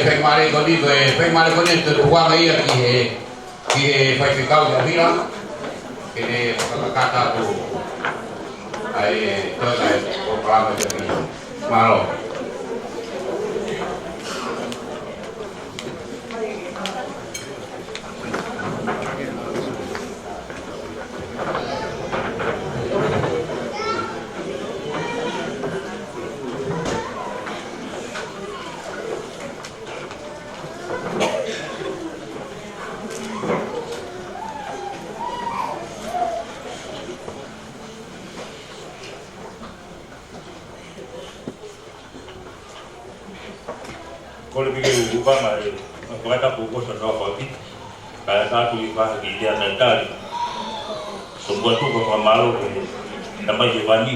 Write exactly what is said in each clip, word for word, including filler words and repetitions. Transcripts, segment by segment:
Faingamālie ko eni, ko e faingamālie ko eni ʻoku tukuange ia ki he, ki he faifekau ʻi ʻAvila, ke ne fakakakato atu ʻa e toenga ʻo e polokalama ʻi ʻAvila. Mālō. Kole pē ke u hūfanga he fakatapu kuo ʻosi hono fai. Kae ʻatā atu ʻi he faʻahinga kiʻi talitali. Sio muʻa atu ko e fakamālō ki he Tamai Hēvani,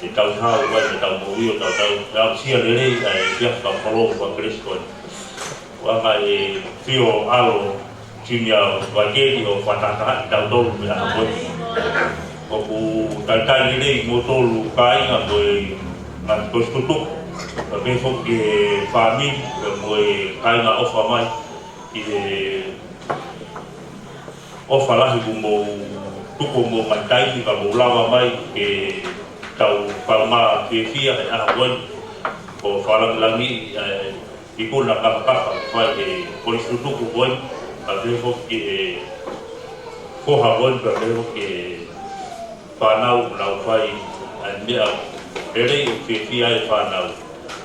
ʻetau hao, ʻetau moʻui, ʻetau, ʻetau aʻusia lelei ʻa e efiafi fakakoloa ʻa Kalaisi ko eni. Ko e anga e fio ʻa e ʻAlo Simeone Vaikeli ʻo fakatahatahaʻi kitautolu mei he ʻaho ko eni. ʻOku talitali lelei kimoutolu kāinga mo e ngaahi kolisi tutuku. Pea pehē foki ki he fāmili, mo e kāinga ʻofa mai. ʻI he ʻofa lahi kuo mou tuku homou ngaahi taimi ka mou lava mai ke tau kaungā fiefia he ʻaho ko eni. ʻO fakalangilangiʻi, ē, ikuna kafakafa ʻoku fai he kolisi tutuku ko eni, pea pehē foki ki he foha ko eni, pea pehē foki ki he fānau ʻoku nau fai ʻa e meʻa lelei ʻoku fiefia ai e fānau.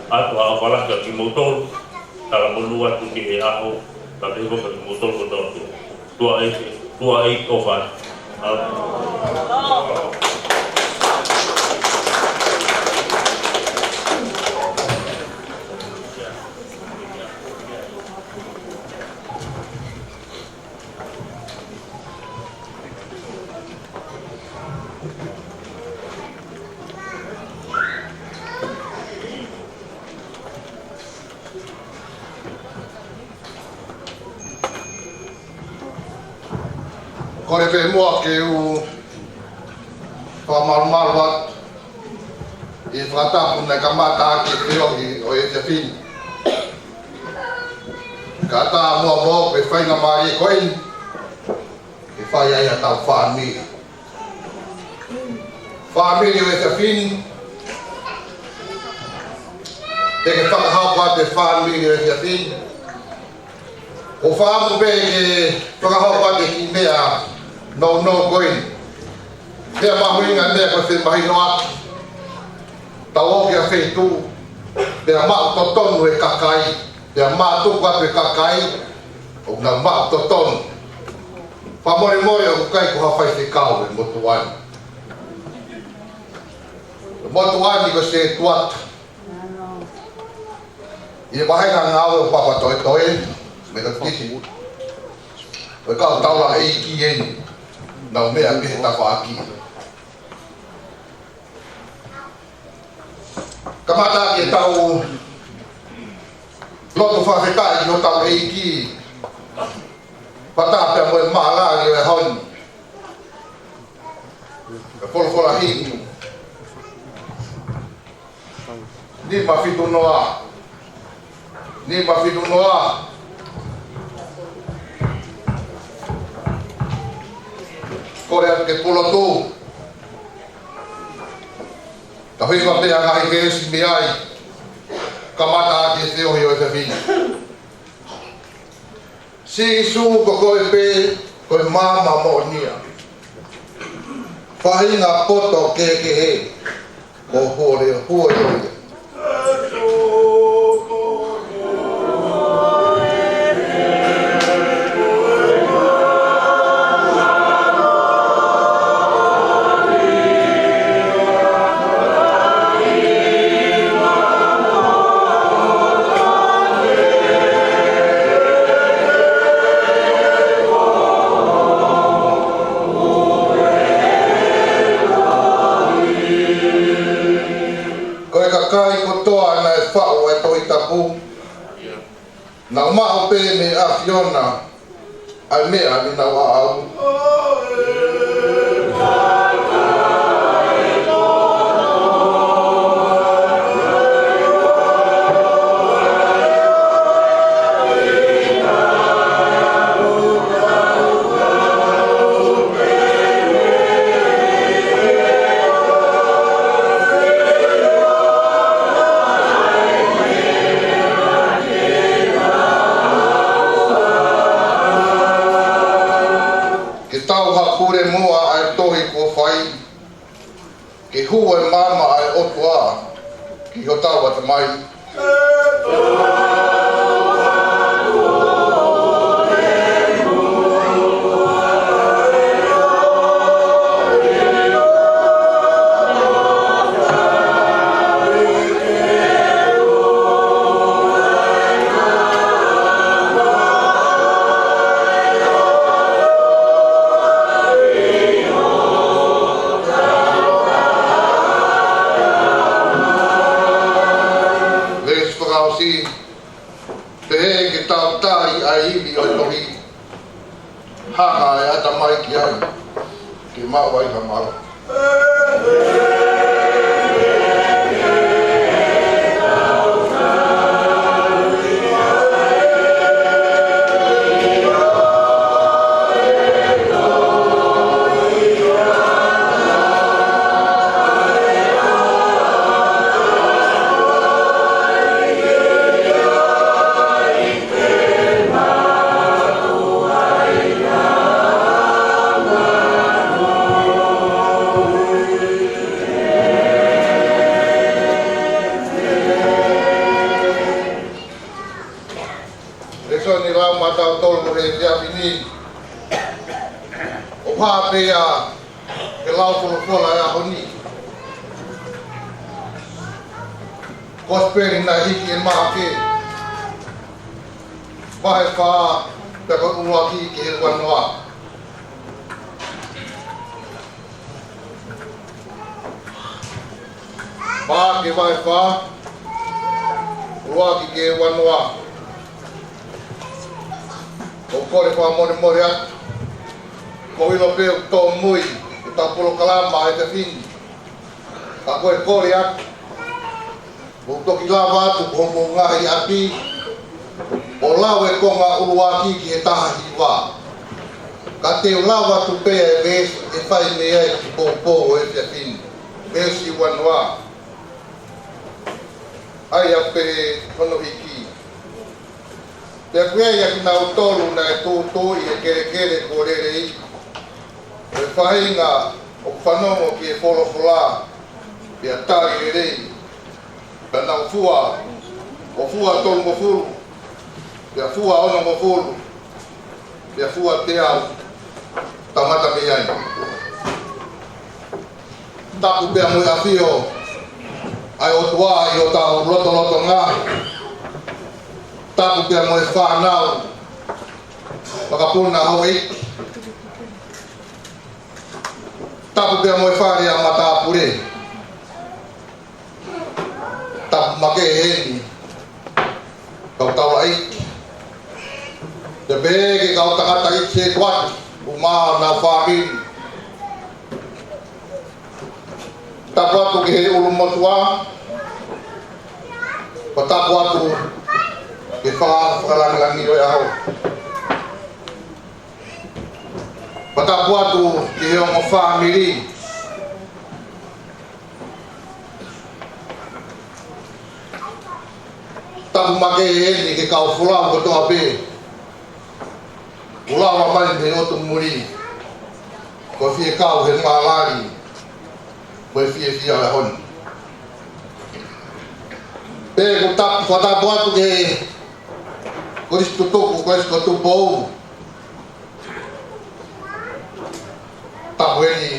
ʻOatu ʻa e ʻofa lahi kiate kimoutolu, talamonū atu ki he ʻaho, pea pehē foki kiate kimoutolu kotoa pē. Tuʻa ʻeiki, tuʻa ʻeiki ʻofa atu. Kole pē muʻa ke u fakamalumalu atu ʻi he fakatapu naʻe kamata ʻaki e feohi ʻo e efiafi ni. Kae ʻatā muʻa moʻoku e faingamālie ko eni ke fai ai haʻatau fāmili. Fāmili ʻo e efiafi ni, te ke fakahoko atu e fāmili ʻo e efiafi ni. ʻOku ou fakaʻamu pē ke fakahoko atu e kiʻi meʻa nounou ko eni. Meʻa mahuʻinga e meʻa ko e femahinoʻaki. Tau ō ki ha feituʻu, pea maʻu totonu e kakai, pea mātuku atu e kakai, ʻoku nau maʻu totonu. Fakamolemole ʻoku ʻikai ko ha faifekau e motuʻa ni. E motuʻa ni ko Setuata. ʻI he vahenga ngāue ʻo Papatoetoe, Metotisi. Ko e kau taulaʻeiki eni, nau meʻa pē he tafaʻaki. Kamata ke tau lotu fakafetaʻi ki hotau ʻEiki. Fakataha pea mo e maʻalali ʻo e ʻaho ni. Ko e folofola himi. Nima fitu noa. Nima fitu noa. Kole atu ke pulotu. Tau hiki pē ʻa e ngaahi veesi mei ai. Kamata ʻaki e feohi ʻo e efiafi ni. Sīsū, ko koe pē, ko e maama moʻonia. Faʻahinga poto kehekehe, ko e huʻo leo, huʻo leo ia. Ko e kakai kotoa naʻe faʻu ʻa e Tohi Tapu, nau maʻu pē mei he ʻAfiona ʻa e meʻa ne nau ʻaʻau. Pule muʻa ʻa e tohi kuo fai, ke hū e maama ʻa e ʻOtua ki hotau ʻatamai. Veesi fakaʻosi, pehē ke tau tali ʻa e ivi ʻo e tohi. Hanga ʻe he ʻatamai ki ai, ke maʻu ai ha mālohi. Lēsoni lau maʻatautolu he efiafi ni. ʻOku hā pē ia he lau folofola ʻo e ʻaho ni. Kosipeli naʻe hiki ʻe Maʻake, vahe fā, pea ko e ʻuluaki ki he uanoa. Maʻake vahe fā, ʻuluaki ki he uanoa. ʻOku ou kole fakamolemole atu, ʻoku ʻilo pē ʻoku tōmui ʻetau polokalama he efiafi ni. Ka ko e kole atu, mou toki lava atu ki homou ngaahi ʻapi ʻo lau e konga ʻuluaki ki he taha hiva. Ka te u lau atu pē e veesi ʻe fai mei ai e kiʻi poupou ʻo e efiafi ni. Veesi uanoa. ʻA ia ʻoku pehē hono hiki. Pea ko ia ʻa kinautolu naʻe tūtuuʻi ʻi he kelekele kuo lelei, ko e faʻahinga ʻoku fanongo ki he folofola, pea tali lelei, pea nau fua, ʻo fua tolungofulu, pea fua onongofulu, pea fua teau, tangata mei ai. Tapu pea mo e ʻafio ʻa e ʻOtua ʻi hotau lotolotonga. Tapu pea mo e fānau, makapuna, houʻeiki. Tapu pea mo e fale ʻa matāpule. Tapu makehe heni, kau taulaʻeiki. Pea pehē ki he kau tangataʻeiki he kuati, ʻumaʻā honau fāmili. Tapu atu ki he ʻulumotuʻa, pea tapu atu ki he faka-, fakalāngilangi ʻo e ʻaho. Pea tapu atu ki he ongo fāmili. Tapu makehe heni ki he kau folau kotoa pē kuo lava mai mei he ʻotu muli, ko e fie kau he malali mo e fiefia ʻo e ʻaho ni. Pea ʻoku tapu, fakatapu atu ki he Kolisi Tutuku, Kolisi ko Tupou. Tapu heni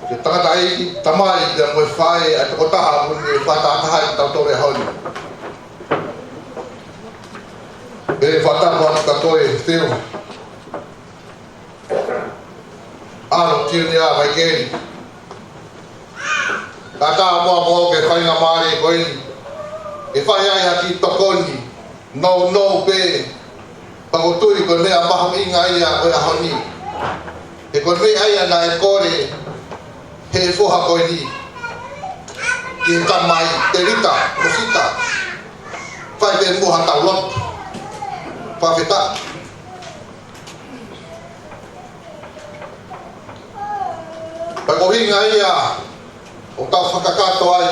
ki he tangataʻeiki, tamai, pea mo e faʻē, ʻa e tokotaha ʻoku ne fakatahatahaʻi kitautolu he ʻaho ni. Pea fakatapu atu kia koe, Phil. ʻAlo Tiunia Vaikeli. Kātaki muʻa mo ke fai ha mālie ko eni. ʻE fai ai ha kiʻi tokoni nounou pē. Pea ʻoku ou tui ko e meʻa mahuʻinga ia ʻo e ʻaho ni. He ko e meʻa ia naʻe kole ʻe he foha ko eni ki he tamai, Telita Losita. Fai pē muʻa haʻatau lotu. Fakafetaʻi. Pea ko e ʻuhinga ia ʻoku tau fakakakato ai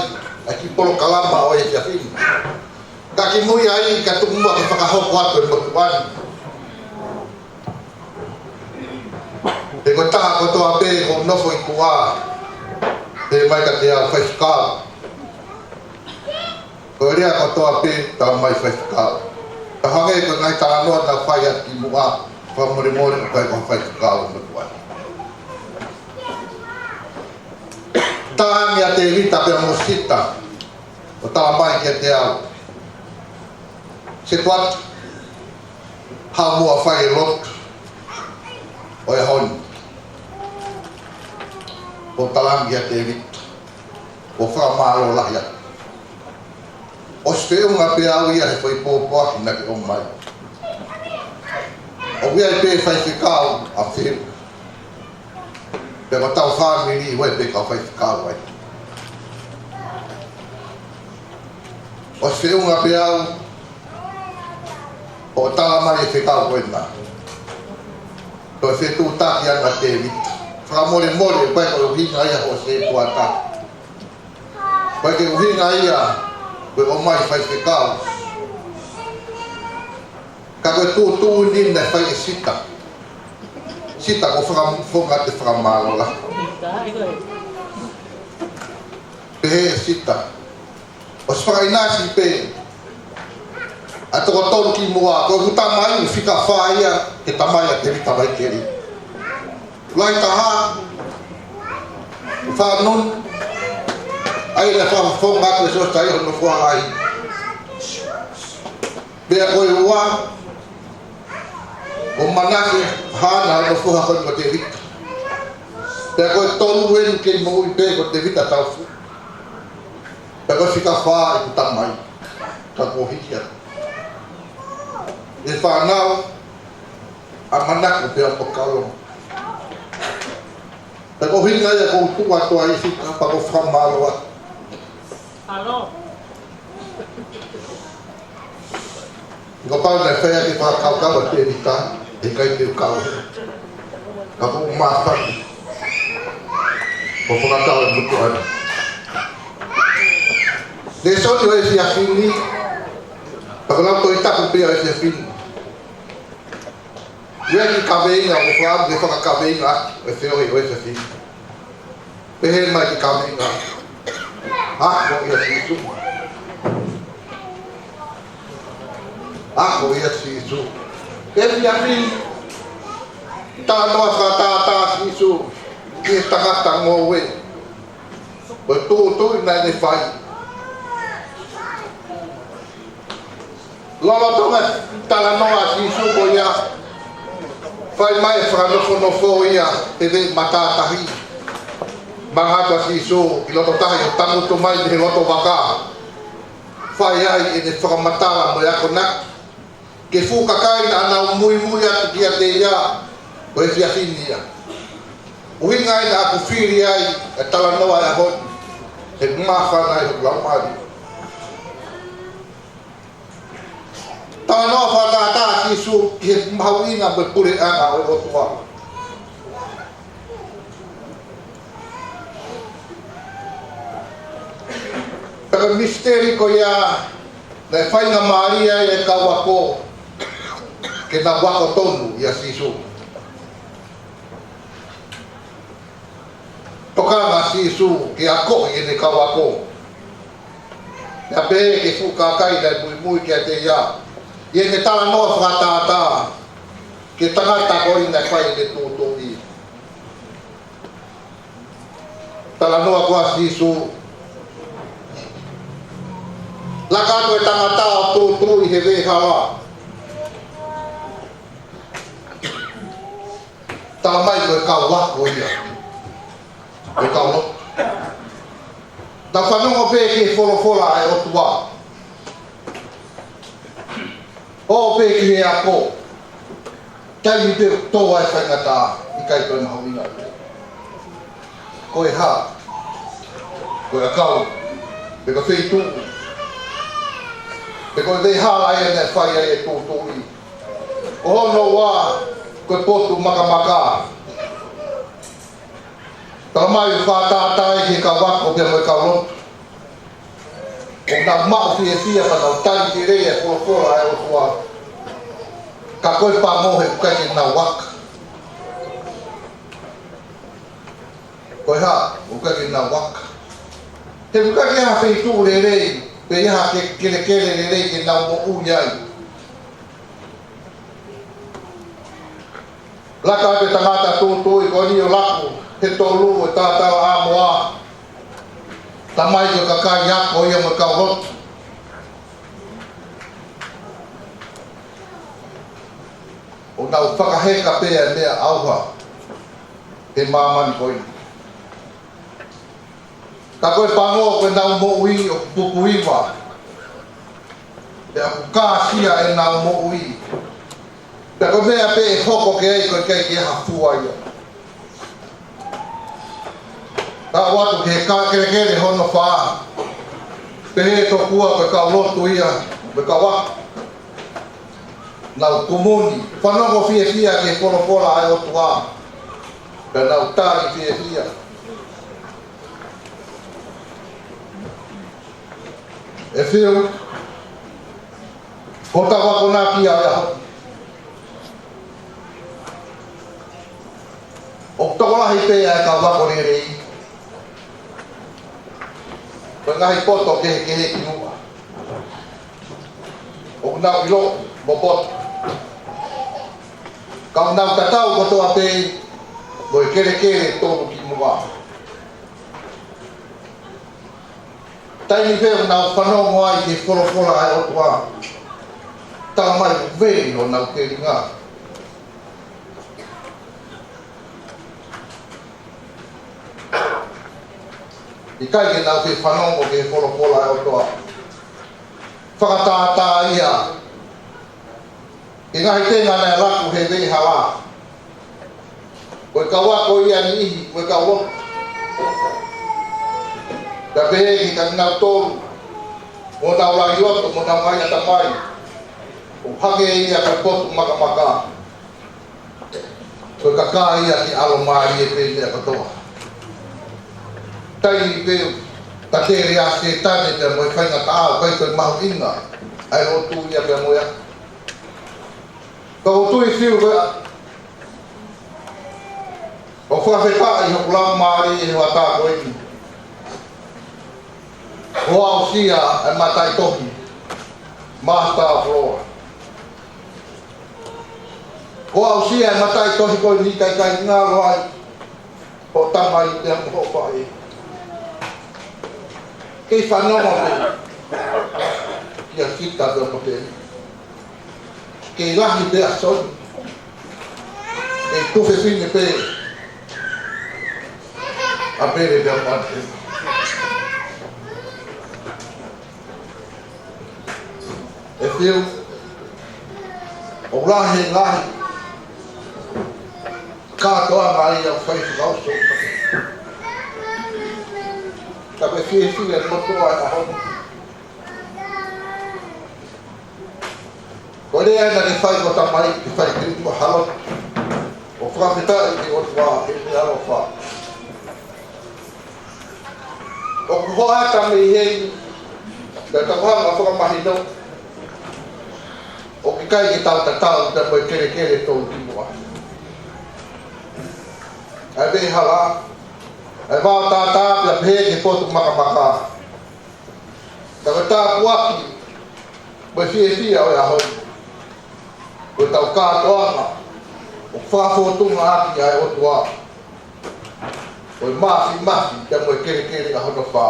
ʻa e kiʻi polokalama ʻo e efiafi ni. Ka kimuʻa ai, ka tuku muʻa ke fakahoko atu e motuʻa ni. He ko e taha kotoa pē ʻoku nofo ʻi tuʻa, pehē mai kiate au, Faifekau. Ko e lea kotoa pē, talamai, Faifekau. Ka hangē ko e ngaahi talanoa naʻa ku fai atu kimuʻa, fakamolemole, ʻoku ʻikai ko ha faifekau e motuʻa ni. Talaange ʻa Tēvita pea mo Sita, ʻo talamai kiate au, Setuata, haʻu muʻa ʻo fai e lotu ʻo e ʻaho ni. Kuo talaange ʻe Tēvita, kuo fakamālō lahi atu. ʻOsi feʻunga pē au ia he foʻi pōpoaki naʻa ke ʻomai. ʻOku ʻi ai pē faifekau ʻa Feu. Pea ko hotau fāmili ʻoku ʻi ai pē kau faifekau ai. ʻOsi feʻunga pē au, ʻo talamai e fekau ko ena. Toe fetuʻutaki ange ʻa Tēvita. Fakamolemole, ʻoku ʻikai ko e ʻuhinga ia hoʻo Setuata. ʻOku ʻikai ke ʻuhinga ia ko e ʻomai faifekau. Ka ko e tuʻutuʻuni naʻe fai ʻe Sita. Sita, kuo fakafofonga atu e fakamālō lahi. Pehē ʻe Sita, ʻosi fakaʻinasi pē ʻa e toko tolu kimuʻa, ko ʻeku tamai ʻoku fika fā ia ki he tamai ʻa Tēvita Vaikeli. Lahi taha, Fanonu, ʻa ia naʻe fakafofonga atu ʻe Siosiua hono foha lahi. Pea ko e ua, ko Manase, haʻane foha ko eni ko Tēvita. Pea ko e tolu eni kei moʻui pē ko Tēvita Taufuʻu. Pea ko e fika fā ʻeku tamai, ka kuo hiki atu. ʻE fānau, ʻa Manako pea mo Kalo. Pea ko e ʻuhinga ia ʻoku ou tuʻu atu ai, Sita, pea ʻoku ou fakamālō atu. Alo. Kapau naʻe fai ʻaki e fakakaukau ʻa Tēvita, heʻikai te u kau. Ka ʻoku ou māfana ʻo fakatau e motuʻa ni. Lēsoni ʻo e efiafi ni, pea ko ʻeku lau Tohi Tapu pē ia ʻo e efiafi ni. ʻOku ʻi ai e kiʻi kaveinga ʻoku ou fakaʻamu ke fakakaveinga ʻaki e feohi ʻo e efiafi ni. Pehē mai e kiʻi kaveinga: Ako ʻia Sīsū. Ako ʻia Sīsū. Efiafi ni, talanoa fakatātā ʻa Sīsū ki he tangata ngoue. Ko e tuʻutuʻuni naʻa ne fai. Lolotonga e talanoa ʻa Sīsū ko ia, fai mai e fakanofonofo ia he veʻe matātahi. Manatu ʻa Sīsū ʻi loto tahi ʻo tangutu mai mei he loto vaka. Fai ai ʻene fakamatala mo e akonaki ki he fuʻu kakai naʻa nau muimui atu kiate ia ʻi he efiafi ni ia. ʻUhinga ia naʻa ku fili ai e talanoa ʻo e ʻaho ni, he ʻoku māfana ai hoku laumālie. Talanoa fakatātā ʻa Sīsū ki he mahuʻinga mo e puleʻanga ʻo e ʻOtua. Pea ko e misiteli ko ia naʻe faingamālie ai e kau ako ke nau ako tonu ʻia Sīsū. Tokanga ʻa Sīsū ke akoʻi ʻene kau ako. Naʻe pehē ki he fuʻu kakai naʻe muimui kiate ia, ʻi heʻene talanoa fakatātā ki he tangata ko ē naʻe fai ʻene tuʻutuʻuni. Talanoa ko ia ʻa Sīsū. Laka atu e tangata ʻo tuʻutuʻuni he veʻe hala. Talamai ko e kau ako ia. Ko e kau lotu. Nau fanongo pē ki he folofola ʻa e ʻOtua. ʻO pehē ki he ako. Taimi pē ʻoku tō ai e faingataʻa, ʻikai toe mahuʻinga. Ko e hā? Ko e ʻakau, pe ko e feituʻu, pe ko e veʻe hala ia naʻe fai ai e tuʻutuʻuni. Ko hono ua, ko e potu makamaka. Talamai ʻoku fakatātā ia ki he kau ako pea mo e kau lotu. ʻOku nau maʻu fiefia pea nau tali lelei e folofola ʻa e ʻOtua. Ka ko e pango he ʻoku ʻikai ke nau aka. Ko e hā, ʻoku ʻikai ke nau aka? He ʻoku ʻikai ke ʻi ai ha feituʻu lelei, pe ʻi ai ha ke-, kelekele lelei ke nau moʻui ai. Laka atu e tangata tūtuuʻi ko eni ʻo laku he tolu e talatalaʻāmoa. Tamai ko e kakai ako ia mo e kau lotu. ʻO nau fakaheka pē ʻa e meʻa ʻauha he māmani ko eni. Ka ko e pango ko ʻenau moʻui ʻoku pupuiva. Pea ʻoku kāsia ʻenau moʻui. Pea ko e meʻa pē ʻe hoko ki ai ʻoku ʻikai ke ʻi ai ha fua ia. Ka ʻoatu ki he kelekele hono fā. Pehē tokua ko e kau lotu ia, ko e kau ako. Nau kumuni, fanongo fiefia ki he folofola ʻa e ʻOtua. Pea nau tali fiefia. ʻE Fiu, ko hotau akonaki ʻa e ʻaho ni. ʻOku tokolahi pē ʻa e kau ako lelei. Ko e ngaahi poto kehekehe ki muʻa. ʻOku nau ʻilo mo poto. Ka ʻoku nau tatau kotoa pē mo e kelekele tolu ki muʻa. Taimi pē ʻoku nau fanongo ai ki he folofola ʻa e ʻOtua, talamai ʻoku veli honau telinga. ʻIkai ke nau kei fanongo ki he folofola ʻa e ʻOtua. Fakatātā ia. Ki he ngaahi tenga naʻe laku he veʻehala. Ko e kau ako ia niʻihi, ko e kau lotu. Pea pehē ki he kau nau tolu, mo nau lagi loto, mo nau ngaahi ʻatamai. ʻO hangē ia ko e potu makamaka. Ko e kakai ia ke ʻalomālie pē meʻa kotoa. Taimi pē ʻoku tatele ʻa Sētane pea mo e faingataʻa, ʻoku ʻikai ko e mahuʻinga ʻa e lotu ia pea mo ia. Ka ʻoku ou tui Fiu ko ia. ʻOku fakafetaʻi hoku laumālie he hoʻatā ko eni. ʻO aʻusia e mataʻitohi, Master of Law. ʻO aʻusia e mataʻitohi ko eni kae ʻikai ngalo ai hoʻo tamai pea mo hoʻo faʻē. Kei fanongo pē kia Kita pea mo Teni. Kei lahi pē ʻa Soni. Kei tuofefine pē ʻa Pele pea mo ʻAteni. ʻE Fiu, ʻoku lahi e ngaahi kātoanga ia ʻoku fai fakaʻosi. Ka ʻoku fiefia e motuʻa he ʻaho ni. Ko e lea ena ke fai ko e tamai, ke fai ke ua halo. ʻOku fakafetaʻi ki he ʻOtua he meʻa ʻaloʻofa. ʻOku hoʻata mei heni, pea tau hanga fakamahino. ʻOku ʻikai ke tau tatau, pea mo e kelekele tolu ki muʻa. ʻA e veʻehala, ʻa e vao tātā, pea pehē ki he potu makamaka. Ka ko e tāpuaki mo e fiefia ʻo e ʻaho ni, ko ʻetau kātoanga ʻoku fakafōtunga ʻaki ʻa e ʻOtua. Ko e māfimafi pea mo e kelekele ʻa hono fā.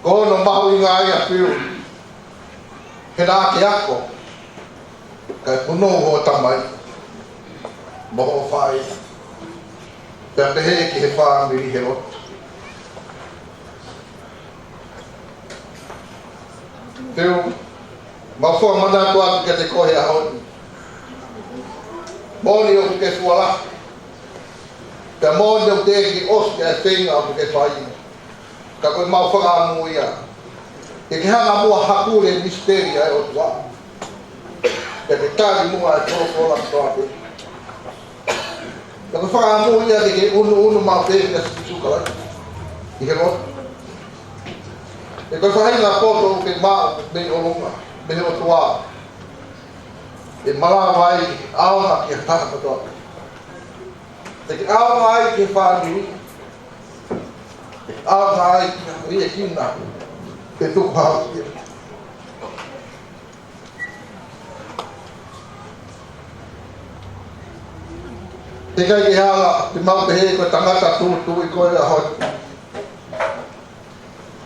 Ko hono mahuʻinga ia Fiu, he naʻa ke ako, kae punou hoʻo tamai mo hoʻo faʻē. Pea pehē ki he fāmili he lotu. Fiu, mau fakamanatu atu kiate koe he ʻaho ni. Moʻoni ʻoku ke fua lahi. Pea moʻoni ʻoku teʻeki ʻosi ʻa e feinga ʻoku ke fai. Ka ko ʻemau fakaʻamu ia, ke ke hanga muʻa ʻo hakule e misiteli ʻa e ʻOtua. Pea ke tali muʻa e folofola kotoa pē. Ko e fakaʻamu ia ke ke ʻunuʻunu maʻu pē kia Sīsū Kalaisi ʻi he lotu. He ko e faʻahinga poto ʻoku ke maʻu mei ʻolunga, mei he ʻOtua, ʻe malava ai ke ʻaonga ki ha taha kotoa pē. Te ke ʻaonga ai ki he fāmili, te ke ʻaonga ai ki ha liʻekina, pe tukuhau ia. Teʻeki ai ke hala, te mau pehē ko e tangata tūtuuʻi koe ʻaho ni.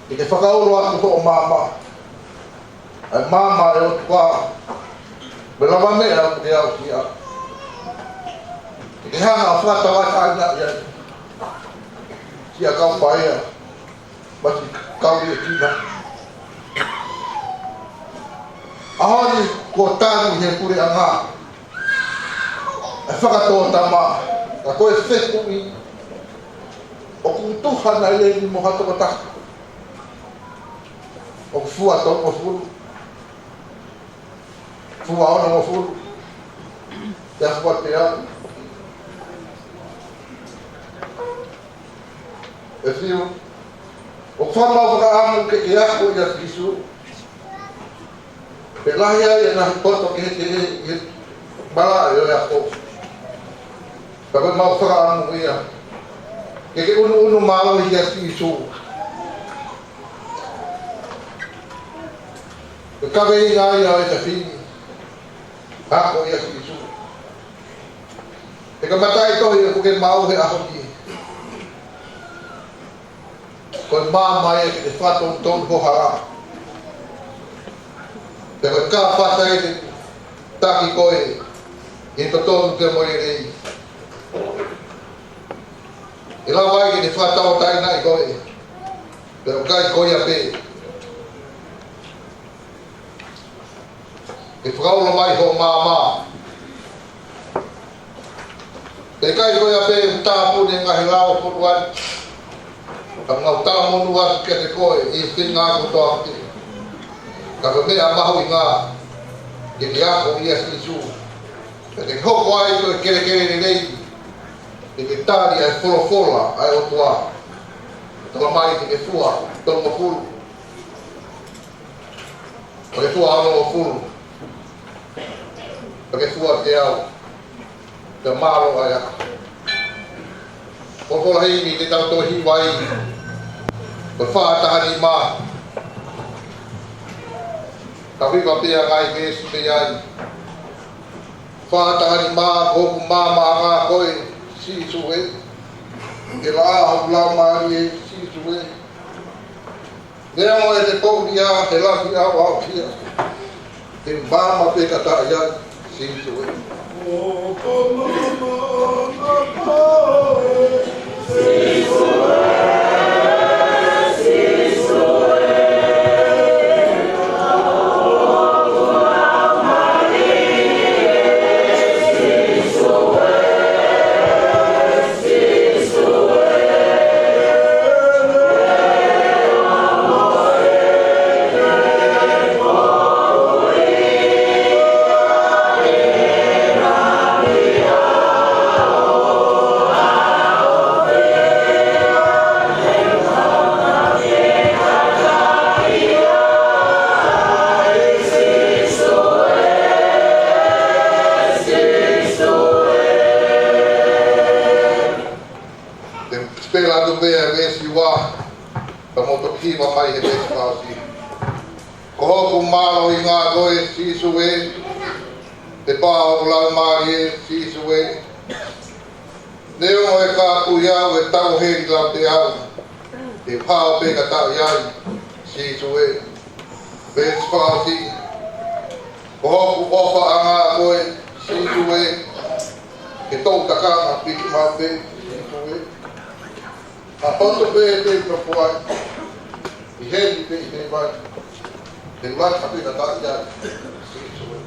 Ke ke fakaulo atu hoʻo maama. ʻA e maama ʻa e ʻOtua. Mo e lavameʻa ʻoku ke aʻusia. Ke ke hanga ʻo fakatauʻatāinaʻi ai siʻa kau paea. Mo siʻa kau liʻekina. ʻAho ni kuo tanu ʻi he puleʻanga ʻa e fakatōtama, ka ko e fekumi ʻoku tuha nai leni mo ha tokotaha ʻoku fua tolungofulu, fua onongofulu, pea fua teau. ʻE fiu, ʻoku fakamau fakaʻamu ke ke ako ʻia Sīsū. Pea lahi ai e ngaahi poto kehekehe ʻi he malaʻe ʻo e ako. Ka ko e mau fakaʻamu ia ke ke ʻunuʻunu mālohi kia Sīsū. Ko e kaveinga ia ʻo e efiafi ni, ako ʻia Sīsū. He ko e mataʻitohi ʻoku ke maʻu he ʻaho ni, ko e maama ia ke te fakatonutonu ho hala. Pea ko e kāpasa ia ke taki koe ʻi he totonu pea mo e lelei. ʻE lava ai ke te fakatauʻatāinaʻi koe. Pea ʻikai ko ia pē. Ke fakaulo mai hoʻo maama. Pea ʻikai ko ia pē ʻoku tāpuni e ngaahi lao ʻo e fonua ni, ka mau talamonū atu kiate koe ʻi he feinga kotoa pē. Ka ko e meʻa mahuʻinga ke ke ako ʻia Sīsū. Pea ke hoko ai ko e kelekele lelei ke ke tali ʻa e folofola ʻa e ʻOtua. Talamai ke ke fua tolungofulu, pea ke fua onongofulu, pea ke fua teau, pea mālō ʻa e ako. Ko e folofola himi ke tau toe hiva ai, ko e fā taha nima. Ka hiva pē ʻa e ngaahi veesi mei ai. Fā taha nima: Ko hoku maamaʻanga koe, Sīsū ē. Ke laʻā hoku laumālie, Sīsū ē. Neongo ʻete poʻulia he lafi ʻaoʻaohia, te u maama pē ka taʻe ai, Sīsū ē. Te u sipela atu pē ʻa e veesi ua, ka mou toki hiva mai he veesi fakaʻosi. Ko hoku mālohinga koe, Sīsū ē. Te u pā hoku laumālie, Sīsū ē. Neongo ʻe kāpui au ʻe tauheli lape au, te u hao pē ka taʻe ai, Sīsū ē. Veesi fakaʻosi. Ko hoku ʻofaʻanga koe, Sīsū ē. Ke tou takanga piki maʻu pē, Sīsū ē. ʻA hoto pē te u nofo ai, ʻi heni pe ʻi hēvani, te u laka pē ka taʻe ai, Sīsū ē.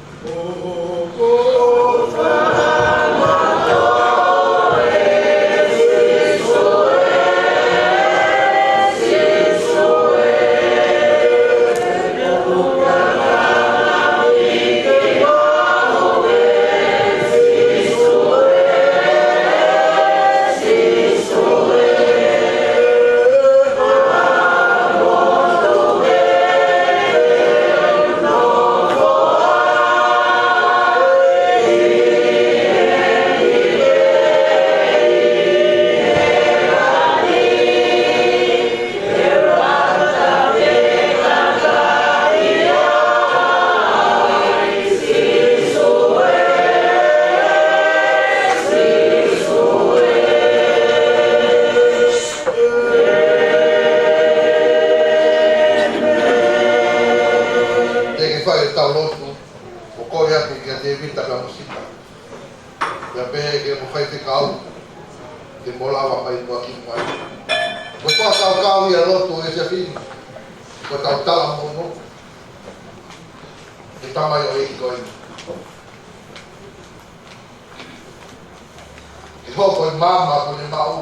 Tau lotu, ʻo kole atu kia Tēvita pea mo Sita. Pea pehē ki he kau faifekau, ke mou lava mai muʻa ki muʻa. Ko e fakakaukau ia e lotu ʻo e efiafi ni, ko ʻetau talamonū ki he tamaioʻeiki ko eni. Ke hoko e maama kuo ne maʻu,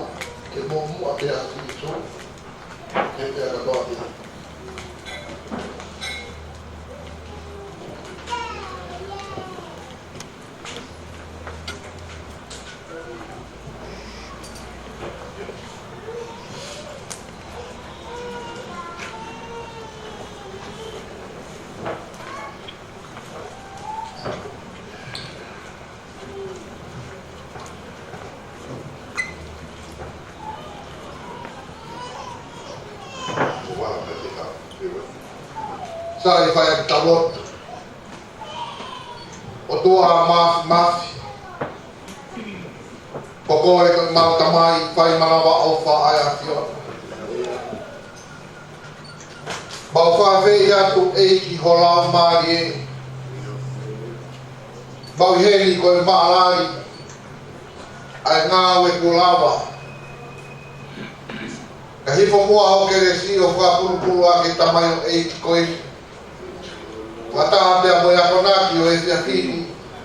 ke muʻomuʻa pē ʻa Sīsū, ke pea katoa pē. Sai, fai ʻetau lotu. ʻOtua Māfimafi, ko koe ko ʻemau Tamai, fai manavaʻofa ʻa e ʻAfiona. Mau fakaafeʻi atu ʻEiki ho Laumālie. Mau ʻi heni ko e maʻalali ʻa e ngāue kuo lava. Ka hifo muʻa ho kelesi ʻo fakapulupulu ʻaki e tamaioʻeiki ko eni. Fakataha pea mo e akonaki ʻo e efiafi ni,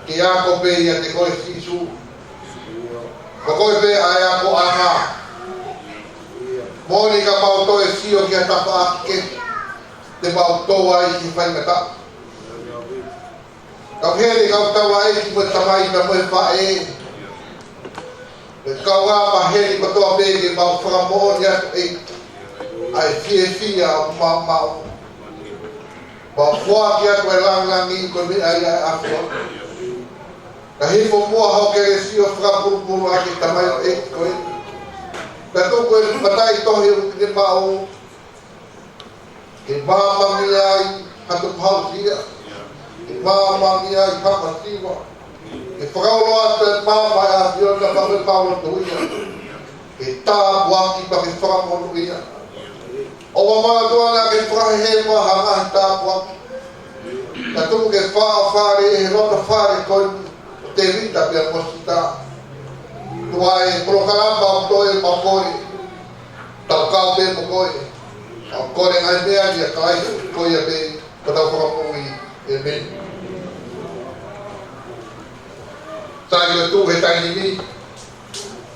ke ako pē ʻiate koe Sīsū. Ko koe pē ʻa e akoʻanga. Moʻoni ka mau toe sio ki ha tafaʻaki kehe te mau tō ai ki he faingataʻa. Kau heni kau taulaʻeiki mo e tamai pea mo e faʻē. Pea kau ʻa ma heni kotoa pē ke mau fakamoʻoni atu ʻEiki ʻa e fiefia ʻoku mau maʻu. Mau foaki atu e langilangi ko e meʻa ia ʻa e ʻAfiona. Ka hifo muʻa ho kelesi ʻo fakapulupulu ʻaki e tamaioʻeiki ko eni. Pea tuku e mataʻitohi ʻoku ne maʻu, ke māmangi ai ha tukuhausia, ke māmangi ai ha masiva, ke fakaulo atu e maama ʻa e ʻAfiona pea mo e mau lotu ia, ke tāpuaki pea ke fakamonūʻia. ʻOua mātuʻa naʻa ke fakahēhē mai ha ngaahi tāpuaki. Ka tuku ke faʻa fale ʻi he loto fale ko eni ʻo Tēvita pea mo Sita. Tuku ʻa e polokalama ʻoku toe maʻa koe, tau kau pē mo koe. ʻOku kole e ngaahi meʻa ni ʻia Kalaisi ko ia pē ko hotau Fakamoʻui. ʻĒmeni. Sai, ko e tuʻu he taimi ni,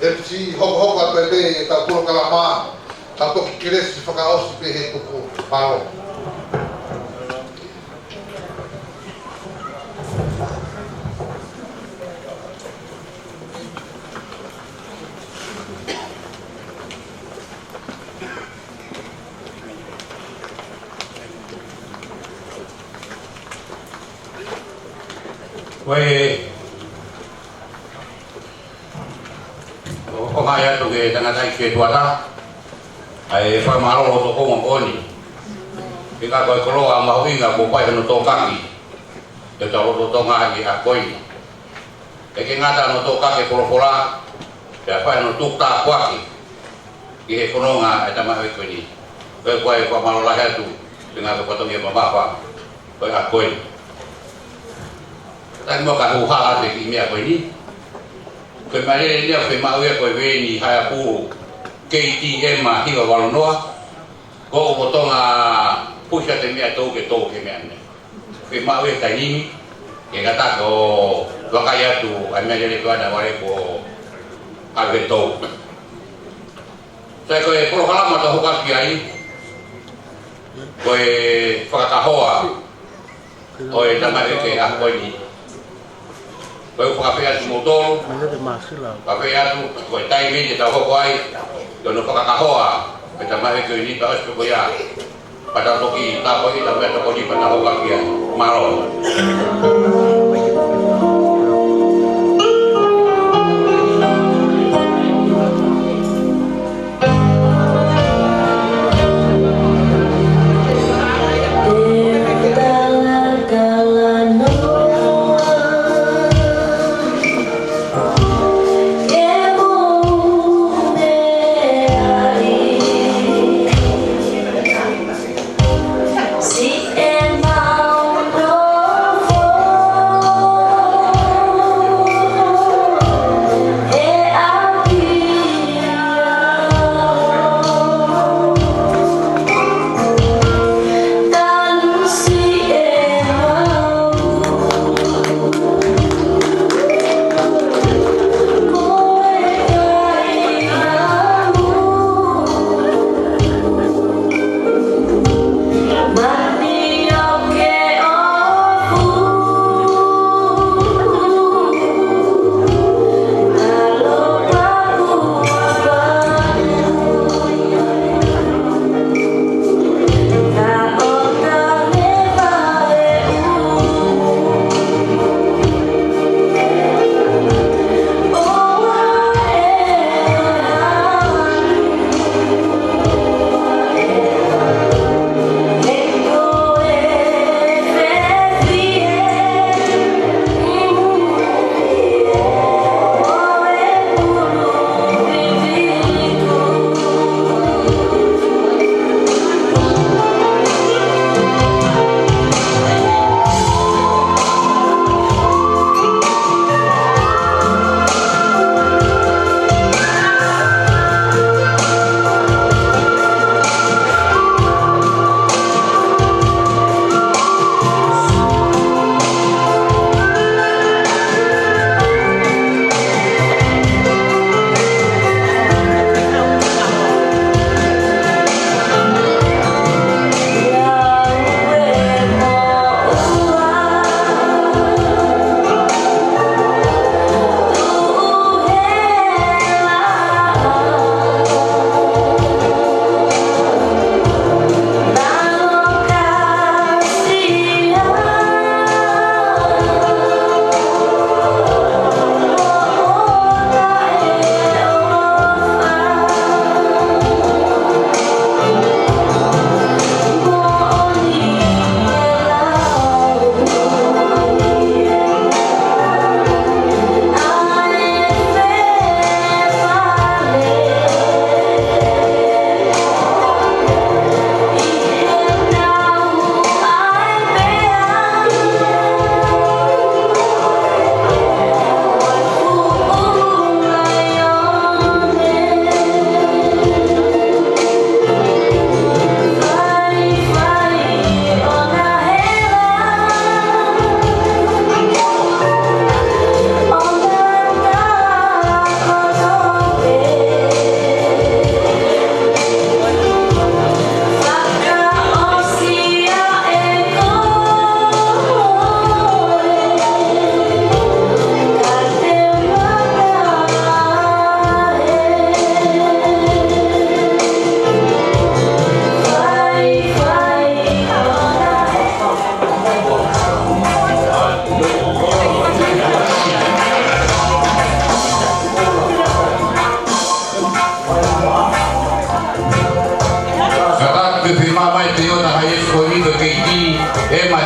ʻe pisi hokohoko atu pē ʻetau polokalama, tau toki kelesi fakaʻosi pē he tuku. Mālō. Ko e ʻoku ʻomai atu ki he tangataʻeiki fietuata ʻa e fakamālō ʻo e tokoni ko eni. ʻIkai ko e koloa mahuʻinga kuo fai hono tokaki ʻi hotau lotolotonga ʻi he ʻaho ko eni. ʻIkai ke ngata hono tokaki e folofola, pea fai hono tuku tāpuaki ki he fononga ʻa e tamaioʻeiki ko eni. Ko ia ʻoku ou fakamālō lahi atu, pea ngata ko e fatongia mamafa ʻo e ʻaho ko eni. Taimi mo ka hū hala te ki meʻa ko eni. Ko e meʻalele ni ʻoku fiemaʻu ia ko e veeni haiapulu K T M hiva valu noa. Ko e ʻoku totonu ke pusi atu e meʻa ʻe tolu ke tō ki he meʻa ni. Fiemaʻu ia he taimi ni, ke ngata ko e vakai atu ʻa e meʻalele ko ena vale ko ʻAve Tou. Sai, ko e polokalama tau hoko atu ki ai, ko e fakakahoa ʻo e tamaioʻeiki ʻaho ko eni. Ko e ʻoku ou fakaafeʻi atu kimoutolu, fakaafeʻi atu, ko e taimi eni te tau hoko ai ki hono fakakahoa ʻo e tamaioʻeiki ko eni, pea ʻosi pē ko ia, pea tau toki tāpuakiʻi ʻetau meʻatokoni pea tau hoko atu ki ai. Mālō.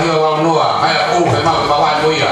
Ua noa, hai ʻoku pē mau ke mau anu ia.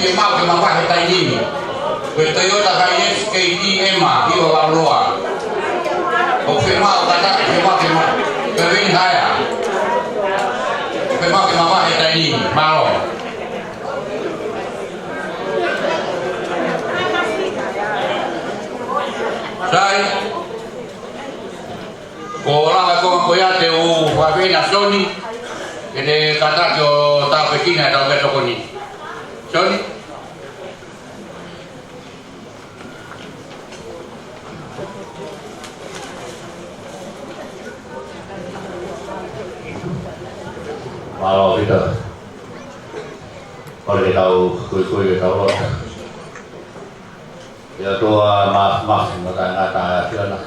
Fiemaʻu ke mavahe he taimi ni. Ko e Toyota Hiace K D M hiva valu noa. ʻOku fiemaʻu kātaki, fiemaʻu ke ma-, ke veni haea. Fiemaʻu ke mavahe he taimi ni. Mālō. Sai. Ko e lava ko ē ko ia te u fakaafeʻi ʻa Sione, ke ne kātaki ʻo tāpuekina ʻetau meʻatokoni. Sione? Mālō ʻaupito. Kole ke tau kuikui ke tau lotu. ʻE ʻOtua Māfimafi mo Taʻengata ʻa e ʻAfiona,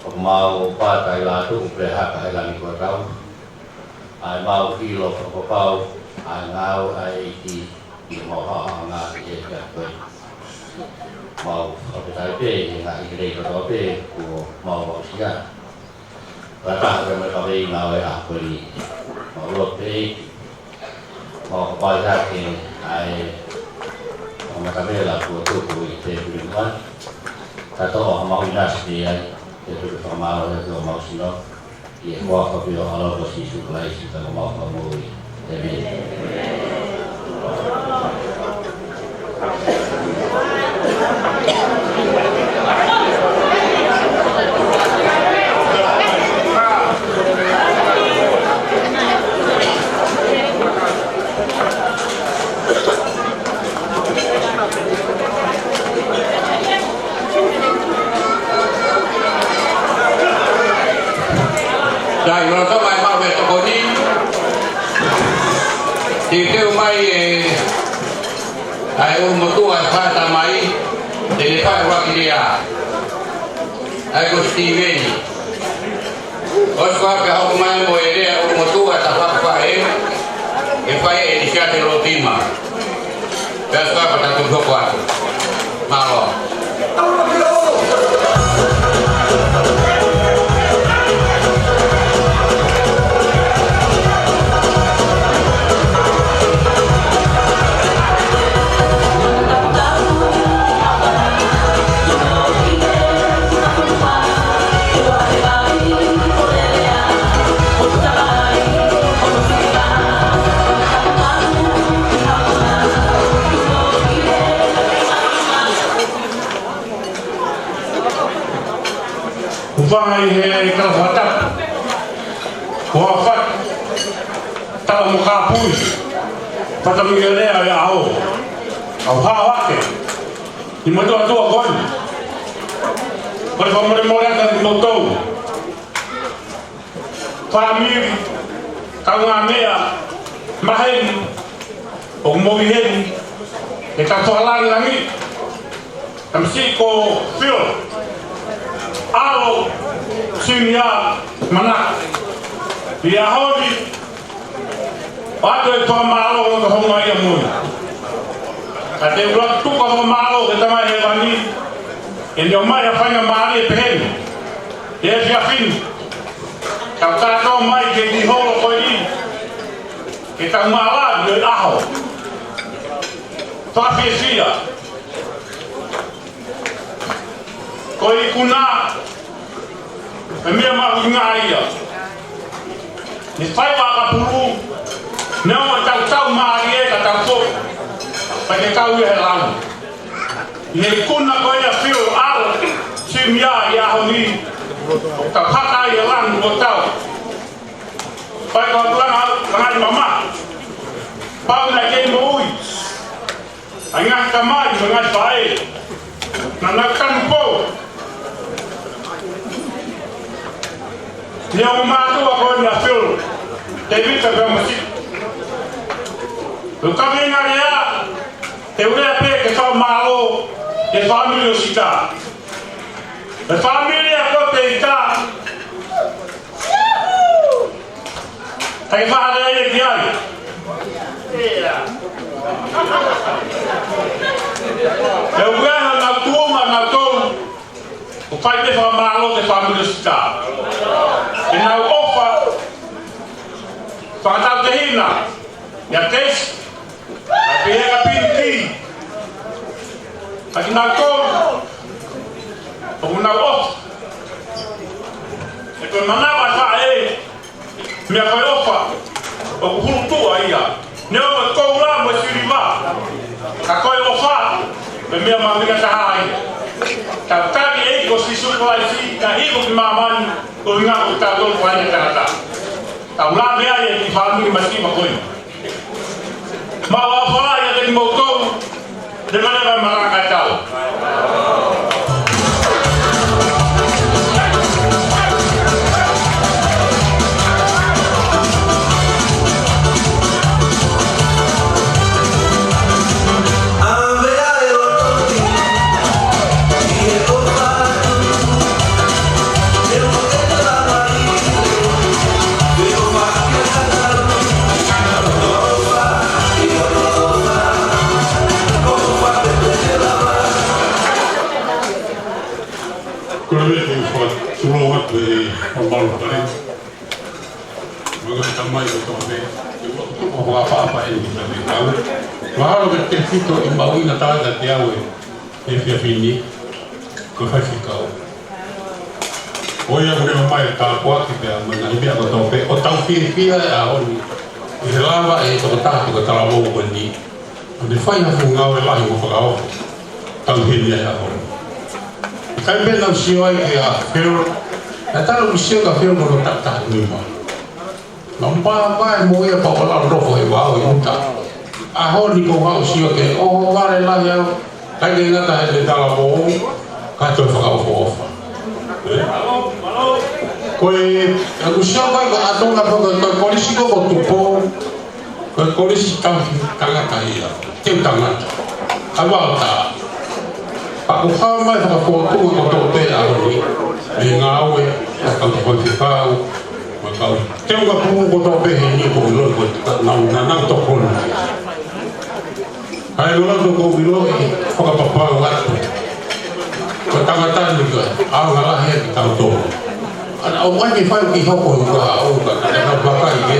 ʻoku mau pata ʻi lātuʻu pē haka he langi kuo tau, ʻa ʻemau ʻilo fakapapau ʻa e ngāue ʻa e ʻEiki ʻi heʻemau haʻohaʻonga ki he ʻEiki ʻa koe. Mau fakafetaʻi pē he ngaahi lelei kotoa pē kuo mau aʻusia. Fakataha pē mo e kaveinga ʻo e ʻaho ko eni. Mau lotu pē ʻEiki, mau fakaafeʻi hake ʻa e fakamatavela kuo tuku ʻi he tēpile ni. Kātoa ʻoku mau ʻinasi ai, ke tuku fakamālō ʻi homau sino, ʻi he huafa pē ʻo ho ʻAlo ko Sīsū Kalaisi ko homau Fakamoʻui. ʻĒmeni. Sai, lolotonga ʻemau meʻatokoni, teuteu mai ʻe ʻa e ʻulumotuʻa ʻo e fale tamai, te ne fai ʻuluaki lea. ʻA ia ko Sitīveni. ʻOsi ko ia pea hoko mai mo e lea ʻulumotuʻa ʻa e tafaʻaki faʻē, ke fai ʻe ʻIlisiate Lōpima. Pea ʻosi ko ia pea tau toki hoko atu. Mālō. Hūfanga ʻi he kalafu fakatapu. Ko e fat-, tala mo kāpui. Fatongia lea ʻa e ʻaho. ʻOku hao hake. ʻI he mātuʻa tuʻa ko eni. Kole fakamolemole atu kiate kimoutolu. Fāmili, kaungāmeʻa, maheni, ʻoku mou ʻi heni, ʻetau fakalāngilangi, tamasiʻi ko Phil, ʻAlo, Sinia, Manako. ʻI he ʻaho ni, ʻoatu e fakamālō ʻo ka honga ia mui. Ka te u ʻuluaki tuku ʻa e fakamālō ki he Tamai Hēvani, ʻene ʻomai ʻa e faingamālie pehē ni, he efiafi ni. Tau kātaki mai ki he kiʻi holo ko eni, ke tau mālōlō ʻi he ʻaho. Fakafiefia. Ko e ikuna, ʻa e meʻa mahuʻinga ia. Ne fai ʻa e ʻakapulu, neongo ʻetau tau mālie ka tau foʻi, pea ke kau ia he lau. ʻI he ikuna ko ia ʻa Phil, ʻAlo, Sinia ʻi he ʻaho ni, tau haka ai e lanu ʻo tau. Pea ko e langa, langa ʻi mama. Pau naʻe kei moʻui ʻa e ngaahi tamai mo e ngaahi faʻē. Naʻa nau tanu pou. Ni o mātuʻa ko eni ʻa Phil, Tēvita pea mo Sita. Ko e kaveinga lea, te u lea pē ke fakamālō ki he fāmili ʻo Sita. Ko e fāmili ʻa ko Tēvita. Kae fālele ia ki ai. He ʻoku ʻi ai haʻanau tuʻunga ʻanautolu, ʻoku fai pē fakamālō ki he fāmili ʻo Sita. ʻEnau ʻofa fakatautehina ʻia Keisi, ʻa e pehē ka pini Kinautolu ʻoku nau ʻofa. He ko e manava ʻa e faʻē, meʻa ko e ʻofa ʻoku hulutuʻa ia. Neongo e koula mo e siliva, ka ko e ʻofa ko e meʻa mahuʻinga taha ia. Tau tali ʻEiki ko Sīsū Kalaisi, naʻe hifo ki māmani koeʻuhi ko kitautolu ko e faʻahinga ʻo e tangata. Tau lave ai e kiʻi fāmili masiva ko eni. Mau ʻofa lahi atu kiate kimoutolu, levaleva e malanga ʻa e tau. Ko e meʻa ke fakatulou atu e fakamālō pale. Mo e tamai ʻo Tonga pē, ke ua tuku ʻo fakaʻapaʻapa eni ki he kau. Mahalo ko e tefito ʻi he mahuʻinga taha kiate au ʻi he efiafi ni, ko e faifekau. Ko ia ʻoku ne ʻomai e tāpuaki pea mo e ngaahi meʻa kotoa pē, ʻo tau fiefia he ʻaho ni ʻi he lava ʻe he tokotaha ko e talavou ko eni ʻo ne fai ha fuʻu ngāue lahi mo fakaofo. Tau heni ai he ʻaho ni. Kae pehē naʻá ku sio ai kia Phil, naʻe talu ʻeku sio kia Phil ko hono taʻu taha nima. Naʻá ku vahevahe mo ia pea u ʻalu ʻo nofo he vao ʻi ʻuta. ʻAho ni ko e haʻu ʻo sio ki he ʻohovale lahi au, ʻikai ke ngata heʻene talavou, ka toe fakaʻofoʻofa. Ē? Ko e, ʻeku sio ko ē ko e ʻatonga pē ko e, ko e kolisi ko ē ko Tupou, ko e kolisi tauhi tangata ia, teu tangata. ʻA e vaotā. Pea ʻoku hā mai e fakafōtunga kotoa pē he ʻaho ni, mei he ngāue ʻa e kau faifekau, mo e kau teunga pū kotoa pē heni ʻoku ou ʻiloʻi ko e nau, nau, nau tokoni. Kae ʻoua naʻá ku ʻiloʻi, fakapapau atu. Ko e tangata ni ko e ʻaonga lahi ia kiate kitautolu. ʻA ia ʻoku ʻikai ke fai ki hoko ʻi ka, ʻo ka, ka, ka, ka, ka, ka,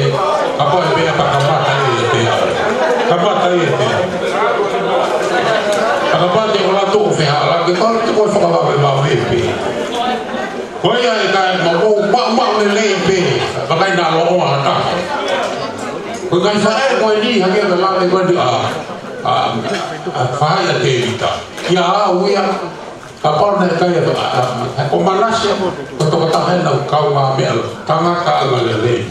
kapau ʻe pehē ʻe au ka kamata ia ʻiate au. Kamata ia ʻiate au. Ka kapau te u ʻalu atu ʻo fehālaaki, ko e, ko e fakavavevave pē. Ko ia ʻe ʻikai, maʻu, maʻu, maʻu lelei pē, vakai naʻa loʻo ʻa e taha. Ko e ngaahi faʻē ko eni, hangē ko e lave ko eni ʻa, ʻa, ʻa e faʻē ʻa Tēvita. ʻIa au ia, kapau naʻe ʻikai ʻa, ʻa, ʻa, ko Manase, ko e tokotaha ena ʻoku kaungāmeʻa, tangata angalelei.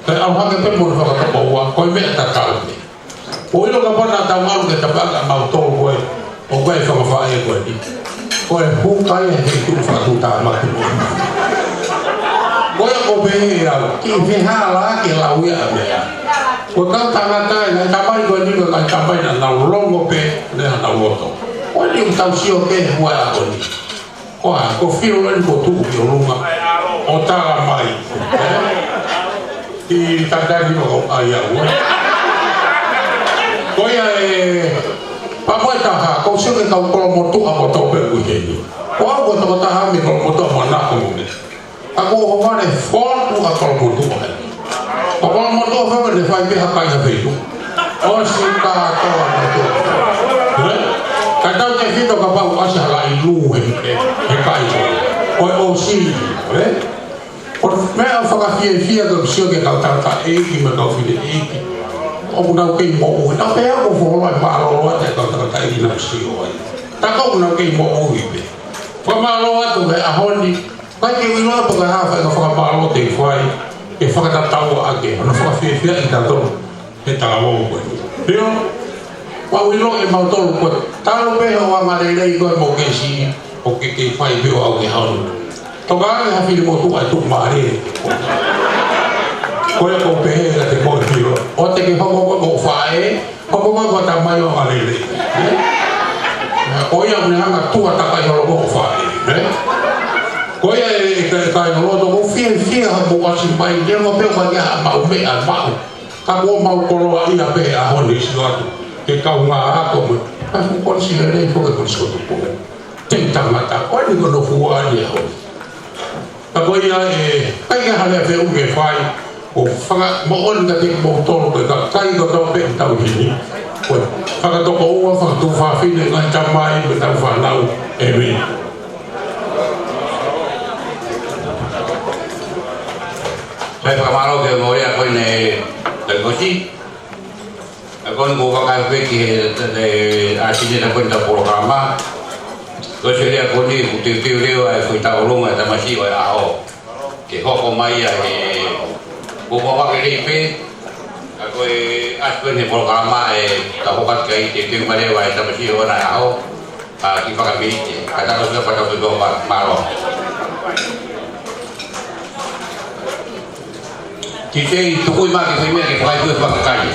Kae ʻalu hake pē mo hono fakatapua, ko e meʻa tatau pē. ʻOku ou ʻilo kapau naʻa tau ʻalu ki he tafaʻaki ʻamautolu ko ē, ʻoku ʻikai fakafaʻē ko eni. Ko e huka ia he tuʻu fakatuʻutāmaki. Ko ia ʻoku ou pehē au, kiʻi fehālaaki e lau ia ʻa e meʻa. Ko e kau tangata ē, ngaahi tamai ko eni, ko e ngaahi tamai naʻa nau longo pē, naʻa nau loto. Ko eni ʻoku tau sio ki he huaʻi ko eni. Ko e hā, ko Filo eni kuo tuʻu ki ʻolunga ʻo tala mai. Ē? ʻI Tatani ʻo ʻai au, ē? Ko ia ē, pea mo e taha, ʻoku ou sio ki he kau kolomotuʻa kotoa pē ʻoku ʻi heni. Ko au ko e tokotaha mei Kolomotuʻa, Manako mo e. Ka ko e ʻohovale fotu ʻa Kolomotuʻa ē. Ko Kolomotuʻa foki ne fai pē ha kai ha feituʻu. ʻOsi kātoa, kātoa. Ē? Kae tautefito kapau ʻoku ʻasi ha laʻi lū he, he, he kai ko ē. Ko e ʻosi, ē? Ko e meʻa fakafiefia ke sio ki he kau tangataʻeiki mo e kau fineʻeiki ʻoku nau kei moʻui. Naʻa pē au ʻoku ou folofola e mālōlō atu e kau tangataʻeiki naʻa ku sio ai. Tā ko ē ʻoku nau kei moʻui pē. Fakamālō atu he ʻaho ni. ʻIkai ke u ʻilo pe ko e hā e faʻahinga fakamālō te u fai, ke fakatatau ʻaki hono fakafiefiaʻi kitautolu he talavou ko ē. Pea, ʻoku ou ʻilo ʻe mautolu ko e talu pē hoʻo angalelei ko ē mo e kesi, ʻoku ke kei fai pē ʻo aʻu ki he ʻaho ni. Toka ange ha finemotuʻa ʻe tuʻumālie. Ko ia ʻoku ou pehē kiate koe Filo, ʻoua te ke hoko koe ko e faʻē, hoko koe ko e tamai ʻo angalelei. Ko ia ʻoku ne hanga ʻo tuʻa takai holo ko e faʻē. Ko ia ē, ē, ē, ʻikai holo ʻoku ou fiefia hoʻomou ʻasi mai, neongo pē ʻoku ʻikai ke ʻi ai haʻamau meʻa maʻu. Ka kuo mau koloaʻia pē he ʻaho ni, sio atu ki he kaungā ako mo e, ʻa e fuʻu kolisi lelei foki e Kolisi ko Tupou. Teu tangata, ko eni ko hono fua ʻi he ʻaho ni. Ka ko ia ē, ʻikai ke ʻi ai ha lea feʻunga ke fai, ʻo fakamoʻoni kiate kimoutolu ko e kakai kotoa pē ʻoku tau ʻi heni. Ko e fakatokoua, fakatu Fafine, ngaahi tamai mo e tau fānau. ʻĒmeni. Sai, fakamālō ki he ongo lea ko eni ʻa e Tokoni. ʻA ia ko eni ʻoku ou fakaafe ki he, he, he ʻatineta ko eni ʻetau polokalama. Ko e lea ko eni ʻoku teuteu leva ʻa e foʻi tauʻolunga ʻa e tamasiʻi ʻo e ʻaho ke hoko mai ai he, ʻoku mau ʻohake lelei pē. Ka ko e ʻasi ko eni he polokalama ʻetau hoko atu ki ai, teuteu mai leva ʻa e tamasiʻi ʻo e ʻaho. ʻA, kiʻi fakameʻite, ka tau sio pata ko e tō pa, mālō. Titei, tuku mai ke fai meʻa ke fai ko e fakakai.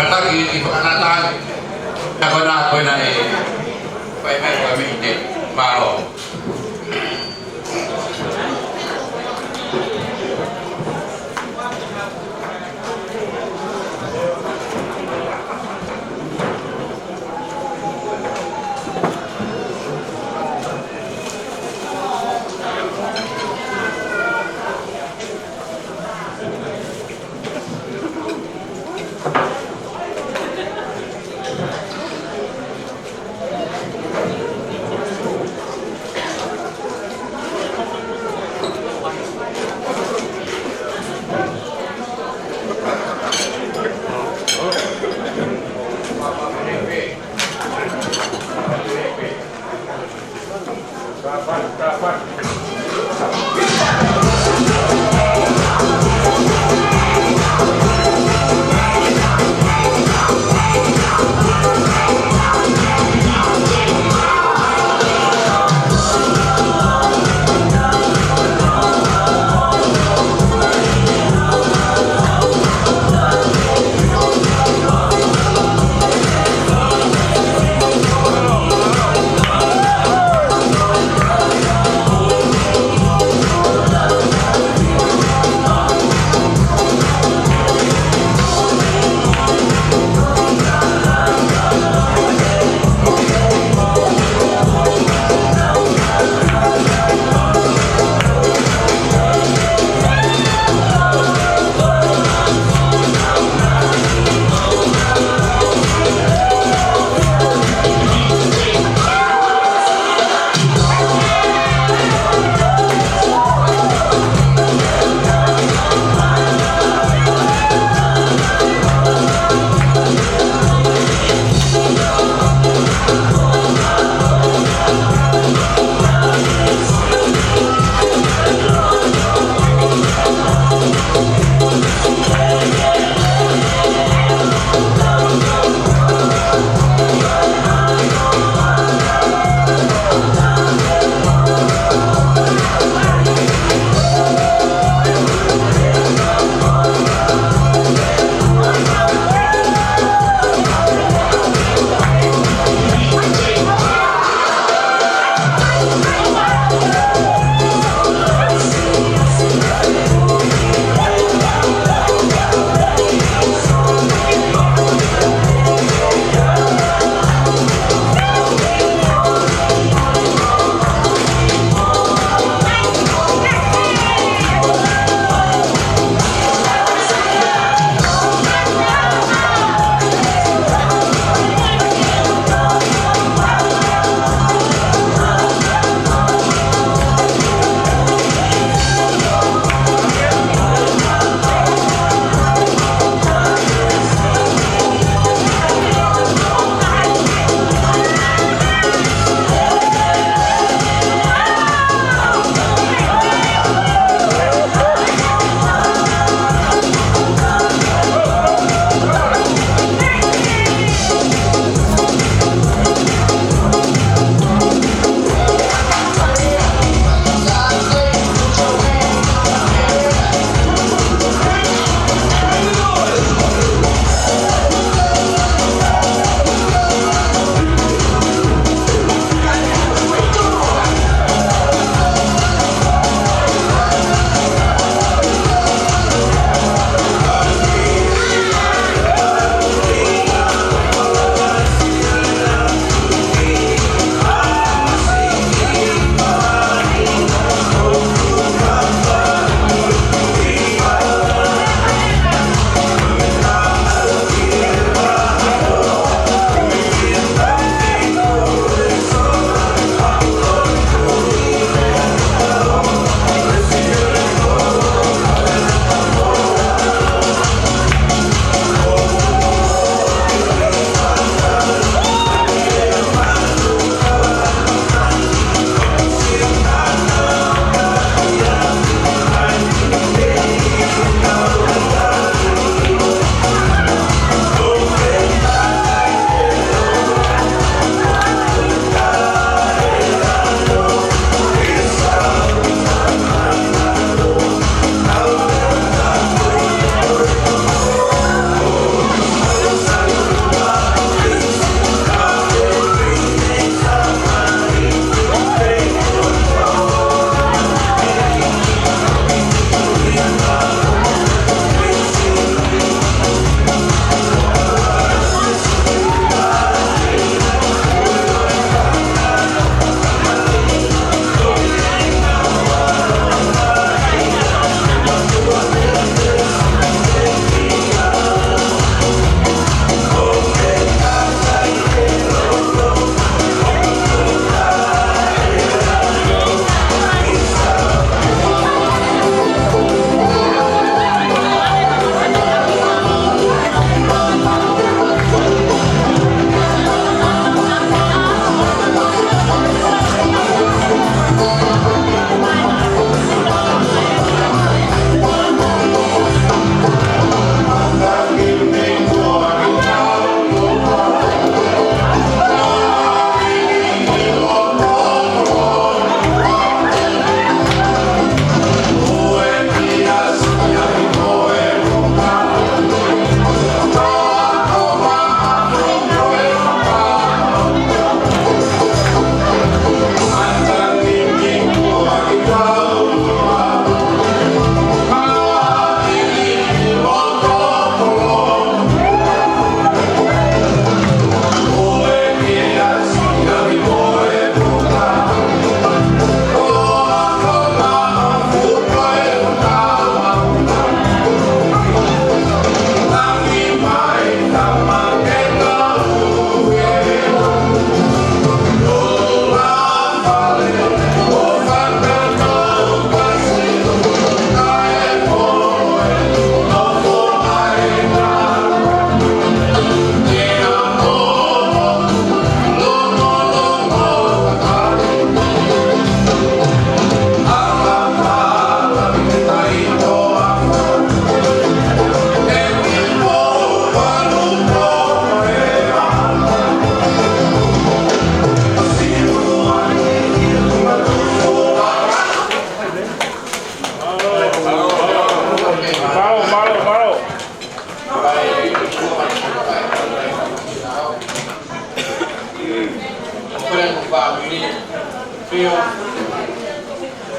Kātaki ʻi he fakanatā, ka ko ena, ko ena ē, fai mai fakameʻite, mālō.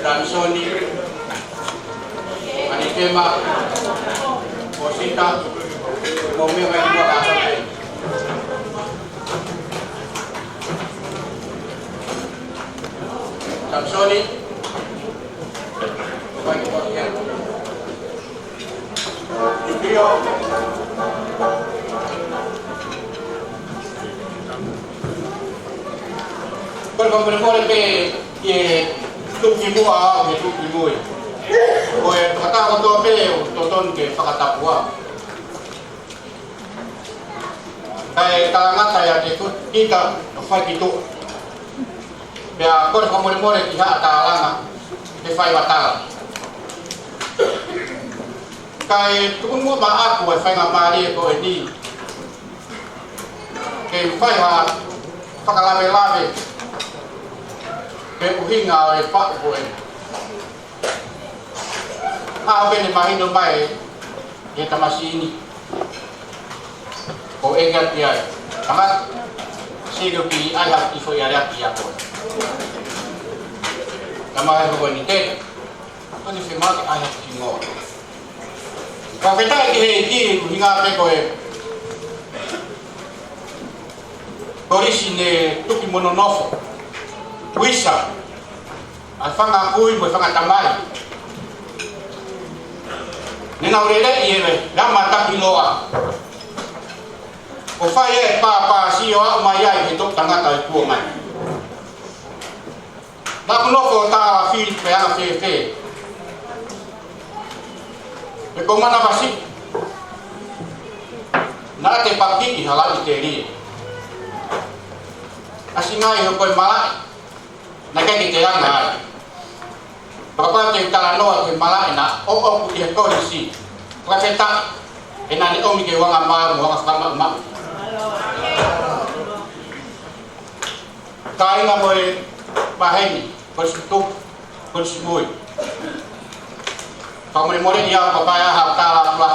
Tamisoni, Anitema, Osita, mo e meʻa mai ki muʻa kātoa pē. Tamisoni, mai ki muʻa kia. ʻIo. Kole fakamolemole pē ki he tuʻukimuʻa, ʻa e tuʻukimui. Ko e fakataha kotoa pē ʻoku totonu ke fakatapu. Kae talangata ia ke tu-, kita ʻo fai ki tuʻa. Pea kole fakamolemole ki haʻa tālanga he faiva tala. Kae tuku muʻa maʻaku e faingamālie ko eni ke fai ha fakalavelave ki he ʻuhinga ʻo e faʻu ko eni. ʻA ʻo pehē mahino mai ʻe he tamasiʻi ni. Ko e ngati ai. Tama, sio ki ai ha kiʻi foʻi aleaʻaki ia ko. Tama e ko ni te. Ko ni se mate ai ha kiʻi ngoa. Fakafetaʻi ki he ʻEiki, ʻuhinga pē ko e kolisi ne tuki mo nonofo. Uisa. ʻA e fanga kui mo e fanga tamai. Ne nau lele ʻi he lama takiloa. ʻO fai e pāpāsio ʻo aʻu mai ai he toʻu tangata ʻi kuo mai. Naʻa ku nofo ʻo tālafili pe anga fēfē. He ko Manavasiʻi. Naʻa te paki ʻi ha laʻi telie. ʻAsi ngai he ko e malaʻe. Naʻe ʻikai ke te anga ai. Pea kapau te u talanoa ki he malaʻe naʻe ʻoʻoku ʻi he kolisi. Fakafetaʻi, he naʻa ne ʻomi ke u anga maau mo anga fakamaʻumaʻu. Kāinga mo e pāheni, kolisi tupu, kolisi mui. Fakamolemole ia ʻo kapau ʻe ʻi ai ha tālafua.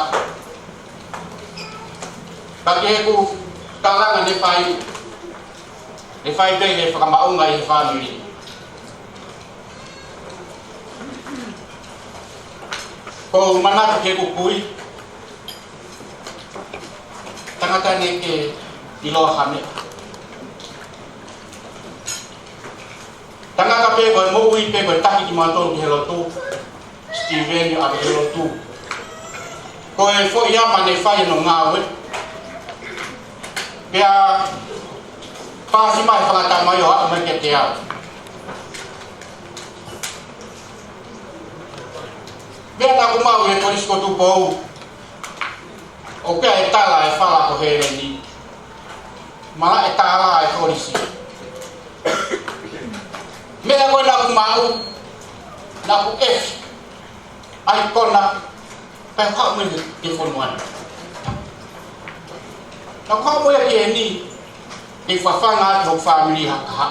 Ka ki heʻeku tālanga ne fai, ne fai pē he fakamaʻunga ʻi he fāmili. Ko u manatu ki heʻeku kui, tangata ne ke ʻiloa ha meʻa. Tangata pē ko e moʻui pē ko e taki kimautolu ki he lotu. Steven ʻa e lotu. Ko e foʻi ama ne fai hono ngāue. Pea pasi mai fakatamai ʻo aʻu mai kiate au. Meʻa naʻa ku maʻu ʻi he Kolisi ko Tupou. ʻOku ʻi ai e tala ʻe fala ko Heleni. Malaʻe tala ʻe kolisi. Meʻa ko ē naʻa ku maʻu, naʻa ku ʻefi ʻa e kona, pea haʻu mai ki he fonua ni. Naʻa ku haʻu mai ki heni, ke fafanga atu hoku fāmili hakaha.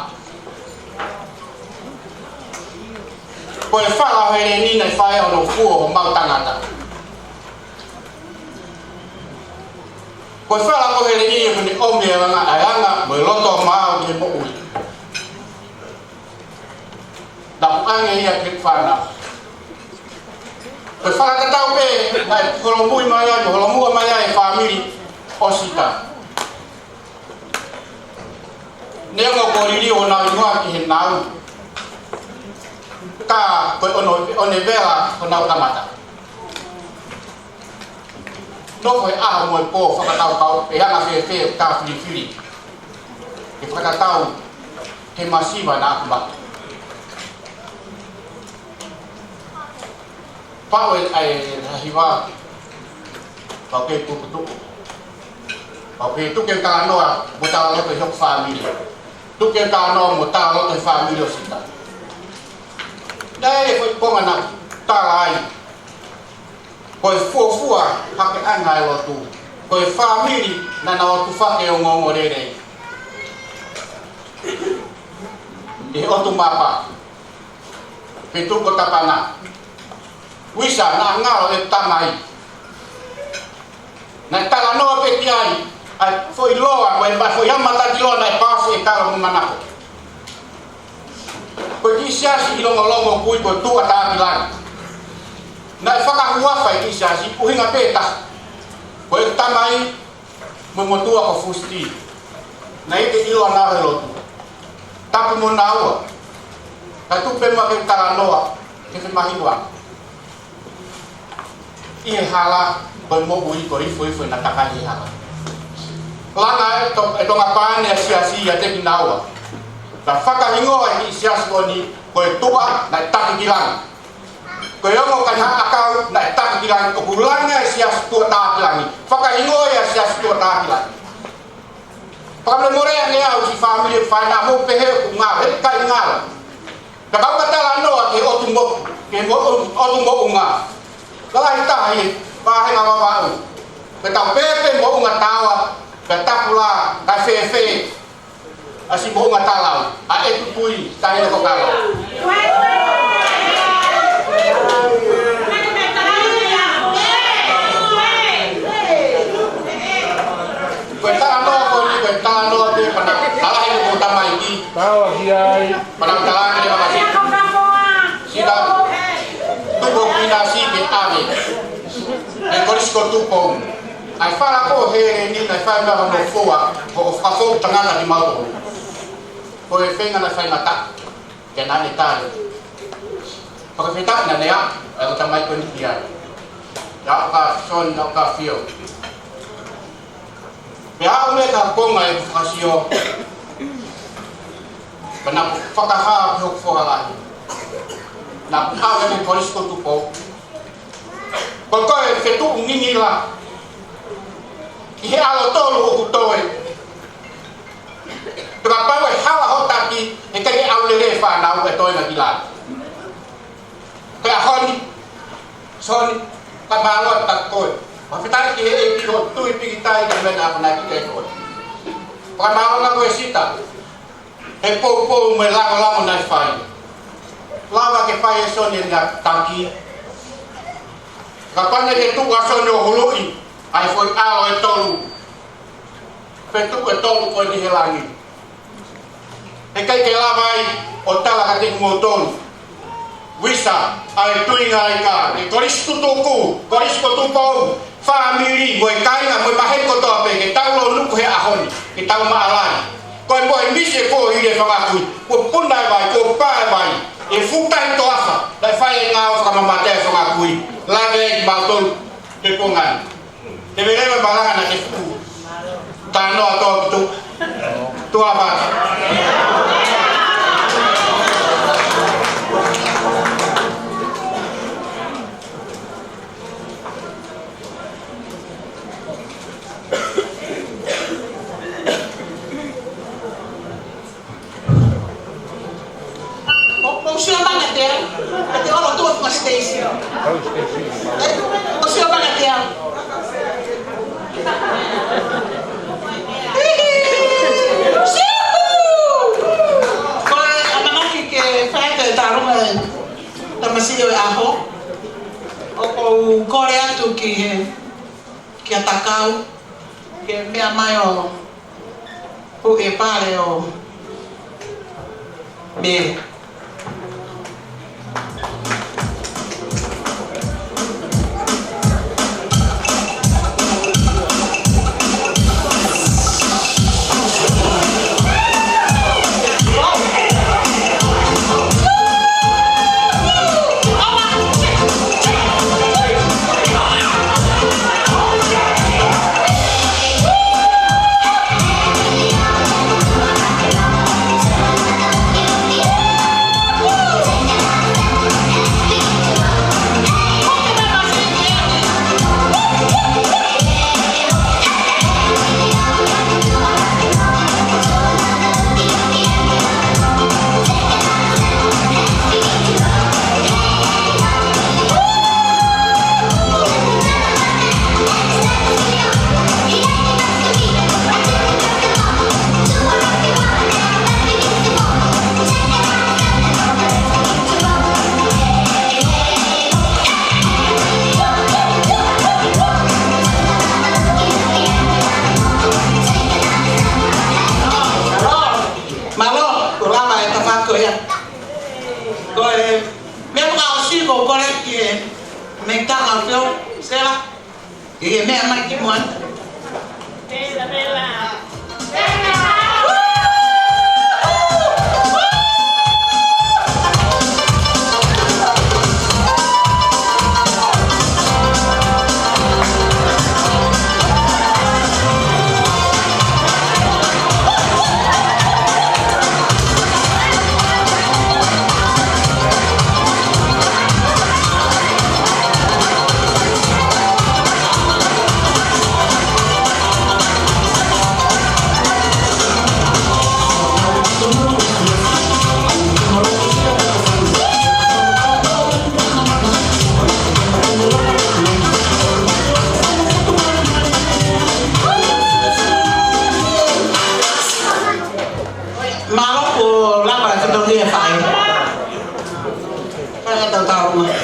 Ko e fala ʻo Heleni naʻe fai hono fua homau tangata. Ko e fala ko Heleni ʻoku ne ʻomi e anga, e anga mo e loto maau ki he moʻui. Naʻa ku ʻange ia ki he fānau. Ko e fakatatau pē, naʻe holomui mai ai, mo holomua mai ai e fāmili ʻo Sita. Neongo kuo liliu honau hingoa ki he nau. Ka ko e ʻono, ʻo ne vela honau kamata. Nofo he ʻaho mo e pō fakakaukau, ʻe anga fēfē ʻo ka filifili. Ke fakatatau, he masiva naʻa ku maʻu. Pau e, e, hiva. Pau ke tukutuku. Pau ke tuku e talanoa, mo talaloto ʻi hoku fāmili. Tuku e talanoa, mo talaloto ʻi he fāmili ʻo Sita. Naʻe, ko e konga naʻa ku tala ai. Ko e fuofua hake ʻana e lotu. Ko e fāmili naʻa nau tufaki e ongoongolelei. ʻI he ʻotu mapa. Pe tuko tapanga. Uisa naʻa ngalo e tamai. Naʻe talanoa pē ki ai. ʻA e foʻi loa, ko e ma-, foʻi ama taki loa naʻe pasi e kalo mo manako. Ko e kiʻi siasi ʻi Longolongo kui ko e Tuʻa Takilangi. Naʻe fakahuafa e kiʻi siasi, ʻuhinga pē taha. Ko e tamai mo e motuʻa ko Fusiti. Naʻe ʻikai ke ʻilo ʻa naua he lotu. Tapu mo naua. Ka tuku pē muʻa ke talanoa, ke femahiʻi ua. ʻI he hala, ko e moʻui, ko e ifoifo ʻena takai he hala. Langa e to-, e Tonga Pane ʻa e siasi ʻiate kinaua. Ka fakahingoa e kiʻi siasi ko eni, ko e Tuʻa naʻe Takilangi. Ko e ongo kaihaʻa ʻakau naʻe Takilangi, ʻoku langa e siasi Tuʻa Takilangi. Fakahingoa e siasi Tuʻa Takilangi. Fakamolemole ange au ki he fāmili ʻo fai na mo pehē ʻoku ngalo, he ʻikai ngalo. Ka kau ka talanoa ki he ʻotu moʻu, ki he moʻu, ʻotu moʻunga. Lalahi taha ʻi he vāhenga Vavaʻu. Pea tau pēpē moʻunga taua, pea tapu lā, kae fēfē ʻa siʻi moʻunga talau, ʻa e tuʻi, tahi ko kalo. Ko e talanoa ko eni, ko e talanoa te pana, talahi ko tamaiki. Taua ki ai. Pana talahi ke makasi. Sila, tuku ki nasi ke ave. E Kolisi ko Tupou. ʻA e fala ko Heleni, naʻe fai mai hono fua, ko e fakafou tangata ni mau. Ko e feinga naʻe faingataʻa. Ke naʻe tali. Fakafetaʻi naʻe ʻa, e ko tamai ko ni ki ai. Naʻa ka Soni, naʻa ka Fio. Pea aʻu mai ki he konga ʻeku fakasio. Pea naʻa ku fakahā ki hoku foha lahi. Naʻa ku ʻave ki he Kolisi ko Tupou. Ko e ko e fetuʻu ngingila. ʻI he ʻalu tolu ʻoku toe. Pea kapau ʻe hala hoʻo taki, heʻikai ke ʻalu lelei e fānau ʻe toe na ki lalo. Pea ʻaho ni, Soni, ka mālō atu koe. Fakafetaʻi ki he ʻEiki hoʻo tui pīkitai ki he meʻa naʻa ku nai ki ai koe. Fakamālō ange koe Sita. He poupou mo e langolango naʻe fai. Lava ke fai ʻe Soni ʻene taki. Kapau naʻe tuku ʻa Soni ʻo huluʻi, ʻa e foʻi ʻalo ʻe tolu. Fetuʻu ʻe tolu ko eni he langi. Heʻikai ke lava ai ʻo tala kiate kimoutolu. Visa, ʻa e tuʻunga ika, e Kolisi Tutuku, Kolisi ko Tupou, fāmili, mo e kāinga, mo e maheni kotoa pē, ke tau lōnuku he ʻaho ni, ke tau maʻalahi. Ko e mohe misi e ko i le fanga kui, kuo puna e vai, kuo pā e vai, ʻe futa e toafa, naʻe fai e ngāue fakamamata e fanga kui, lave ai kimautolu, ke pongan. Te mele me malanga na te fuku. Tano ato kitu. Tua ba. Mo, mo sio manga te, ʻa te olo tuʻa ma station. Mo sio manga te. Siapu! Ko e ʻamanaki ke fai atu e talunga e tamasiʻi ʻo e ʻaho. ʻOku ou kole atu ki he, kia Takau, ke meʻa mai ʻo Hu e pale o me. Ko kole ki he meʻa ka feo, Sela. Ke ke meʻa mai ki muʻa. Mālō, kuo lava e fatongia e faʻē. Fai ʻetau tau mai.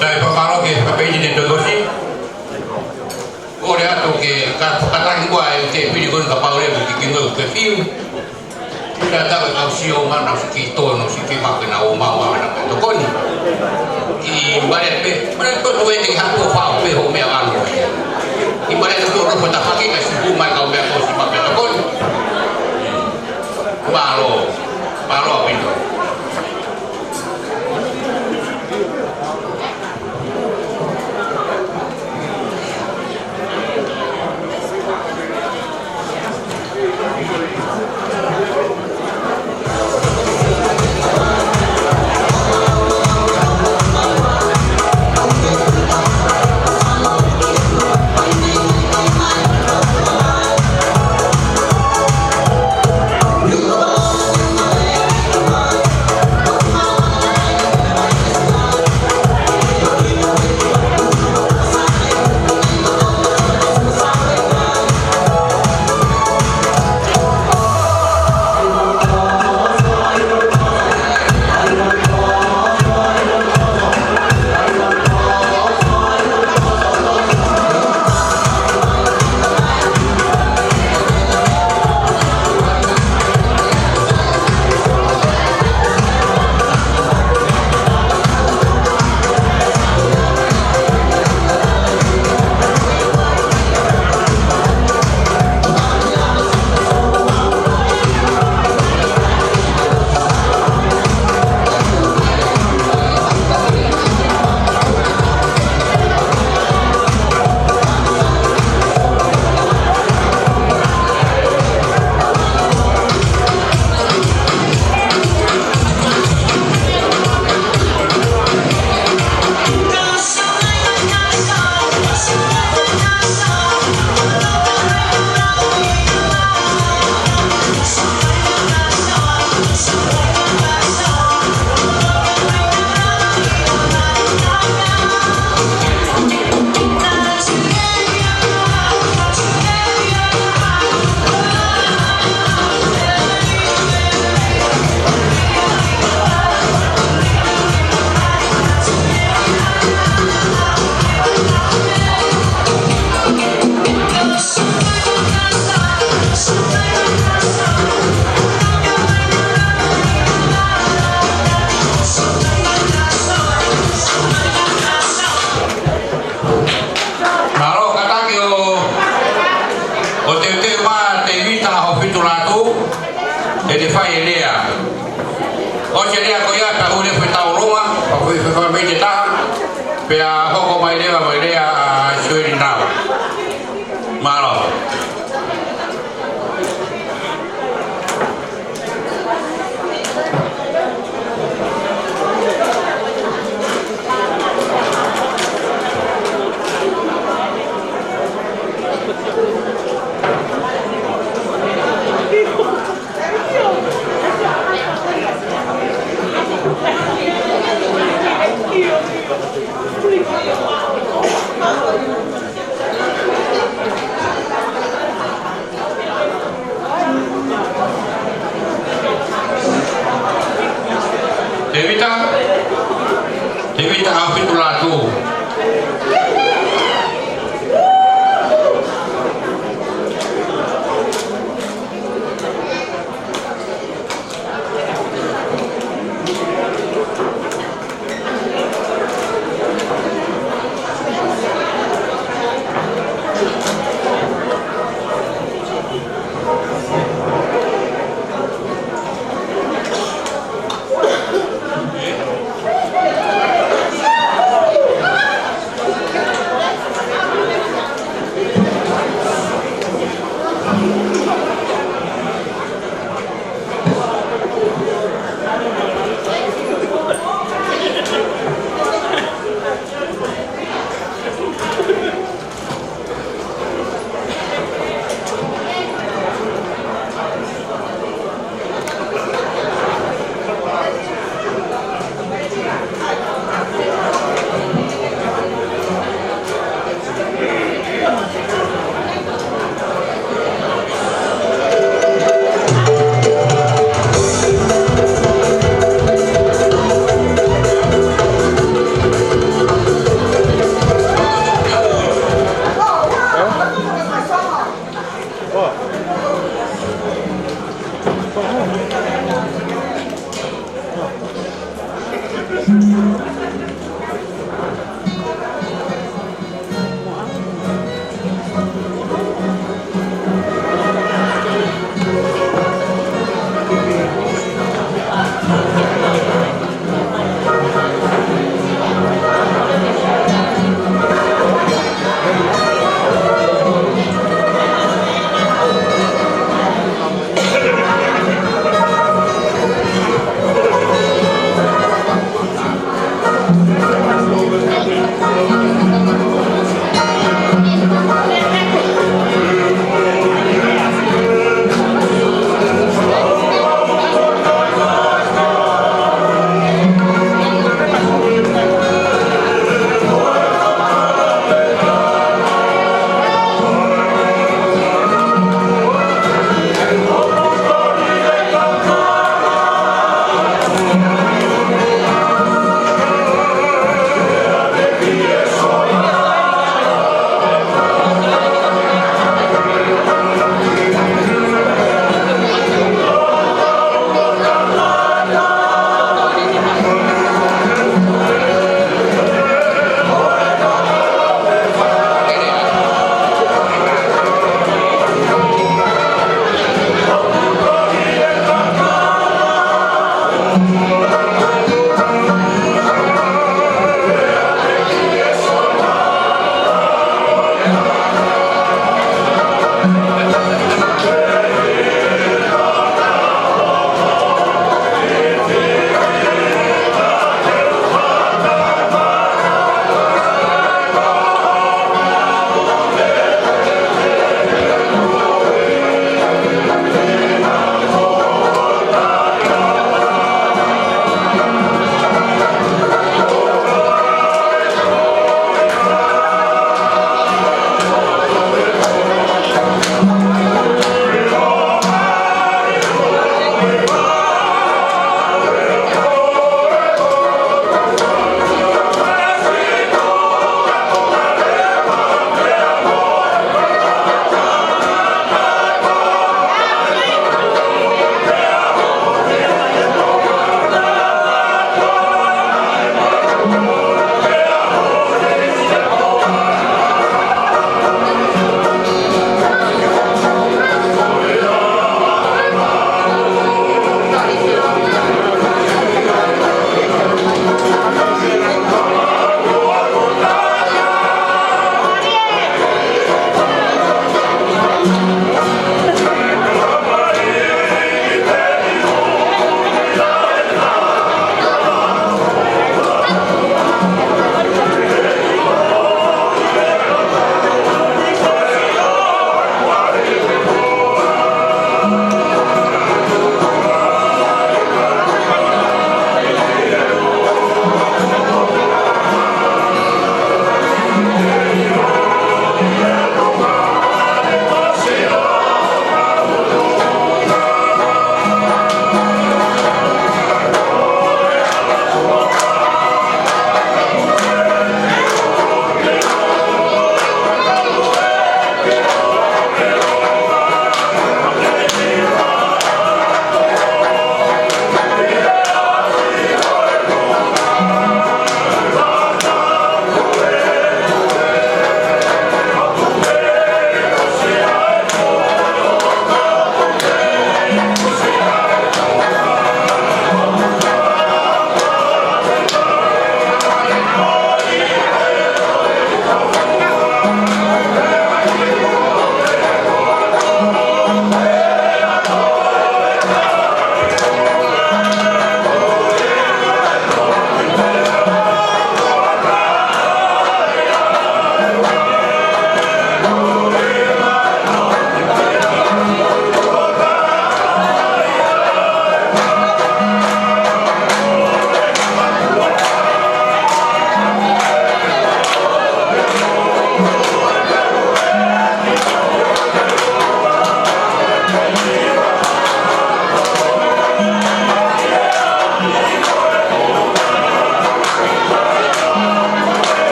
Naʻe fakamālō ki he fakapeiteni Tohi ʻosi. Kole atu ke ka-, fakataki muʻa e tēpile ko eni kapau leva ʻoku ke kei fiu. Pea tau e kau sio mana si ki tono si ki make na o mau ʻa na tokoni. Ki mare pe, mare pe to e te hapo fa pe ho me ano. Ki mare to to ko ta faki ka si pu mai kau meʻa ko si make tokoni. Mālō, mālō ʻaupito. Mālō, kātaki ʻo, ʻo teuteu mai Tēvita Hofitulatu, ʻe te fai e lea. ʻOsi e lea ko ia, ka ule fetau longa, ka fai fai fai mai te taha, pea hoko mai leva mai lea ʻa Sueli Nava. Mālō.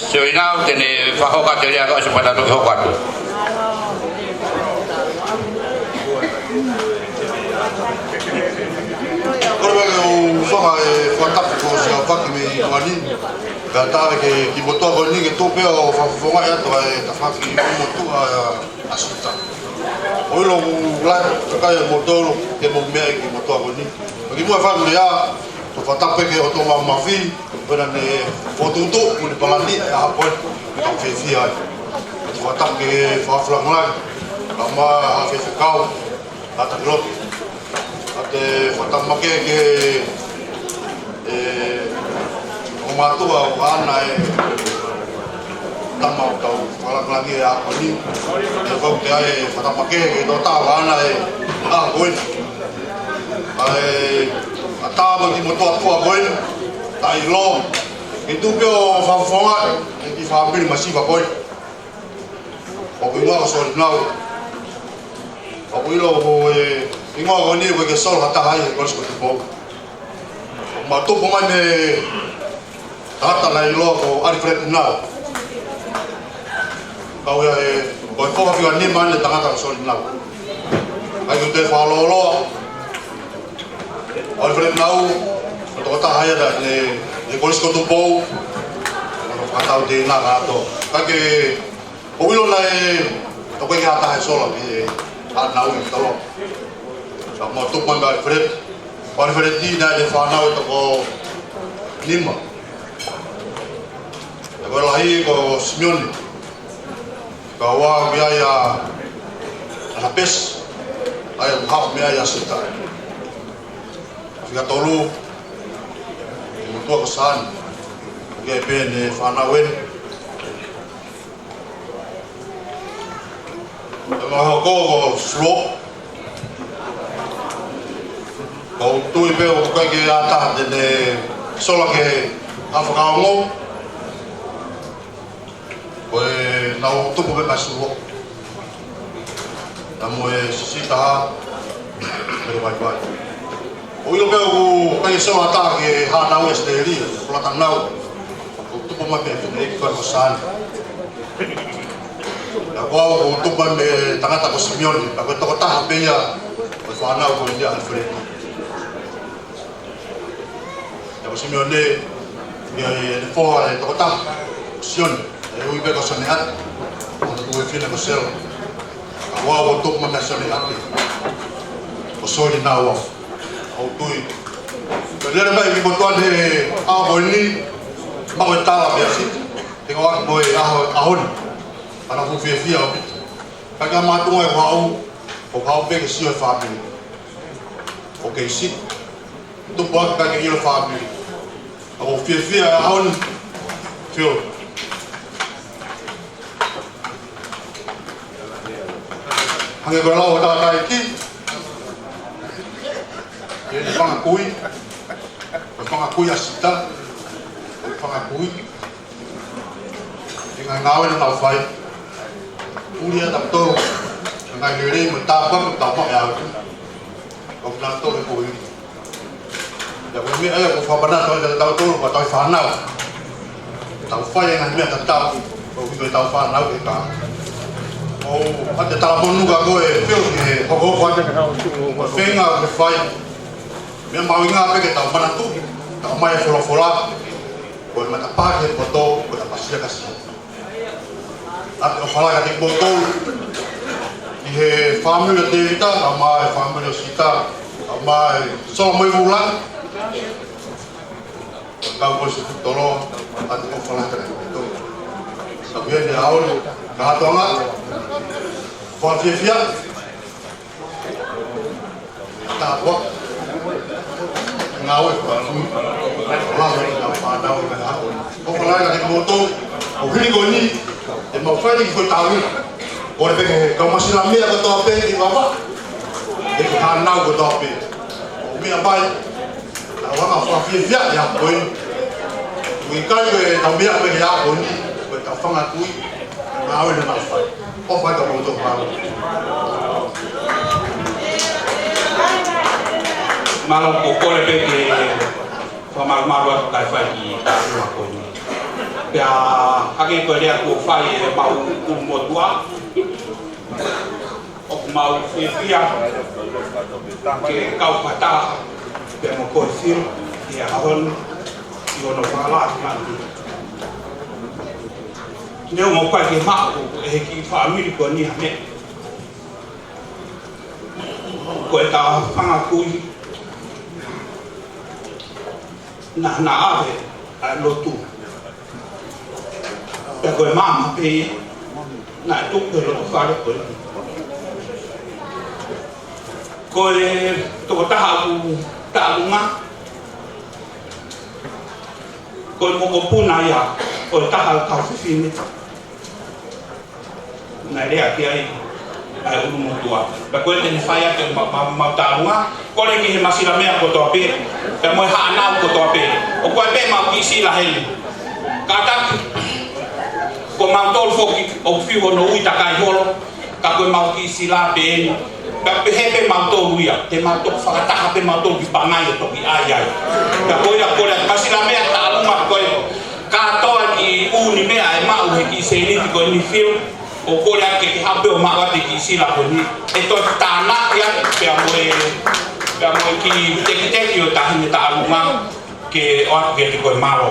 Sio ʻi nau te ne fakahoka atu e lea, ka ʻosi pea tau toki hoko atu. Kole mai ke u faka-, e, fakatapu ko Siaofa ki mei Nuani. Kae ʻatā ke, ki motuʻa ko eni ke tuʻu pē ʻo fakafofongaʻi atu ʻa e tafaʻaki motuʻa ʻa Sita. ʻO ʻilo ʻoku lahi e kakai ʻo moutolu ke mou meʻa ki motuʻa ko eni. Pea kimuʻa e fai e lea, ʻoku ou fakatapu ki he ʻOtua Mafimafi, pea naʻa ne fokotuʻutuʻu mo ne palani e ʻaho ko eni, ʻoku ou fiefia ai. Fakatapu ki he Fakafofonga Lāngilangi, kae ʻumaʻā e Faifekau, ʻa Takilotu. Pea te u fakatapu makehe ki he, e, ongo mātuʻa ʻoku ʻaʻana e tama ʻoku tau fakalāngilangiʻi he ʻaho ko eni. Pea ʻoku ou ʻai e fakatapu makehe ki he tokotaha ʻoku ʻaʻana e ʻaho ko eni. ʻA e, ʻatā mo e kiʻi motuʻa tuʻa ko eni, taʻeʻiloa. Ke tuʻu pē ʻo fakafofongaʻi e kiʻi fāmili masiva ko eni. ʻOku ʻi ai ʻa Solinau. ʻOku ʻilo ʻoku, e, ʻi ai ʻa Solinau, ʻoku ʻikai ke sola ha taha ia he Kolisi ko Tupou. ʻOku ma tupu mai mei he tangata naʻe ʻiloa ko Alfred Nau. Kau ia e, ko e foha fika nima ʻene tangata ko Solinau. ʻIkai ke u toe fakalōloa. Alfred Nau, ko e tokotaha ia naʻe, naʻe Kolisi ko Tupou, ʻo fakatau te na kato. Ka ke, ʻoku ʻilo naʻe, ʻoku ʻikai ke ʻi ai ha taha ʻe sola ki he ʻAʻanaui ʻi Toloa. Ka ma tupu mai mo Alfred, ko Alfred naʻe fānau ʻe toko nima. Pea ko e lahi ko Simione. Kau ai ʻa Anapesi, ʻa ia ʻoku haʻu mei ai ʻa Sita. Fika tolu, ʻi motuʻa ko Sani. ʻOku ʻi ai pē ʻene fānau ē. Pea mo e hoko ko Sulo. ʻOku ou tui pē ʻoku ʻikai ke ʻi ai ha taha te ne sola ki he ʻaho fakaongo. Ko e nau tupu pē mei Sulo. Naʻa mo e sisita, pea mo e vaivai. ʻOku ʻilo pē ʻoku ʻikai ke sola ha taha ki he ʻAʻanaui ʻAositelēlia, ko Latanau. ʻOku tupu mai pē mei he ʻeiki ko Sani. Pea ko au ʻoku tupu mai mei he tangata ko Simione, pea ko e tokotaha pē ia ʻo e fānau ko ia ʻa Alfred. Pea ko Simione, ʻi ai ʻene foha ʻe toko taha, Sione, ʻe ui pē ko Sione ʻAti, ʻa e tuofefine ko Sela. Ka ko au ʻoku tupu mai mei Sione ʻAti, ko Solinau au. ʻOku ou tui. Pea lele mai ki motuʻa ni he ʻaho ko eni, maʻu e tala pē ʻa Sita, te u ʻoatu mo e ʻaho, ʻaho ni. Pea naʻa ku fiefia ʻaupito. Ka ko e makatuʻunga ʻeku haʻu, ʻoku ou haʻu pē ke sio he fāmili. ʻOku kei Sita. Tupu atu ʻikai ke ʻilo e fāmili. ʻOku ou fiefia he ʻaho ni. Phil. Hangē ko e lau ʻa e tangataʻeiki. ʻE fanga kui. ʻE fanga kui ʻa Sita. ʻE fanga kui. ʻI he ngaahi ngāue naʻa nau fai. Puli ʻa tautolu. Ngaahi lelei mo e tāpuaki ʻoku tau maʻu ʻe au. ʻOku nau tole ko ia. Pea ko e meʻa ia ʻoku fakamanatu ai kiate tautolu, ko e tau fānau. Tau fai e ngaahi meʻa tatau. ʻOku ʻikai ko e tau fānau ke ka. ʻOku ʻi ai e talamonū ka ko e pio ki he hokohoko atu. Ko e feinga ʻoku ke fai. Meʻa mahuʻinga pē ke tau manatuʻi. Tau mai e folofola. Ko e matapā ki he poto, ko e ʻapasia ka Sita. ʻA e ʻofa lahi kiate kimoutolu. ʻI he fāmili ʻo Tēvita, kae ʻumaʻā e fāmili ʻo Sita, kae ʻumaʻā e sola mo e vula. Kau ko Sita Toloa, ʻa e ʻofa lahi kiate kimoutolu. Sa via ni aole, ka hatoanga, fakafiefia. Tāpuaki. Ngāue ko atu. Lava ki he fānau ʻi he ʻaho ni. ʻOfa lahi kiate kimoutolu. ʻO hili ko eni. ʻE mau fai ni ko e tau. Kole pē ki he kau masilameʻa kotoa pē ʻi vava. ʻE ki he fānau kotoa pē. ʻO meʻa mai. Tau hanga fakafiefia ʻi he ʻaho ko eni. ʻOku ʻikai ko e tau meʻa pē ki he ʻaho ni. Ko e tau fanga kui. Ngāue naʻa nau fai. ʻOfa atu kiate kimoutolu. Mālō. Ko e kole pē ke fakamalumalu atu kae fai e kiʻi tāpuaki ko eni. Pea hangē ko e lea kuo fai ʻe homau ʻulumotuʻa, ʻoku mau fiefia ke kau fakataha pea mo koe Phil ʻi he ʻaho ni ʻi hono fakalahi manu. Neongo ʻoku ʻikai ke maʻu ʻe he kiʻi fāmili ko eni ha meʻa, ko e tau fanga kui naʻa na ʻave ʻa e lotu. Pea ko e maama pē ia naʻe tuku he loto fale ko ē. Ko e tokotaha ʻoku taʻalunga, ko e mokopuna ia ʻo e taha ʻo e kau fefine naʻe lea ki ai ʻa e ʻulumotuʻa. Pea ko e te ne fai ake ma, ma, mau taʻalunga, kole ki he masilameʻa kotoa pē, pea mo e haʻanau kotoa pē. ʻOku ʻi ai pē mau kiʻi sila heni. Kātaki, ko mautolu foki ʻoku fiu hono ui takai holo, ka ko e mau kiʻi sila pē eni. Pea pehē pē mautolu ia, te mau toki fakataha pē mautolu ki Pangai ʻo toki ʻai ai. Pea ko ia kole, masilameʻa taʻalunga ko e kātoa kiʻi ʻū ni meʻa ʻe maʻu he kiʻi sēniti ko eni Phil, ʻo kole ake ke hape ʻo maʻu atu e kiʻi sila ko eni. ʻE toe tānaki atu pea mo e, pea mo e kiʻi tekiteki ʻo e taʻahine taʻalunga ke ʻoatu kiate koe, mālō.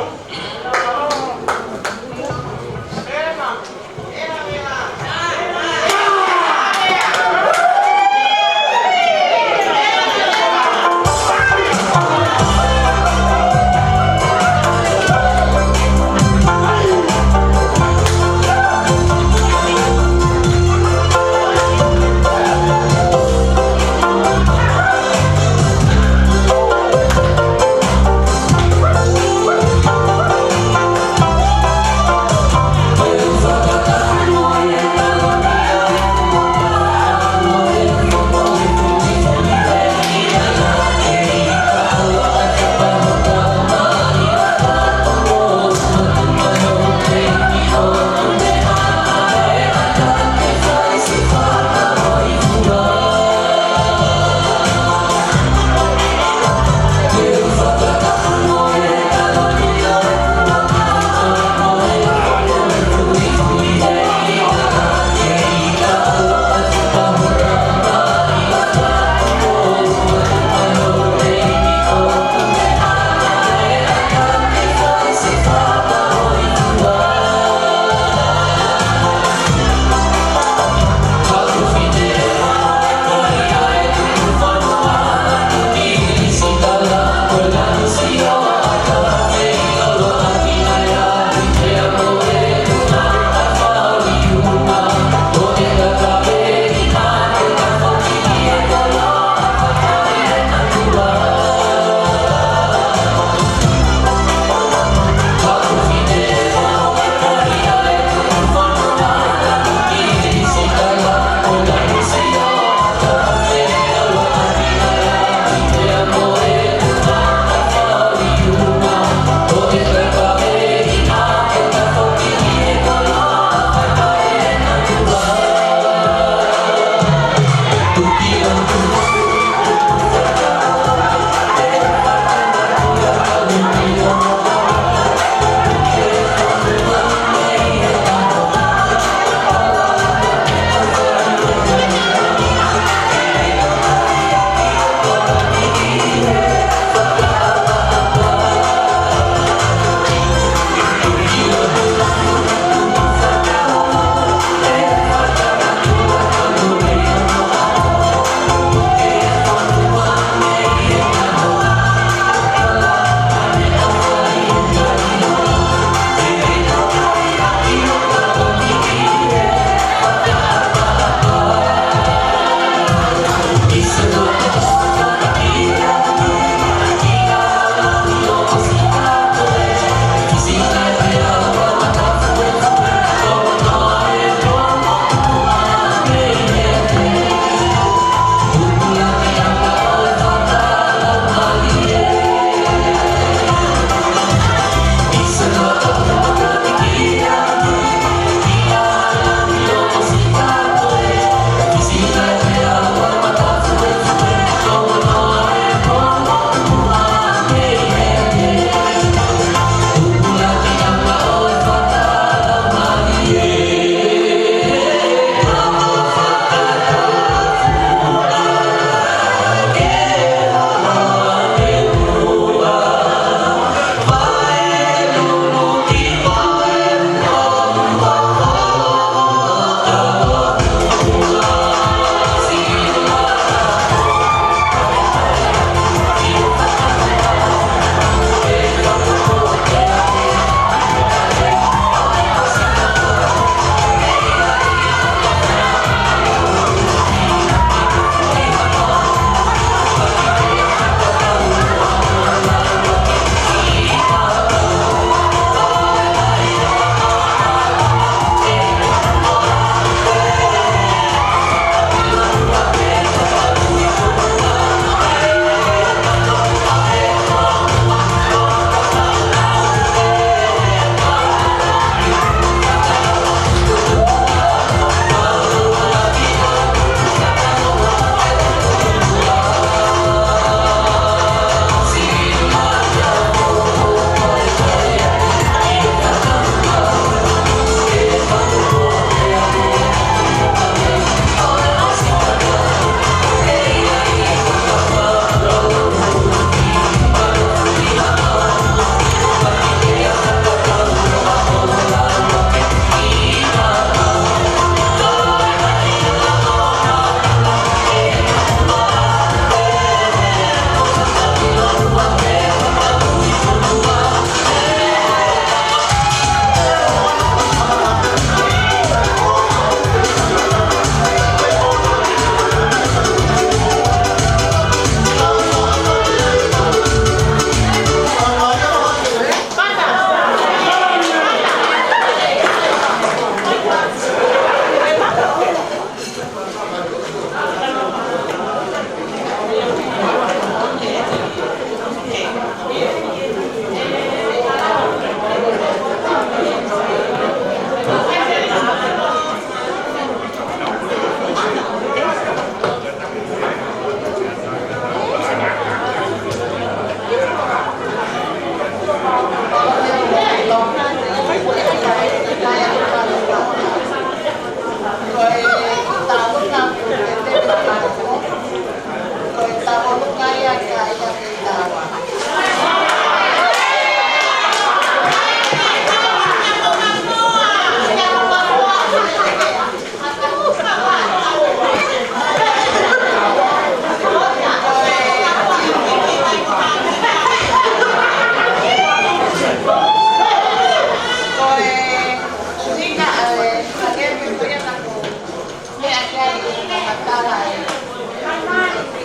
Matala e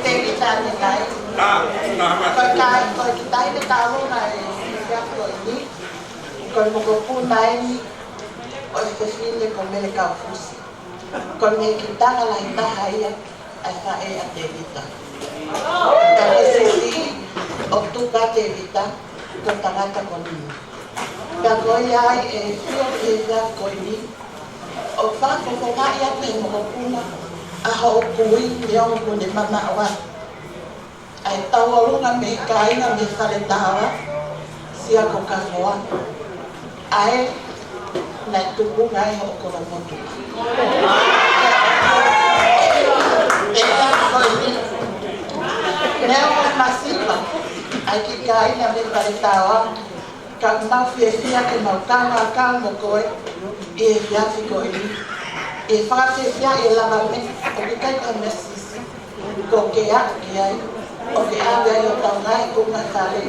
Tēvita ʻanenai. Ko e kai, ko e kiʻi taʻahine tauʻolunga ʻi he efiafi ko eni, ko e mokopuna eni ʻo e fefine ko Mele Kaufusi. Ko e meʻa kiʻi tangata lahi taha ia ʻa e faʻē ʻa Tēvita. Ka ke sisi ʻo tuku ʻa Tēvita ko e tangata ko Nini. Pea ko ia ai ʻe Fio ki he efiafi ko eni, ʻo fakafofongaʻi atu ʻe he mokopuna ʻa hoʻo kui, neongo kuo ne mamaʻo atu, ʻa e tauʻolunga mei he kāinga mei Faletaoa, Siakokafoa, ʻa ē naʻe tupunga ai hoʻo kolomotuʻa. Pea ko eni, neongo masiva ʻa e kiʻi kāinga mei Faletaoa, ka ʻoku mau fiefia ke mau kaungā kau mo koe ʻi he efiafi ko eni. ʻI he fakafiefiaʻi e lavameʻa, ʻoku ʻikai ko ha meʻa sisi, ko ke aʻu ki ai, ʻo ke ʻave ai hotau ngaahi kuonga fale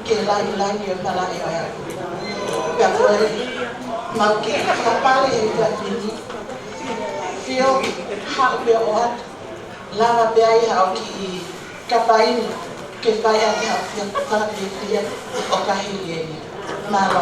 ki he langilangi ʻo e malaʻe ʻo e ʻaho. Pea ko e mau kiʻi fakapale he efiafi ni, Fio, haʻu pē ʻo ʻoatu, lava pē ai haʻo kiʻi kapaini ke fai ʻaki haʻo fia-, fakafiefia ʻo ka hili eni. Mālō.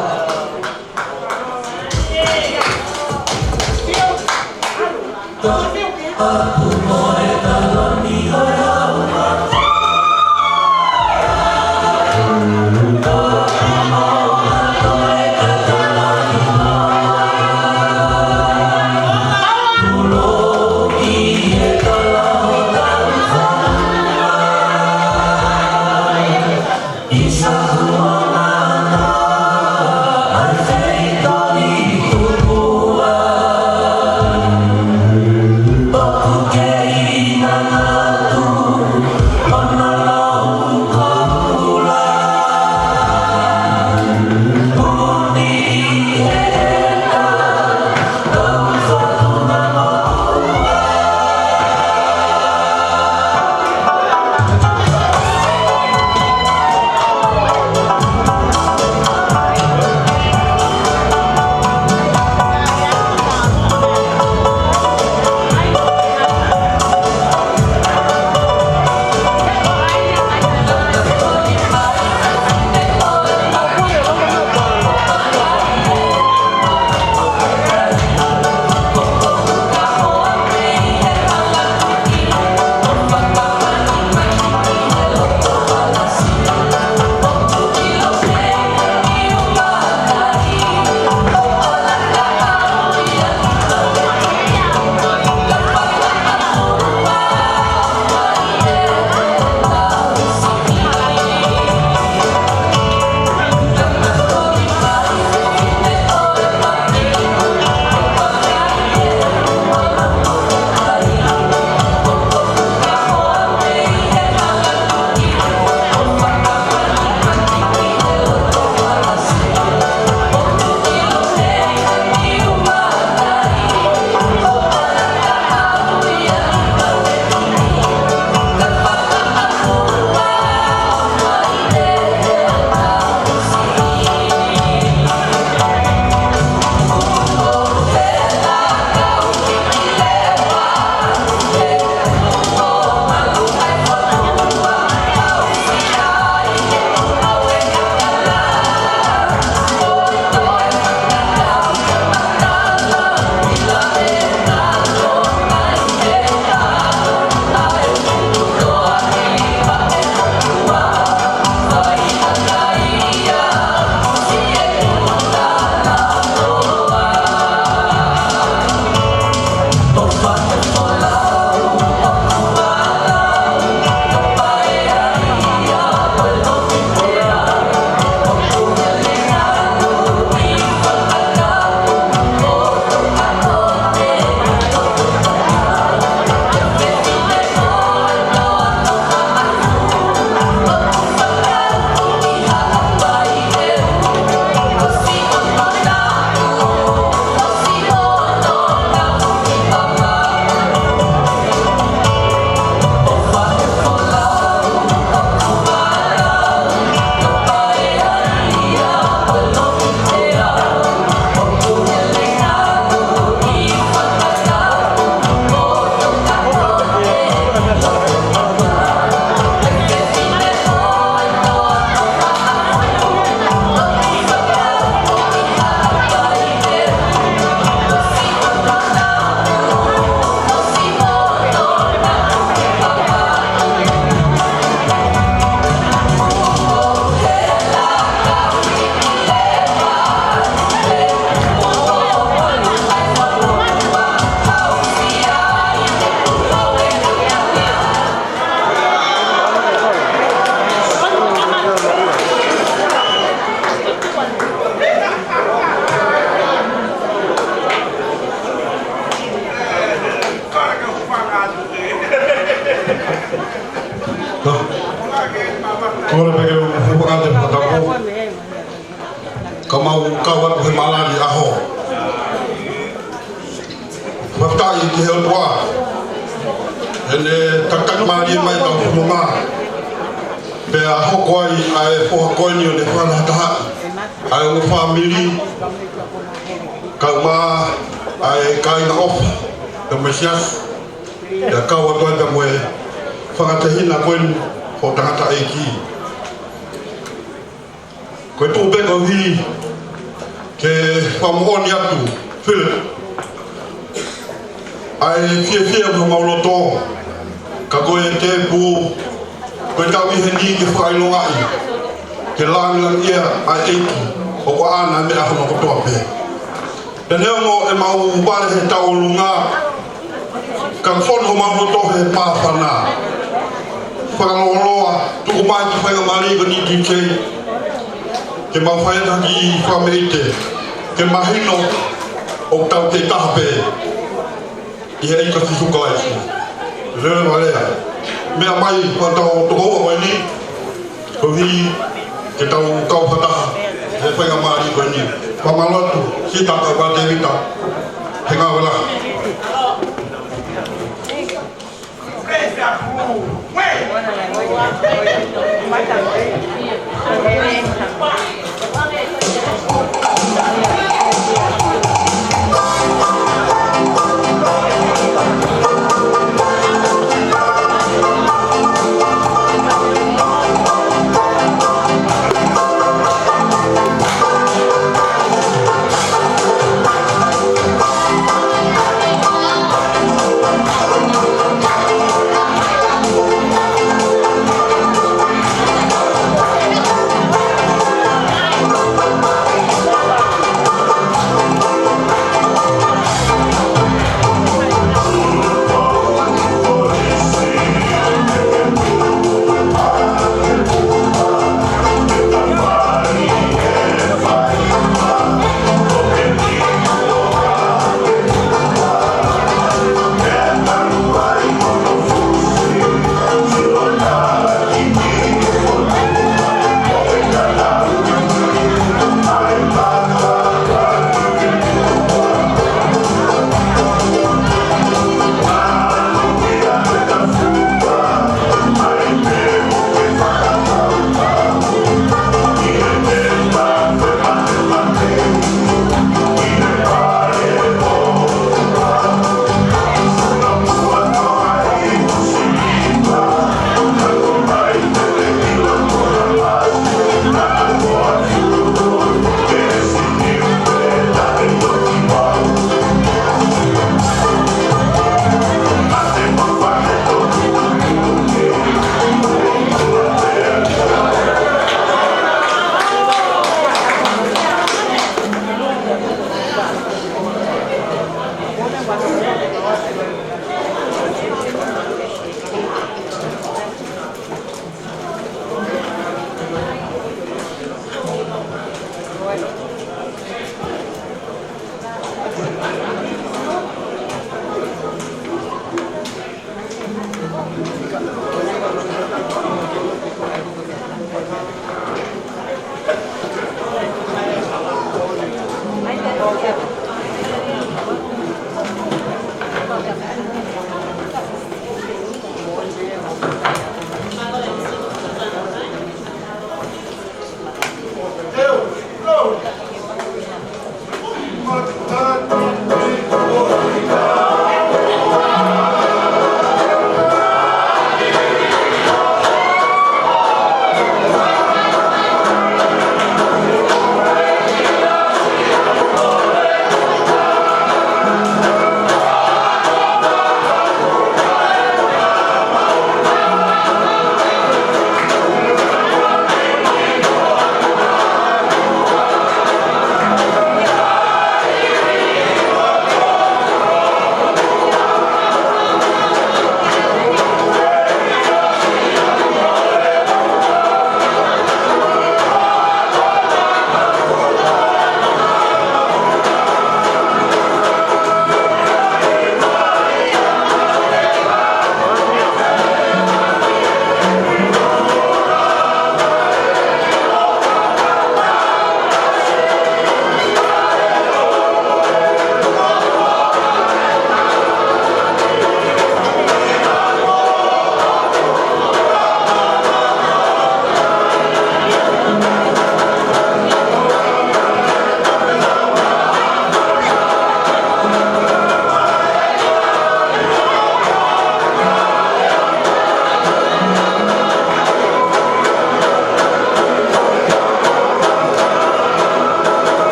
Kole pē ke u hūfanga atu he fakatapu. Ka mau kau atu he malali ʻaho. Fakafetaʻi ki he ʻOtua. Heʻene takitaki mālie mai ʻetau fononga. Pea hoko ai ʻa e foha ko eni ʻo ne fakatahatahaʻi ʻa e ongo fāmili. Kau mai ʻa e kāinga ʻofa. Pea mo e siasi. Pea kau atu ai pea mo e fanga tehina ko eni ʻo e tangataʻeiki. Ko e tuʻu pē koeʻuhi ke fakamoʻoni atu, Philip, ʻa e fiefia ʻi homau loto, ka ko e tēpile, ko e tau ʻi heni ke fakaʻilongaʻi, ke lāngilangiʻia ʻa e ʻEiki, ʻoku ʻaʻana e meʻa hono kotoa pē. Pea neongo ʻemau vale he tauʻolunga, ka fonu homau loto he māfana. Fakalōloa, tuku mai ki he faingamālie ko eni, T J, ke mau fai ha kiʻi fakameʻite, ke mahino ʻoku tau kei taha pē ʻi he ʻEiki ko Sīsū Kalaisi. Lele valea. Meʻa mai, fakatau tokoua ko eni, koeʻuhi ke tau kau fakataha he faingamālie ko eni. Fakamālō atu, Sita, kau Tēvita, he ngāue lahi.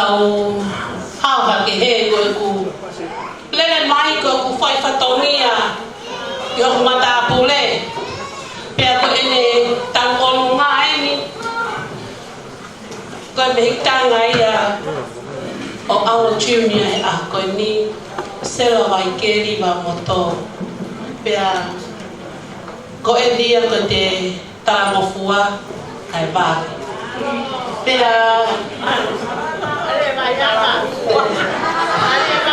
ʻAu, ʻalu hake he ko ʻeku lele mai ko ʻeku fai fatongia ʻi hoku matāpule. Pea ko ʻene tauʻolunga eni, ko e mehikitanga ia ʻo ʻAlo Junior he ʻaho ko eni, Sela Vaikeli Vamoto. Pea ko eni ia ko e talangofua ʻa e vave. Pea,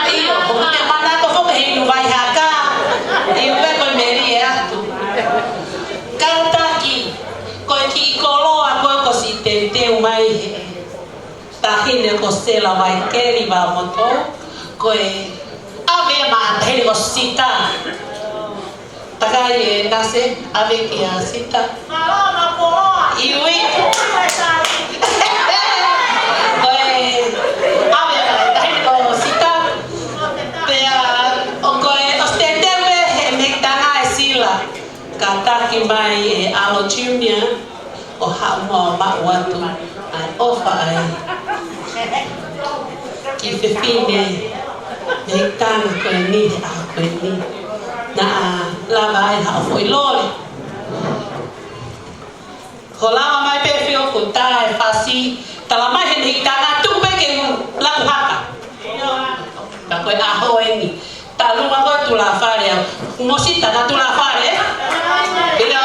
ʻio, ʻoku te manako foki he inu vai haka, ʻio, pea ko e melie atu. Kātaki, ko e kiʻi koloa ko ē kuo ʻosi teuteu mai he taʻahine ko Sela Vaikeli Vamoto, ko e ʻave maʻa taʻahine ko Sita. Takai e nasi, ʻave kia Sita. ʻIo. Ko e ʻave maʻa taʻahine ko Sita. Pea ʻoku ʻosi teuteu pē he mehikitanga ʻe Sila. Kātaki mai ʻe ʻAlo Junior ʻo haʻu mai ʻo maʻu atu ʻa e ʻofa ʻa e kiʻi fefine mehikitanga ko eni he ʻaho ko eni. Naʻa lava ai haʻo foʻi lole. Ko e lava mai pē fio ko tā e fasi, tala mai he mehikitanga tuku pē ke u laku haka. Ka ko e ʻaho eni. Talu ʻa ko e tulafale au. Mo Sita na tulafale. ʻIo.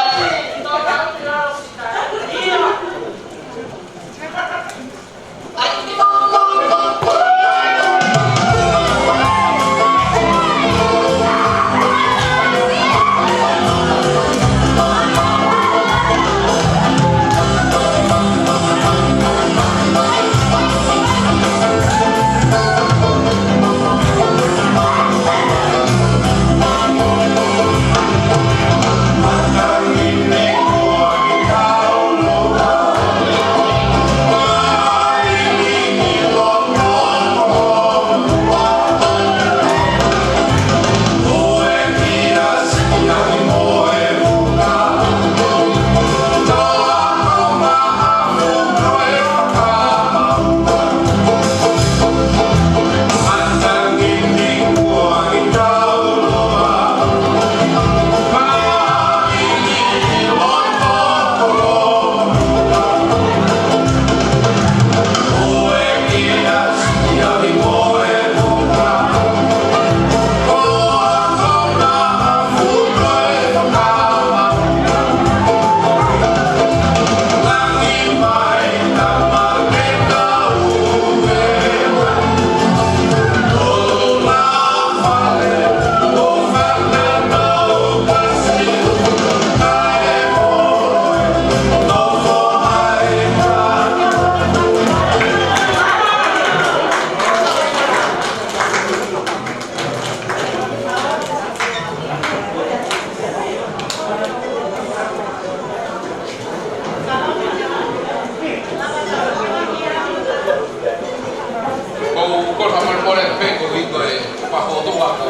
Ko u kole fakamolemole pē koeʻuhi ko e fakafotunga ko e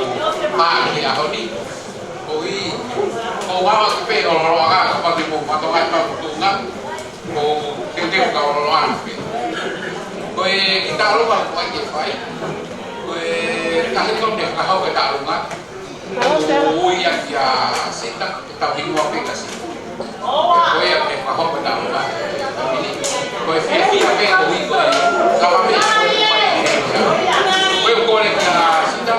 ʻaho ni. Koeʻuhi, ko u ʻalu atu pē ʻo loloa ka paki mo fatongia e fakafotunga. Ko u teuteu ka loloa pē. Ko e kiʻi taʻalunga ko ē ke fai. Ko e kahi ko ne ka hau ke taʻalunga. Ko u ui atu kia Sita, ke tau hingoa pē kia Sita. Ko ia pē ka hau ke taʻalunga. Ko e fiefia pē koeʻuhi ko e lava pē. Ko e kole kia Sita.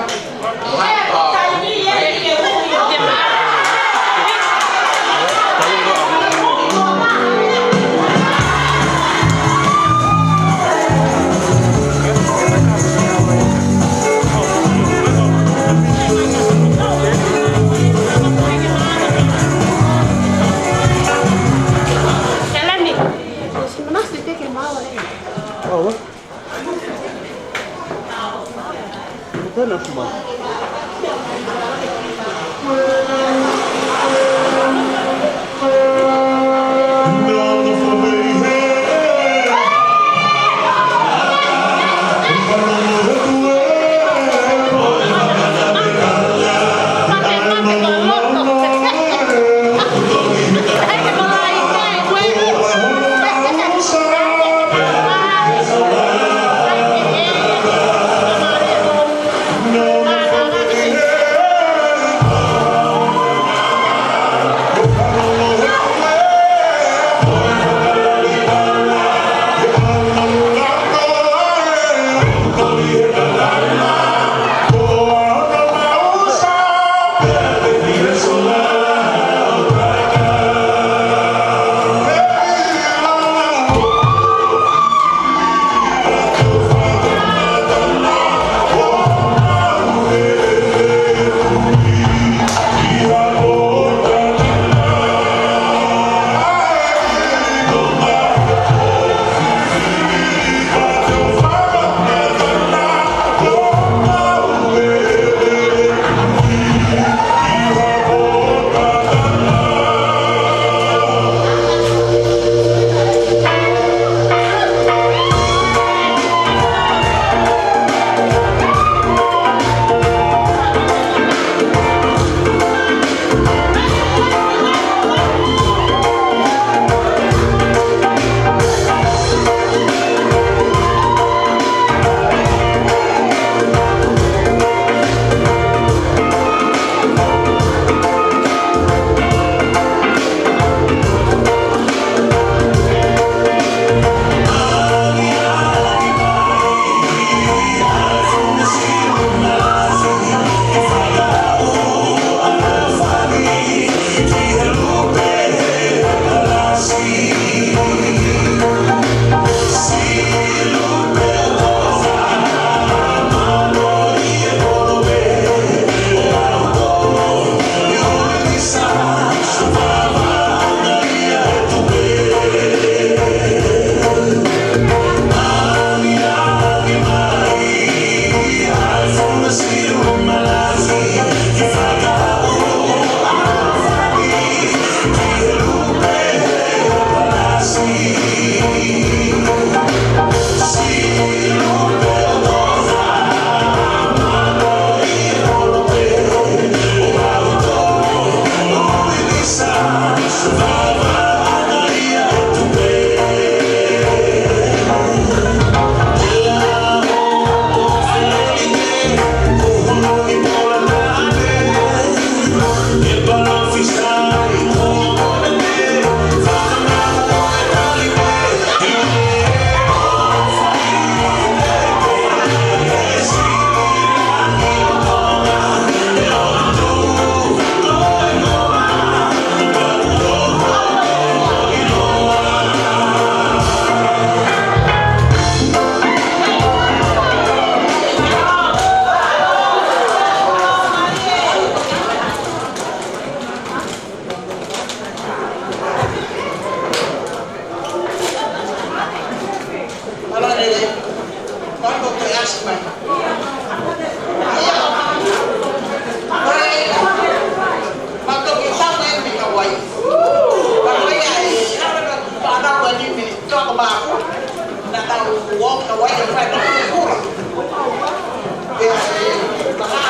Lele, kuandu ke asi mai. Ia. Lele, ma toki tau e mi ka wai. Ma wai ai, ʻa e na tu pana ko ni mi toka ma aku. Na tau uo ka wai ka fai na kura. Ia, e, ma ha.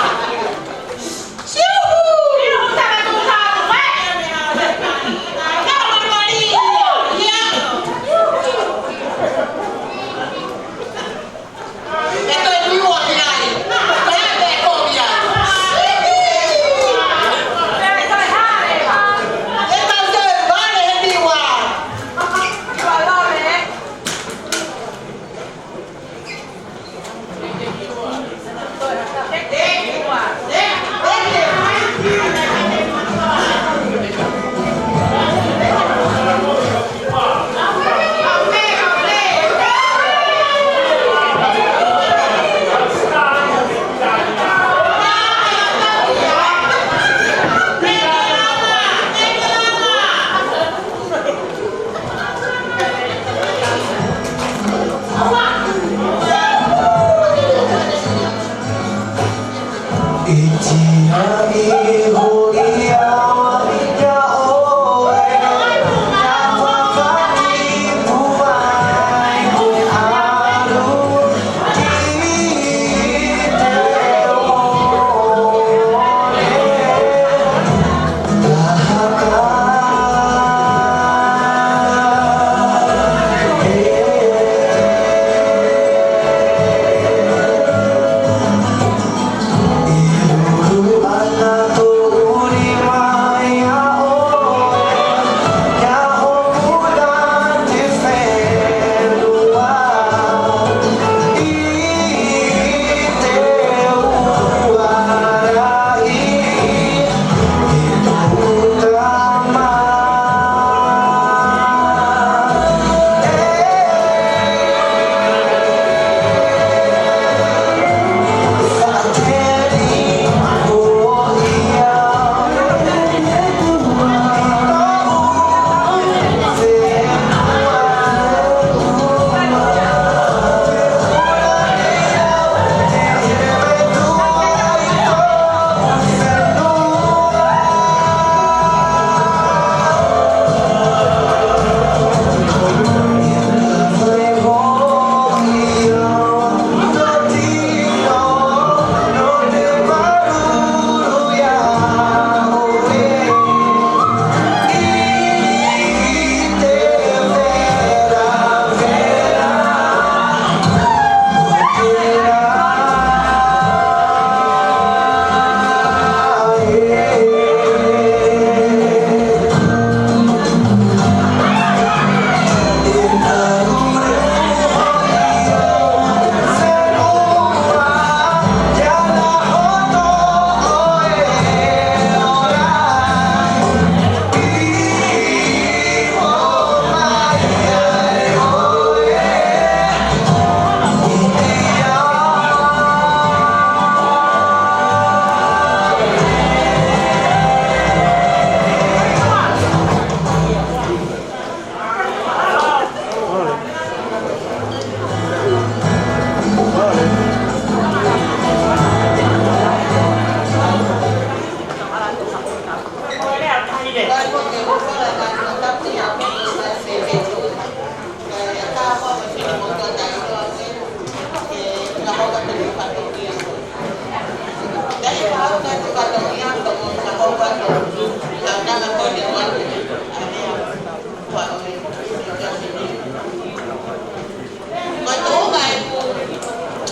Ko e tuʻunga ʻeku,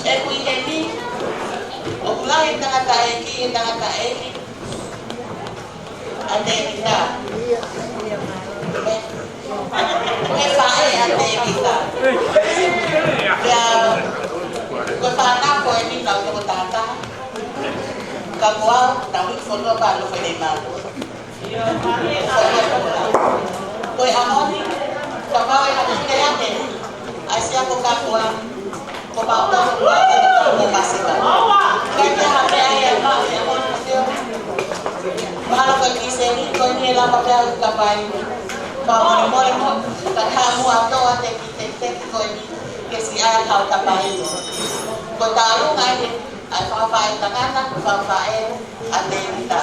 ʻeku ʻi heni, ʻoku lahi e tangataʻeiki, e tangataʻeiki ʻa Tēvita. Ko e faʻē ʻa Tēvita. Pea, ko e fānau ko eni naʻa nau toko taha taha. Ka ko au, naʻa ku fonua pē ʻo nofo ʻi Leimātuʻa. Ko e ʻaho ni, kapau ʻe hake atu, ʻasia ko Kakoa, ko Maʻuta, ko Maʻuta, ko Masika. Ka ʻi ai ha meʻa ia ʻe maʻu ʻi he ʻaho ni, sio. Mahalo ko e kiʻi sēniti ko eni ʻe lava pē ʻo kapai. Pea mole mole mo, ka ka muʻa toa te ki te te ki ko eni. Ke si ʻa e kau tapaʻi. Ko e tālunga ʻeni ʻa e fakafaʻahi tangata, ko e fakafaʻahi ʻa Tēvita.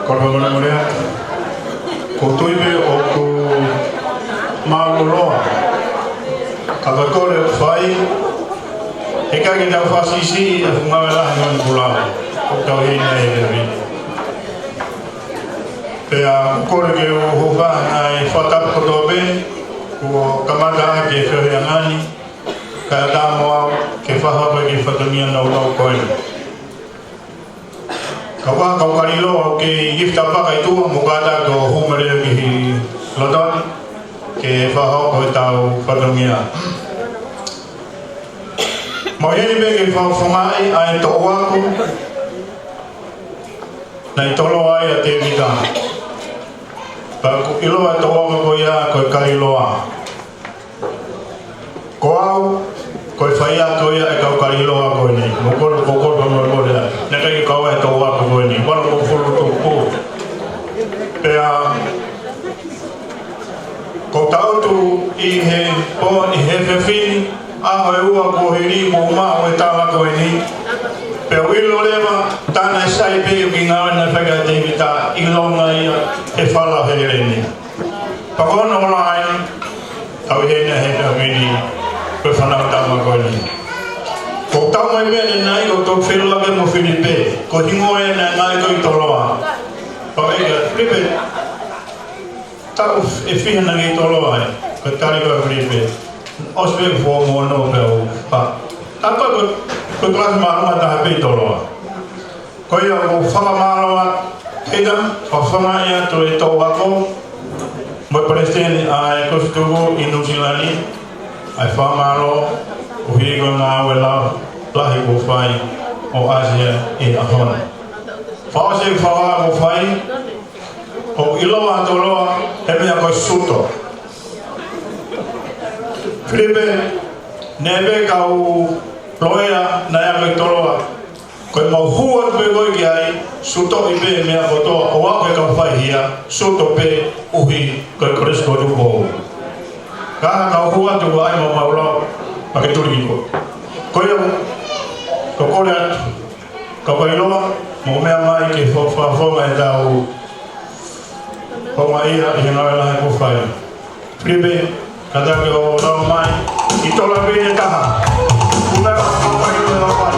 Kole molemole atu. ʻOku ou tui pē ʻoku mālōlō. Ka ko e kole ʻoku fai, heʻikai ke tau fakasiʻisiʻi e fuʻu ngāue lahi ʻa e ngaahi pulau. ʻOku tau ʻi heni he efiafi ni. Pea ʻoku ou kole ke u hūfanga ʻi he fakatapu kotoa pē kuo kamata ʻaki e feohiʻanga ni, kae ʻatā mo au ke fakahoko e kiʻi fatongia nounou ko eni. Ka ʻoku ʻi ai e kau kaliloa ʻoku kei gift a paka i tuʻa mo kātaki ʻo hū mai leva ki loto ni ke fakahoko ʻetau fatongia. Mau ʻi heni pē ke fakafofongaʻi ʻa e toʻu ako naʻe tō ai ʻa Tēvita. Pea ʻoku ʻiloa e toʻu ako ko ia ko e kaliloa. Ko au, ko e faiako ia ʻa e kau kaliloa ko eni. Mo kolo, ko kolo, mo kolo ia. Naʻe ʻikai ke kau ai e toʻu ako ko eni. Valu ko fulu tupu. Pea ʻoku ou tangutu ʻi he pō, ʻi he efiafi ni, ʻaho ʻe ua kuo hili kuo u maʻu e tala ko eni. Pea u ʻilo Leva, tā naʻe sai pē ʻo ki ngāue naʻe fai ʻe Tēvita, ʻilonga ia ʻe he fala Heleni. Pea ko hono ola ai, tau ʻi heni he taʻu ni, ko e fānau tama ko eni. Ko e taʻu mai mei he naʻe ʻi ai ʻo tau fela ke mo Filipe, ko e hingoa ia naʻe ngāueʻaki ko e Toloa. Pea ʻeke, Filipe, taʻu ʻe fiha naʻa ke ʻi Toloa ai? Ko e tali ko ē ʻa Filipe, ʻosi pē fuʻu mono pē au. Pea, tā ko, ko, ko e kalasi māʻolunga taha pē ʻi Toloa. Ko ia ʻoku ou fakamālō atu, Tēvita, fakafofongaʻi atu e tau ako, mo e palesiteni ʻa e Kosi Tuku ʻi Nuʻusila ni, ʻa e fakamālō, ʻoku hiki ko e ngāue la-, lahi kuo fai ʻo ʻAsia ʻi he ʻaho ni. Fakaʻosi e fakaʻaho kuo fai, ʻoku ʻiloa ʻa Toloa he meʻa ko e suto. Filipe, neongo e kau loea naʻe ako ʻi Toloa, ko ʻemau hū atu pē ko ē ki ai, sutoʻi pē meʻa kotoa, ʻo aʻu ki he kau faihia, suto pē ʻuhi ko e Kolisi ko Tupou. Ka ka hū atu ʻa e mau mau lau, pea ke tuli ko. Ko ia, ko e kole atu, ka ko e ʻiloa, mo meʻa mai ke fo-, fo-, fo mai tau, fo mai ia, ʻi he ngāue lahi kuo fai. Filipe, kātaki ʻo lau mai, ʻi he tola pē ʻe taha. Kuna ka fai ʻo lau mai.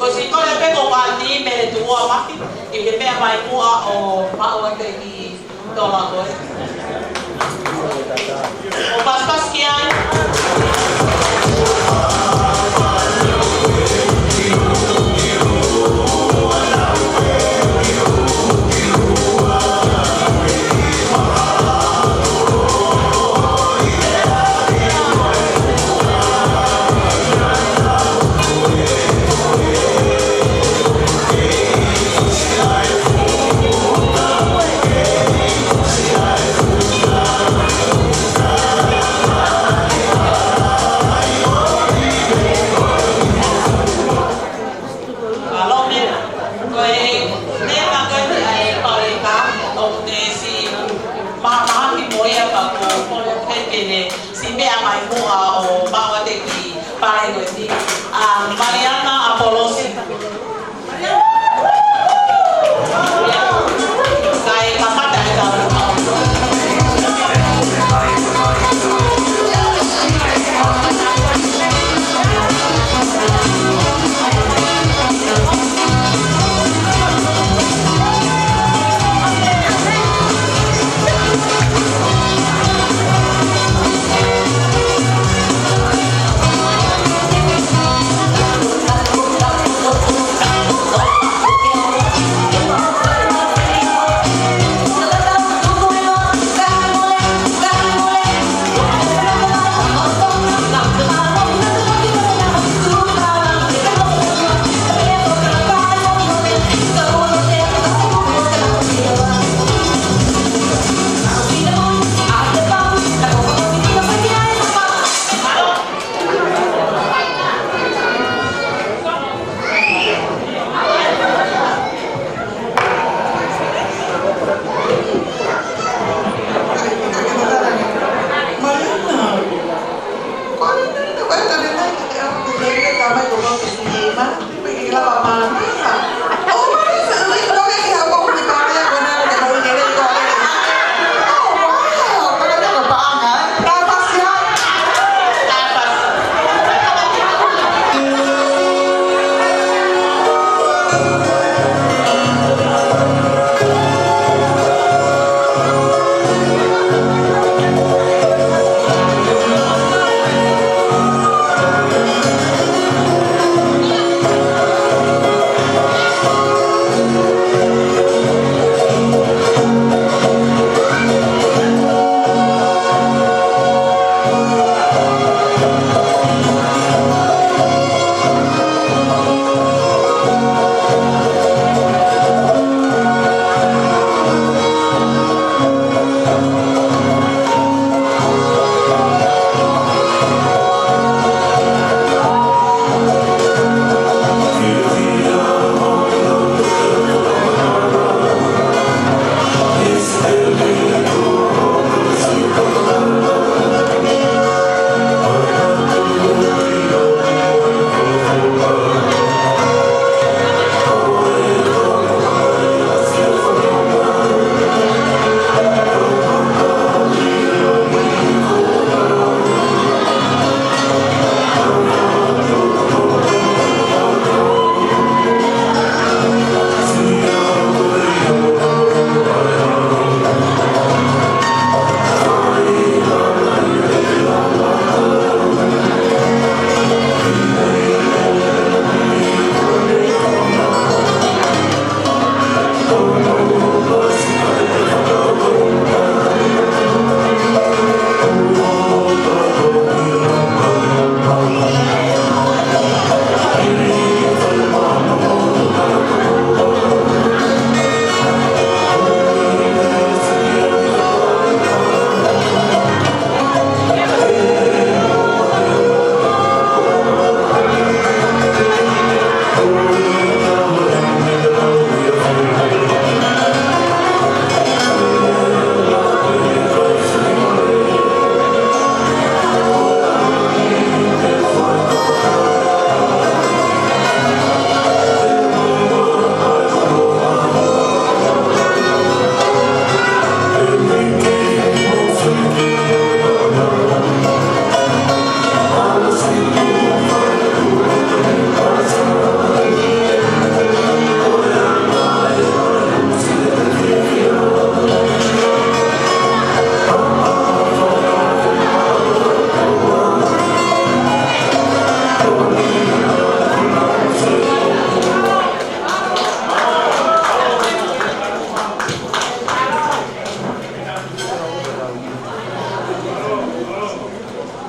Ko e sitole pē ko ʻAni mei he tuʻa mati, ʻi he meʻa mai muʻa ʻo maʻu ʻa e kiʻi tola ko ē. ʻO pasipasi ki ai. Siʻi meʻa mai muʻa ʻo pau atu ki Palēnueti. ʻA Maliana Apolosi. Kae kamata e kau.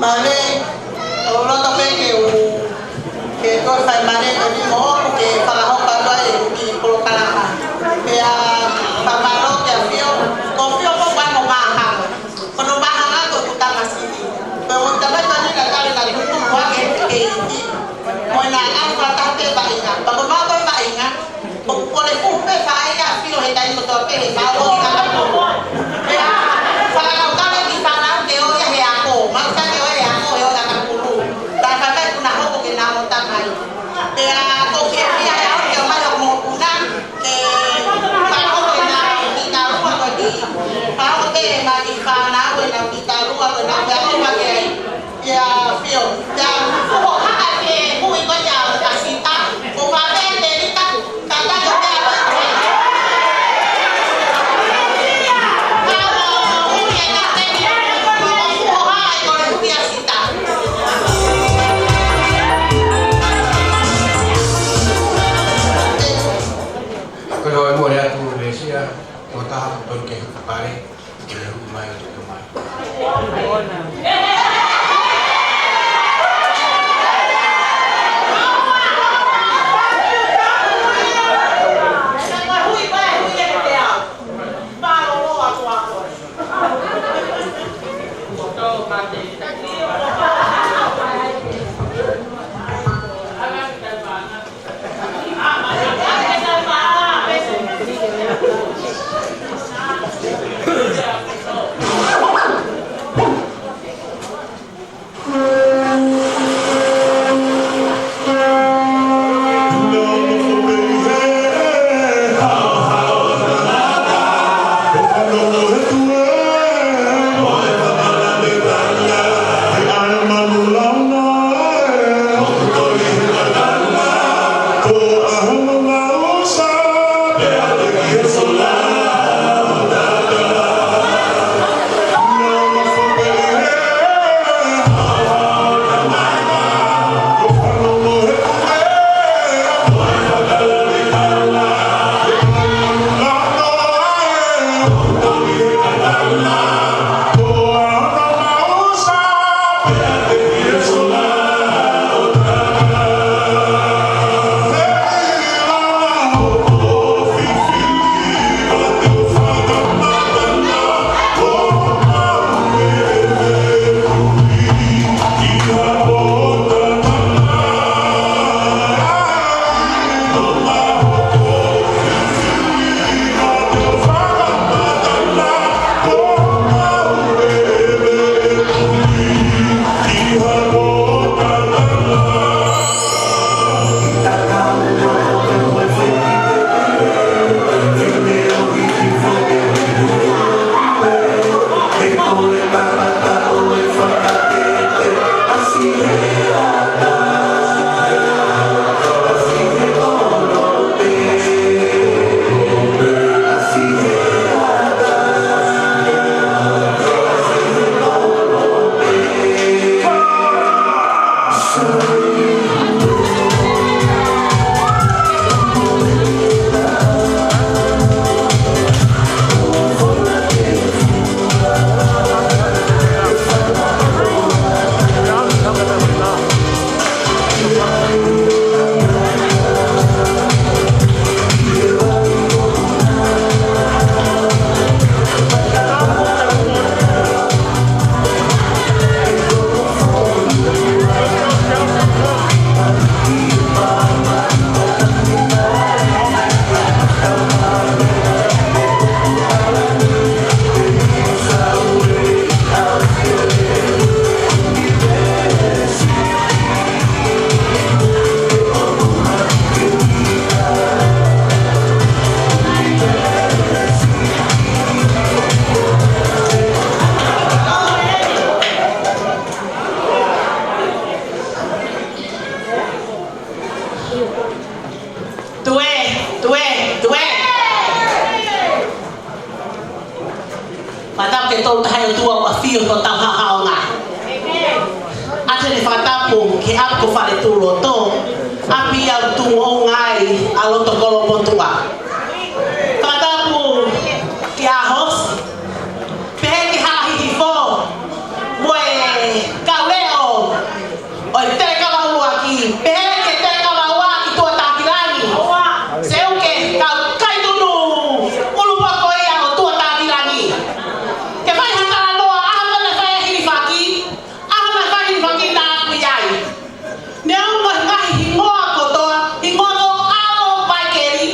Male, ʻoku ou loto pē ke u, ke u fai male ko ni mo ʻoku ke fakahoko atu ai e kiʻi polokalama. Pea fakamālō kia Fio, ko Fio ko hono māhanga. Ko hono māhanga ko ʻeku tamasiʻi. Ko e mo tamai ko ni na kale na tuku kuake ke iti. Mo e na ʻalu fakataha pē vaʻinga. Pea ko e maʻu ko e vaʻinga. ʻOku pole fuhu pē faʻē ʻa Fio he taimi kotoa pē he maʻu ʻo ʻi ʻana pō. Pea, fakakaukau ki fānau ke ʻoia he ako Tuē, tuē, tuē. Fakatapu ki he Tolu Tahaʻi ʻOtua ʻoku ʻafio ʻi hotau haʻohaʻonga. ʻOatu ʻeni e fakatapu ki he ʻapi ko Faletuʻuloto, ʻapi ʻoku tuʻu moʻunga ai ʻa loto kolo motuʻa. Fakatapu ki ʻAhosi, pehē ki Hala Hihifo, mo e kau leʻo ʻo e Telekava ʻUluaki, pehē ki he Telekava Ua ki Tuʻatākilangi, Seuke, kau Kaitunu, ʻUlupoko ia ʻo Tuʻatākilangi. Ke fai ha talanoa, ʻaho naʻe fai ai e hilifaki, ʻaho naʻe fai e hilifaki naʻá ku ʻi ai. Neongo e ngaahi hingoa kotoa, hingoa ko ʻAlo Maikeli.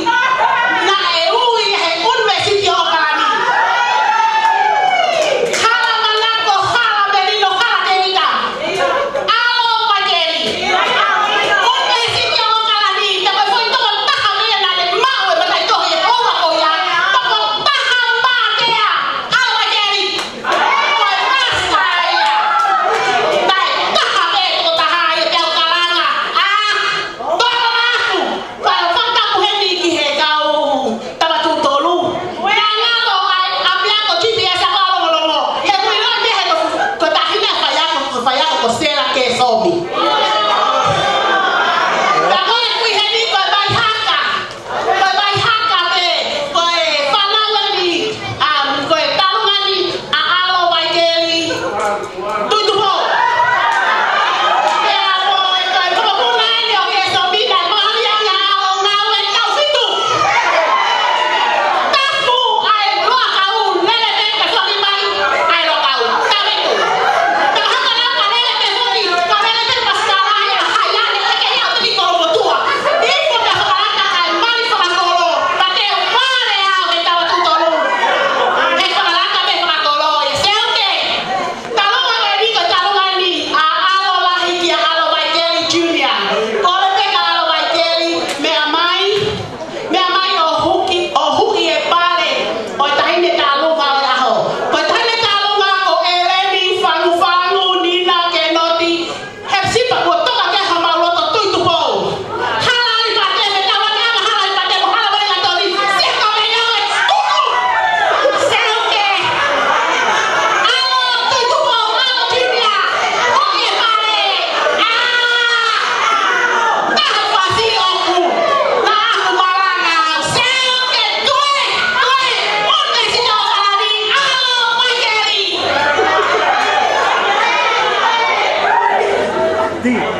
Di.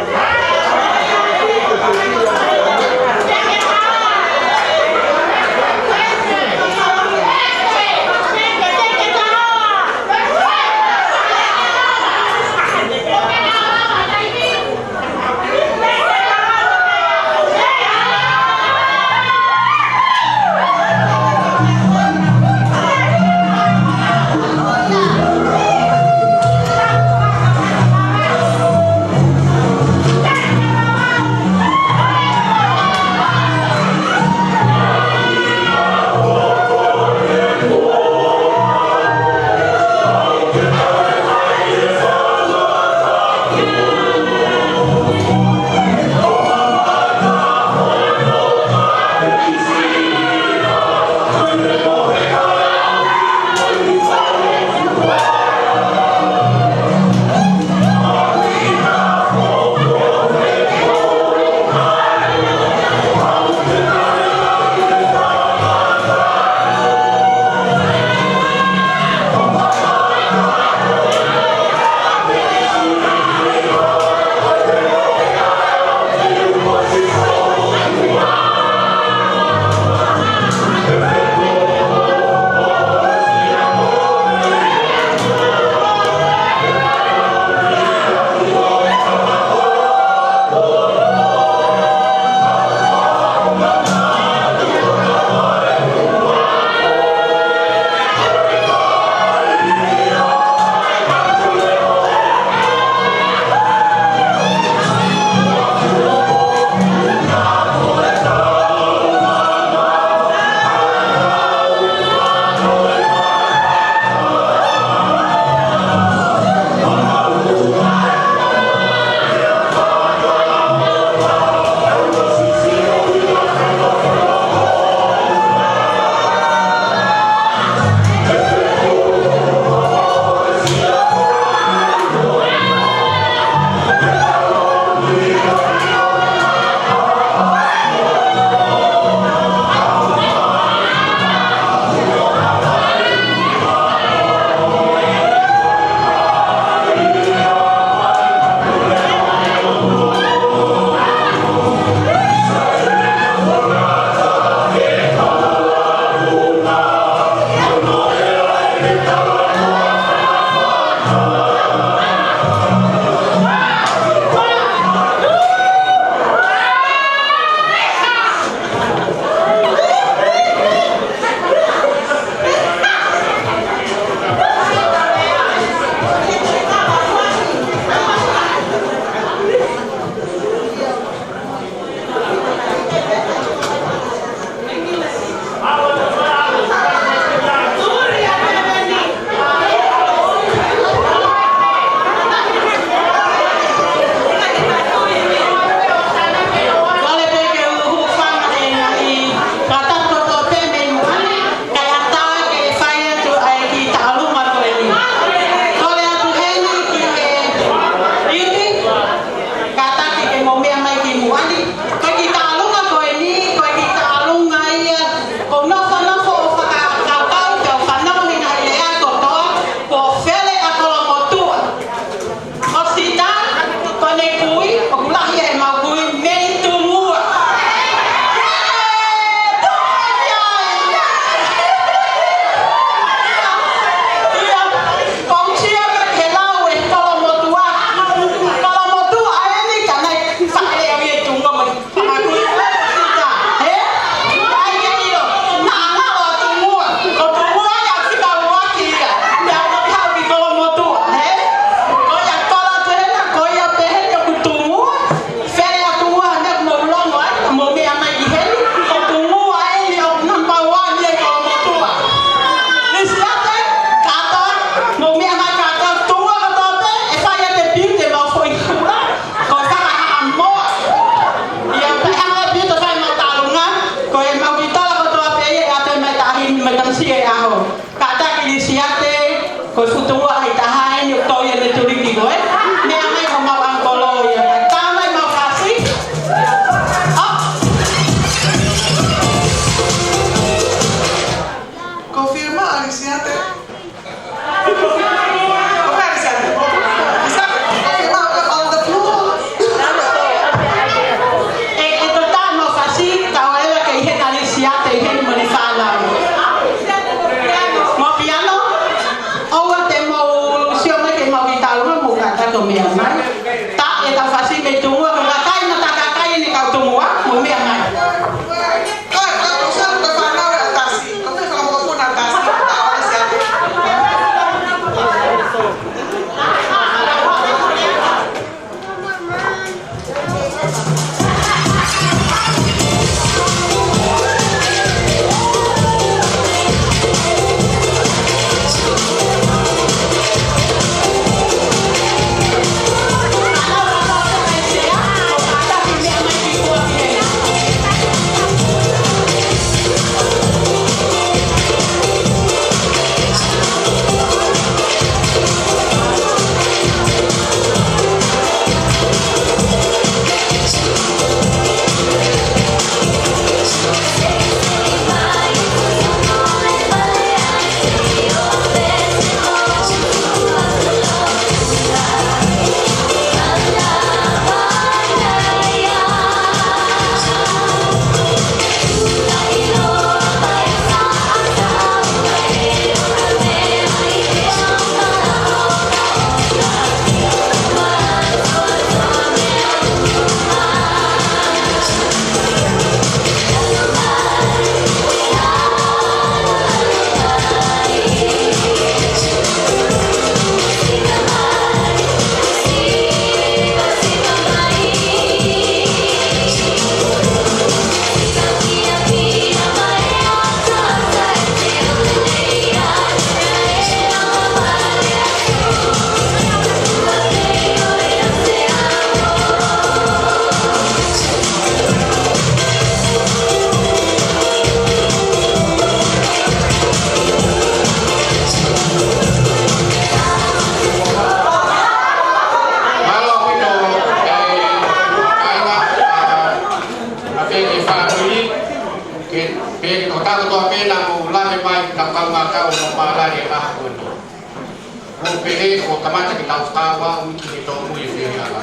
Pehē ʻo kamata ke tau fakakaukau ki he tōmui e fiefiaʻanga.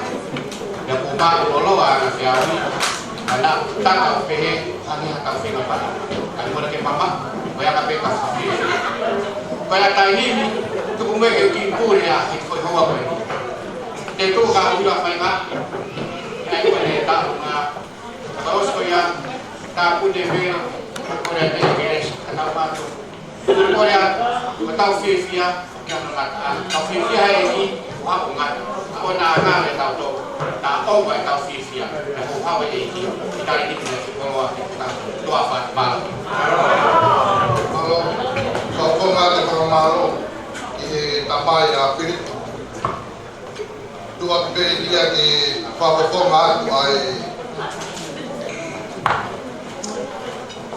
Pea kuo māʻuloloa ʻa e feʻauhi, ka naʻa ku taka ʻo pehē, hangē ha tau feinga pala. Ka ni mole ke mama, ko ia ka pē ka fafie. Ko ia taimi ni, tuku mai ke u kiʻi pule ʻa e kiʻi foʻi houa ko eni. Te tuʻu ka ʻuhila fainga, ʻa e ko eni e taʻu ngā, ka ʻosi ko ia, tāpuni e vela, ko e te ke esi, ka tau mātou. Ko ia, ko tau fiefia, kia no ngata, tau fiefia he ʻEiki, ʻo haʻu ngata, ʻo na ngā le tau tō, ta o e tau fiefia, e ho hau e ʻEiki, i tali ni ki he koloa, ki he tau, toa fat malo. Malo, ko ko ngā te fakamalo, ki he tamai ʻa Filipo. Tuʻa pē ia ke fakafofonga atu ai.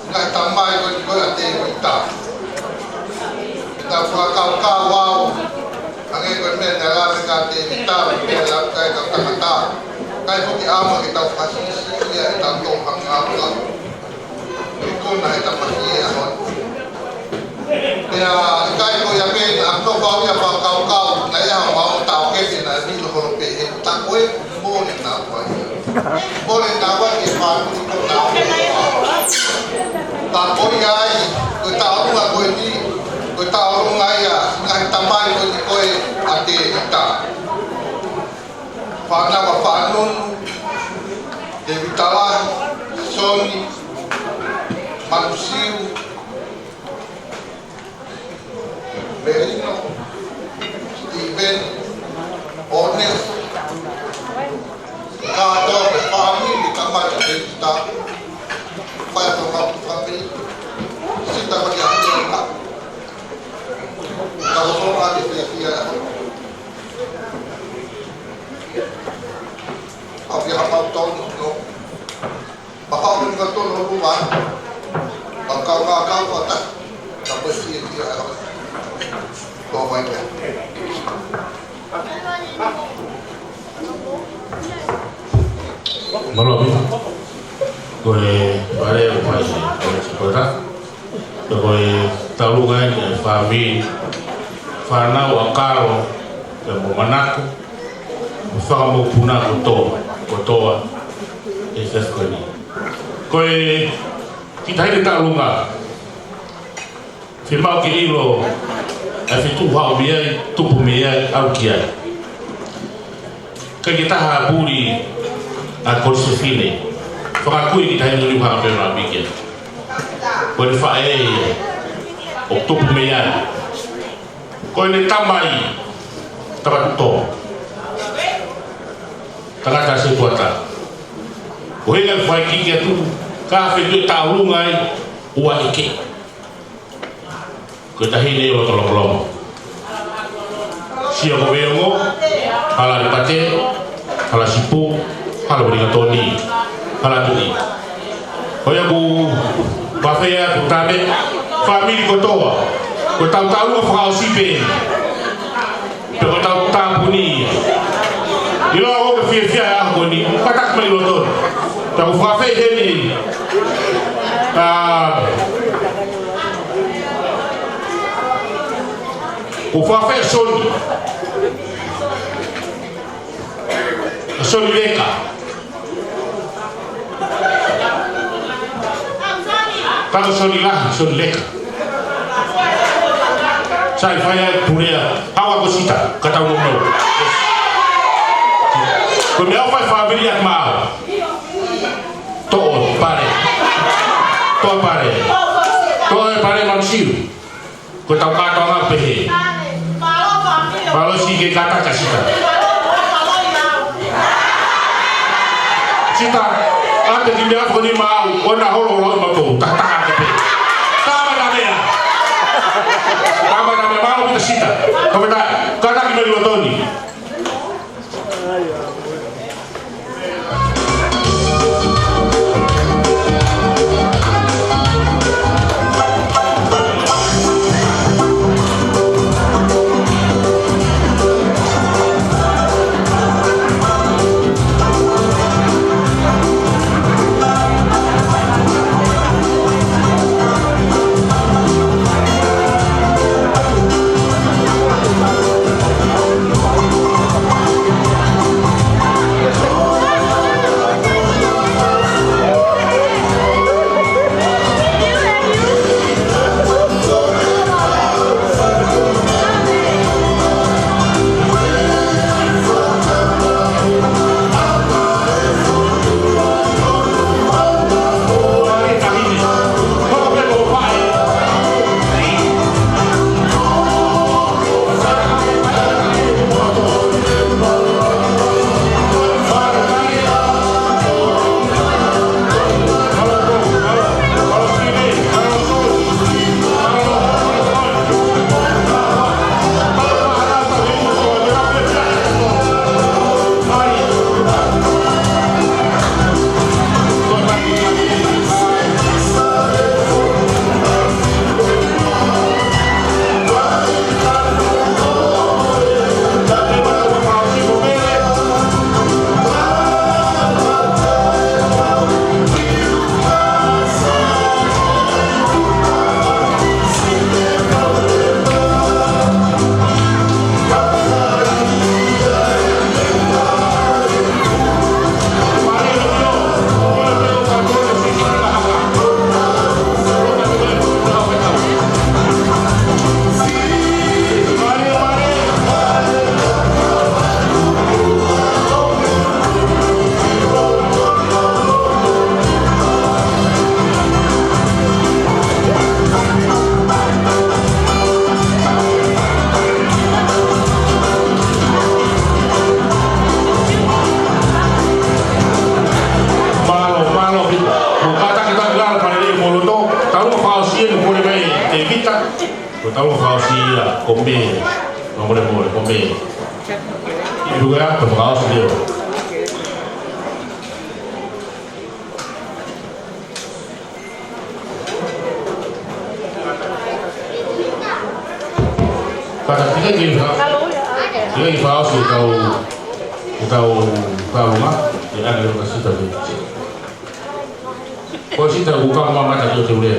Ngaahi tamai ko eni ko ē ʻa Tēvita. Ke tau fakakaukau au. Hangē ko e meʻa naʻe lave ki ai Tēvita, meʻa lave ki ai kau tangata. Kae foki ʻamu ke tau fakasisi ia e tau tō hangē au. Ko e kona e tamasiʻi ʻaho ni. Pea ʻikai ko ia pē naʻa ku nofo au ia fakakaukau, naʻe ʻi ai haʻaku tau kete naʻe vilo holo pē he ta ko e mole na ua ia. Mole na ua ke fānau ko na ua. Ka ko ia ai, ko e taʻolunga ko eni, ko e taʻolunga ia, ngaahi tamai ko eni ko ē ʻa Tēvita. Fānau ʻa Faʻanunu, Tēvita Lahi, Soni, Manusiu, Melino, Steven, Ones, kātoa ko e fāmili, tamai ʻa Tēvita, fai atu ʻa e fāmili, Sita Malia Hila, ka ko e fāmili fiefia. ʻAfio ʻa mau tau no no. Papa ʻo ni ka tau no luma. Pau kau ngā kau pata. Ka pasi e tia ʻa. Tō mai kia. Mālō ʻaupito. Ko e fale ʻo fai se, ko e se kota. Ko e taʻolunga eni e fāmili, fānau ʻa Kalo, pea mo Manako, mo e fanga mokopuna kotoa, kotoa, ʻi he efiafi ko eni. Ko e kiʻi taʻahine taʻolunga, fiemaʻu ke ʻilo, ʻa e feituʻu haʻu mei ai, tupu mei ai, aʻu ki ai. ʻIkai ke taha puli ʻa Kolisi Fefine. Fakakui ki tahi nui hanga pē mā pike. Ko ʻene faʻē ia ʻoku tupu mei ai. Ko ʻene tamai Tavatuʻutō. Tangata Setuata. Ko e hinga fai kiki atu, ka feituʻu taʻolunga ai, ua ʻeke. Ko e taʻahine ʻo Tolokolomo. Sio ko Veongo, Hala Lipate, Hala Sipu, Hala Uelingatoni, Hala Tuʻi. Ko ia ku mafea ku tame, fāmili kotoa, ko e taʻu taʻu ua fakaʻosi pē. Pea ko e tau tāpuni ia. ʻIlo ʻoku ke fiefia he ʻaho ko eni, kātaki mai loto. Tau fafei heni. ʻA, ʻo fafei Soni. Soni Leka. Ka ko Soni Lahi, Soni Leka. Sai fai ai pulea, hawa ko Sita, ka tau no no. Ko e meʻa ʻoku fai fāmili ʻa mau. Toʻo pale. Toʻo pale. Toʻo pale Manusiu. Ko e tau kātoanga pehē. Mālō siʻi ke kātaki ʻa Sita. Sita, ʻa e kiʻi meʻa ko eni maʻau, ʻo na holo holo ʻi mautolu, taha taha ke pē. Tama na mea. Tama na mea mālō kita Sita. Ko e tā, kātaki mai loto ni. Ua, ka fakaʻosi leva. Pata tike ke fa-, ke fakaʻosi e kau, e kau, kau ma, e ana lo ka sita te. Ko sita ku kau ma mata ki o te ulea.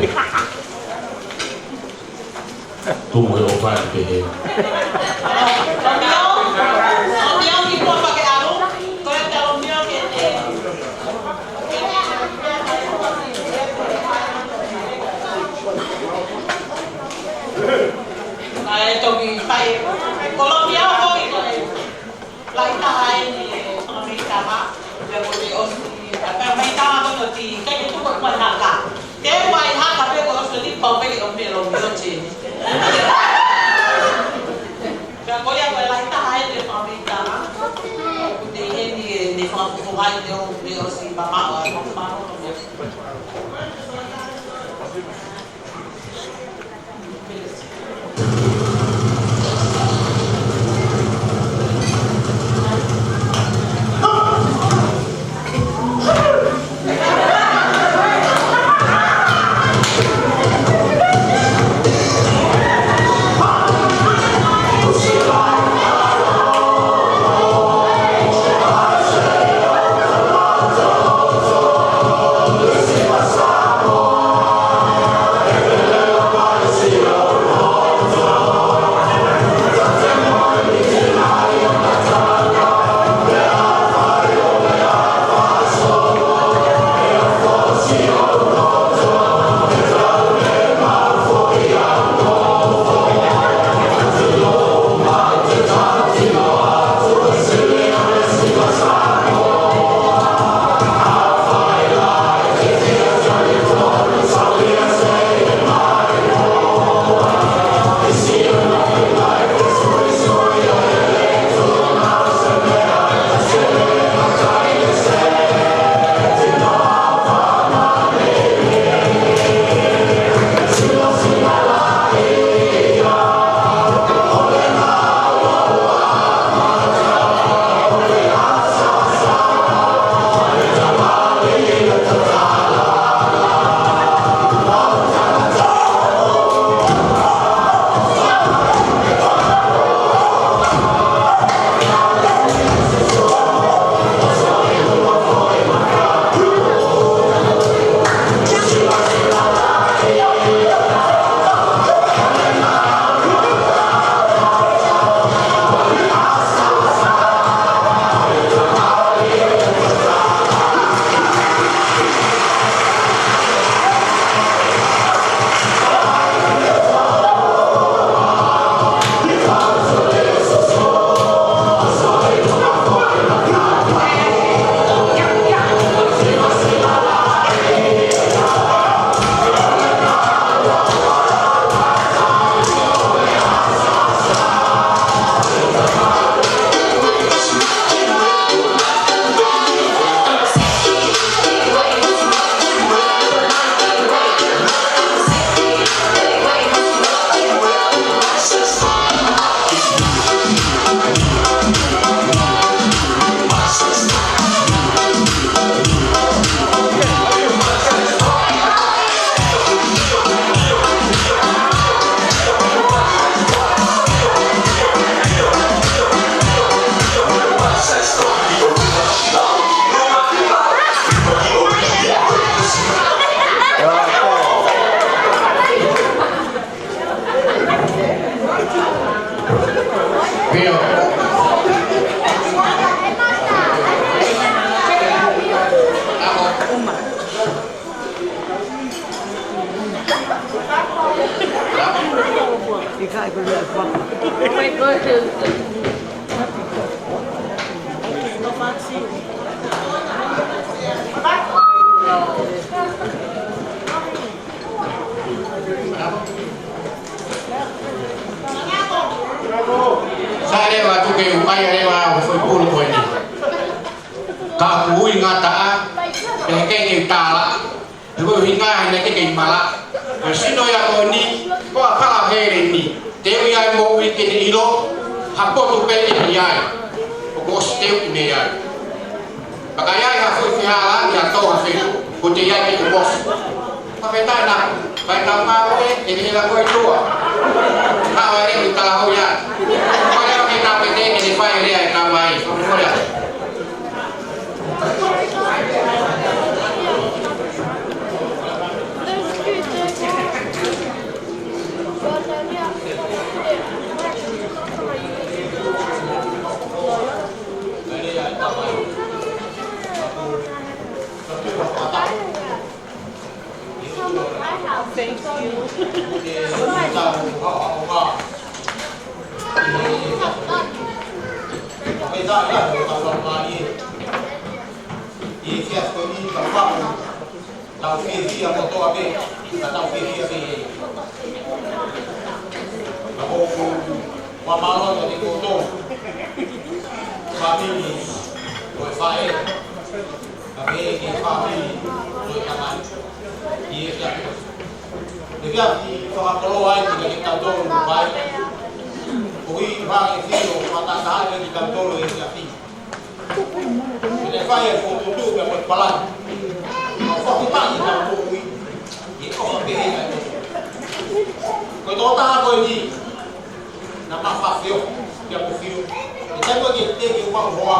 Tumu e ʻofa ni pehē. Ai, toki fai. Kolomia ko e laʻi taha eni e fanga meitama, pea ko e ʻosi, pea meitama ko eni ʻoku teʻeki tuku e kuai haka. Te kuai haka pē ko e ʻosi ni pau pē ke ʻomi e lomi ʻo te. Pea ko ia ko e laʻi taha eni e fanga meitama. ʻOku teʻeki eni e, ne fanga fofonga ʻi te ʻomi ʻosi pea maʻu, ʻa, maʻu, maʻu, maʻu. Sa leva tuku ke u ʻai leva ʻo foʻi pulu ko eni. Ka ʻoku ui ngataʻa, pea heʻikai ke u tala, he ko e ʻuhinga he naʻe ʻikai ke u mala. Ko e sino ia ko eni, ko e pala hele ni. Te u ʻai mo ui ke ne ʻilo, ha potu pē ʻe ʻi ai. ʻOku ʻi mei ai. Pea ka ʻi ai ha foʻi fehālaaki ha tō ha feituʻu, ko te ʻi ai ke u ʻosi. Fakafetaʻi naʻa, fai tau ngāue, ʻe ke ʻi he lako ʻi tuʻa. Ka ʻoua ʻe ke talahoʻi ia. Ko ia ke tau pete ke ne fai lea ʻe tau mai. Ko ia. Thank you. Tau fiefia kotoa pē, ka tau fiefia pē. Ka ʻoku ou fakamālō atu kiate kimoutolu. Fāmili, ko e faʻē. Ka pehē ki he fāmili, ko e tamai. ʻI he efiafi. Efiafi fakakoloa ai kiate kitautolu ʻoku fai. Ko e ʻuhinga ke fai ʻo fakataha ai kiate kitautolu he efiafi. Pea fai e fokotuʻutuʻu pea mo e palani. ʻO fakafetaʻi ʻi he moʻui. ʻI he ʻofa pehē ʻa e. Ko e tokotaha ko eni, naʻá ma fafeo, pea mo Filo. ʻI he taimi ko ē ke te ke ʻomai hoa.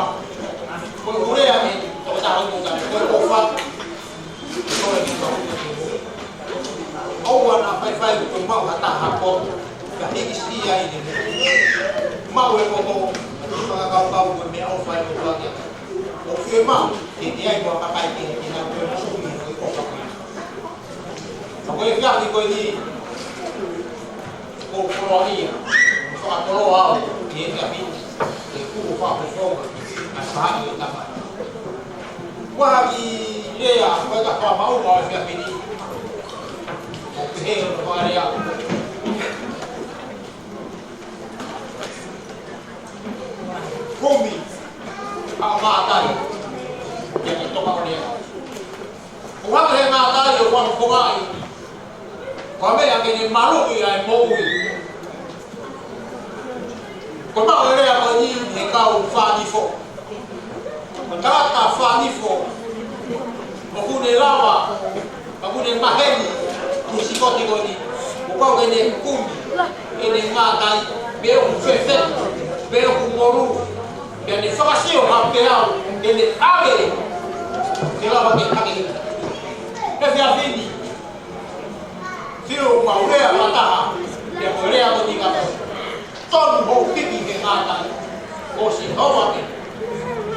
Ko e ʻuhinga eni, tokotaha ko eni, ko e ʻofa. ʻOua naʻa faifai ko e maʻu ha taha poto, ka hiki siʻi ai ne. Maʻu e poto, fakakaukau ko e meʻaʻofa ʻa e poto ake. ʻOku fiemaʻu ke ʻi ai mo ha kakai ke, ke nau toe moʻui he ʻofa ko ia. Ka ko e efiafi ko eni, ko e koloa ia, fakakoloa au, ʻi he efiafi, ʻe kuo fakafofonga, ʻa e faʻahi ʻo e tama. Ua ki lea, ko e ka fakamau ʻa e efiafi ni. ʻO pehē ʻo fakalea. Kumi, ʻa mātai, ia ki toka o lea. ʻO hake he mātai ʻo fakafofongaʻi. Ko e meʻa ke ne maluʻi ʻa e moʻui. Ko e maʻu e lea ko eni he kau fānifo. Ko e tangata fānifo, ʻoku ne lava, ʻoku ne maheni, ki he sipoti ko eni. ʻOku pau ke ne kumi, ke ne ngātai, pe ʻoku fēfē, pe ʻoku ngolu, pea ne fakasio ha peau, ke ne ʻave, ke lava ke hake. He efiafi ni, Filo, mau lea fakataha, pea ko e lea ko eni ka tonu hoʻo piki he ngātai, ʻosi hoʻo ake,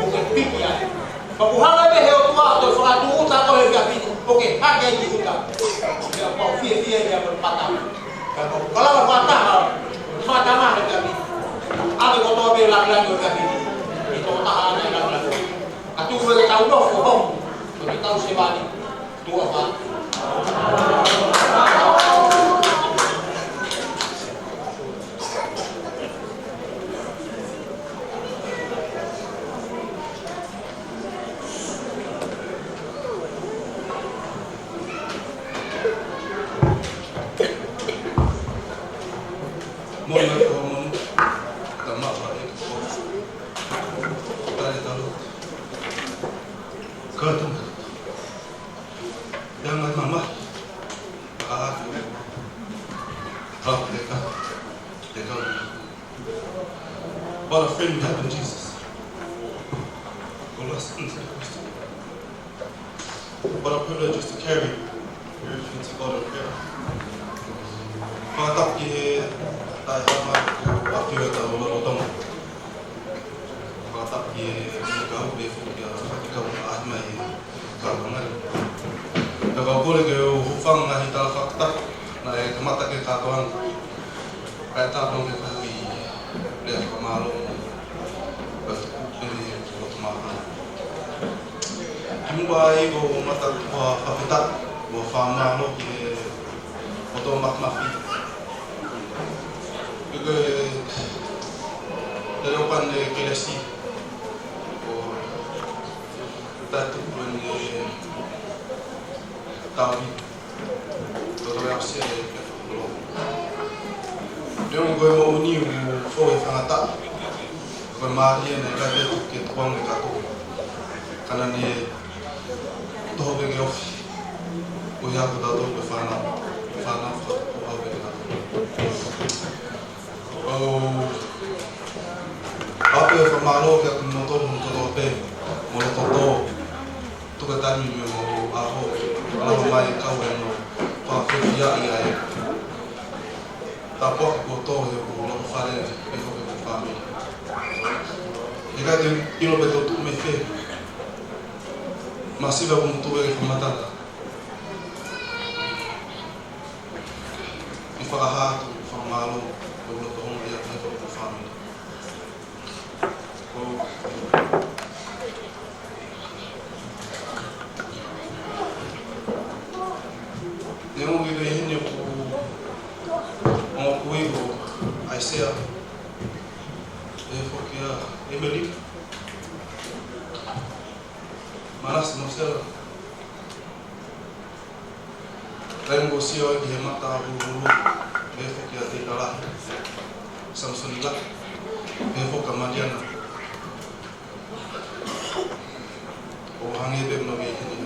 ʻo ke piki ai. Ka ʻoku hanga pē he ʻOtua ʻo fakatūʻuta koe he efiafi ni, ʻo ke hake ai ki ʻuta. Pea mau fiefia ia mo e mata. Pea mau kalava fakataha, mata mata he efiafi ni. ʻAve kotoa pē langilangi ʻo e efiafi ni. ʻI he tokotaha ʻa e langilangi. Ka tuku ke tau nofo hou, ko e tau sevāniti. Tuʻa fa. Mona ko mona. Tama fa e ko. Tale talo. Katum. Ia mai mama. Ah, ah, te ka, te ka. What a friend we have in Jesus. What a privilege just to carry everything to God in prayer. Fakatapu ki he taʻehāmai, ʻa e ʻAfio ʻi hotau lotolotonga. Fakatapu ki he kau pē foki ʻa e kau ʻaho mai. Ka ko e ngaahi. Ka ko e kole ke u hūfanga he ngaahi tala fakatapu, naʻe kamata ke kātoanga. Kae tāpuni ke kau ʻi he lea fakamālō. Ka tuku pē ni ko e mālō. Kimuʻa ai ko e mata ko e fakafetaʻi, ko e fakamālō ki he ʻOtua Māfimafi. Ke ke, te leo pan de kelesi. Ko Tatu ko eni tau i. Ko tau e asia e ke folo. Leongi ko e moʻoni ʻoku fou he tangata. Ko Ko e mālie naʻe ʻikai ke tuku ke tukuange kātoa. Ka naʻa ne toho pē ke ofi. Ko ia ko tautolu ko e fānau. Fānau fakatupu hau pē kātoa. ʻOku ou ʻoatu e fakamālō kiate kimoutolu hono kotoa pē. Mo e loto tō. Tuku e taimi mo e ʻaho. Lava mai kau ʻi hono fakafeʻiloaki ai. Tāpuaki kotoa ʻi hoku lotofale, ʻi hoku fāmili. ʻIkai te u ʻilo pe te u tuʻu mei fē. Masiva ʻoku mou tuʻu ʻi he fakamatala. ʻI he fakahā atu, fakamālō, ʻi hoku loto hono ia, ʻi hoku fāmili. Neongo ʻi he heni ʻoku, ʻoku ʻi ai ʻa ʻAisea, ʻe foki ʻa ʻEmeli, Manase Mosela, Taimi ko ē ʻoku sio ai ki he mata huluhulu, ʻe foki ʻa Teita Lahi, Samisoni Lahi, ʻe foki ʻa Maliana. ʻO hangē pē mo e heni.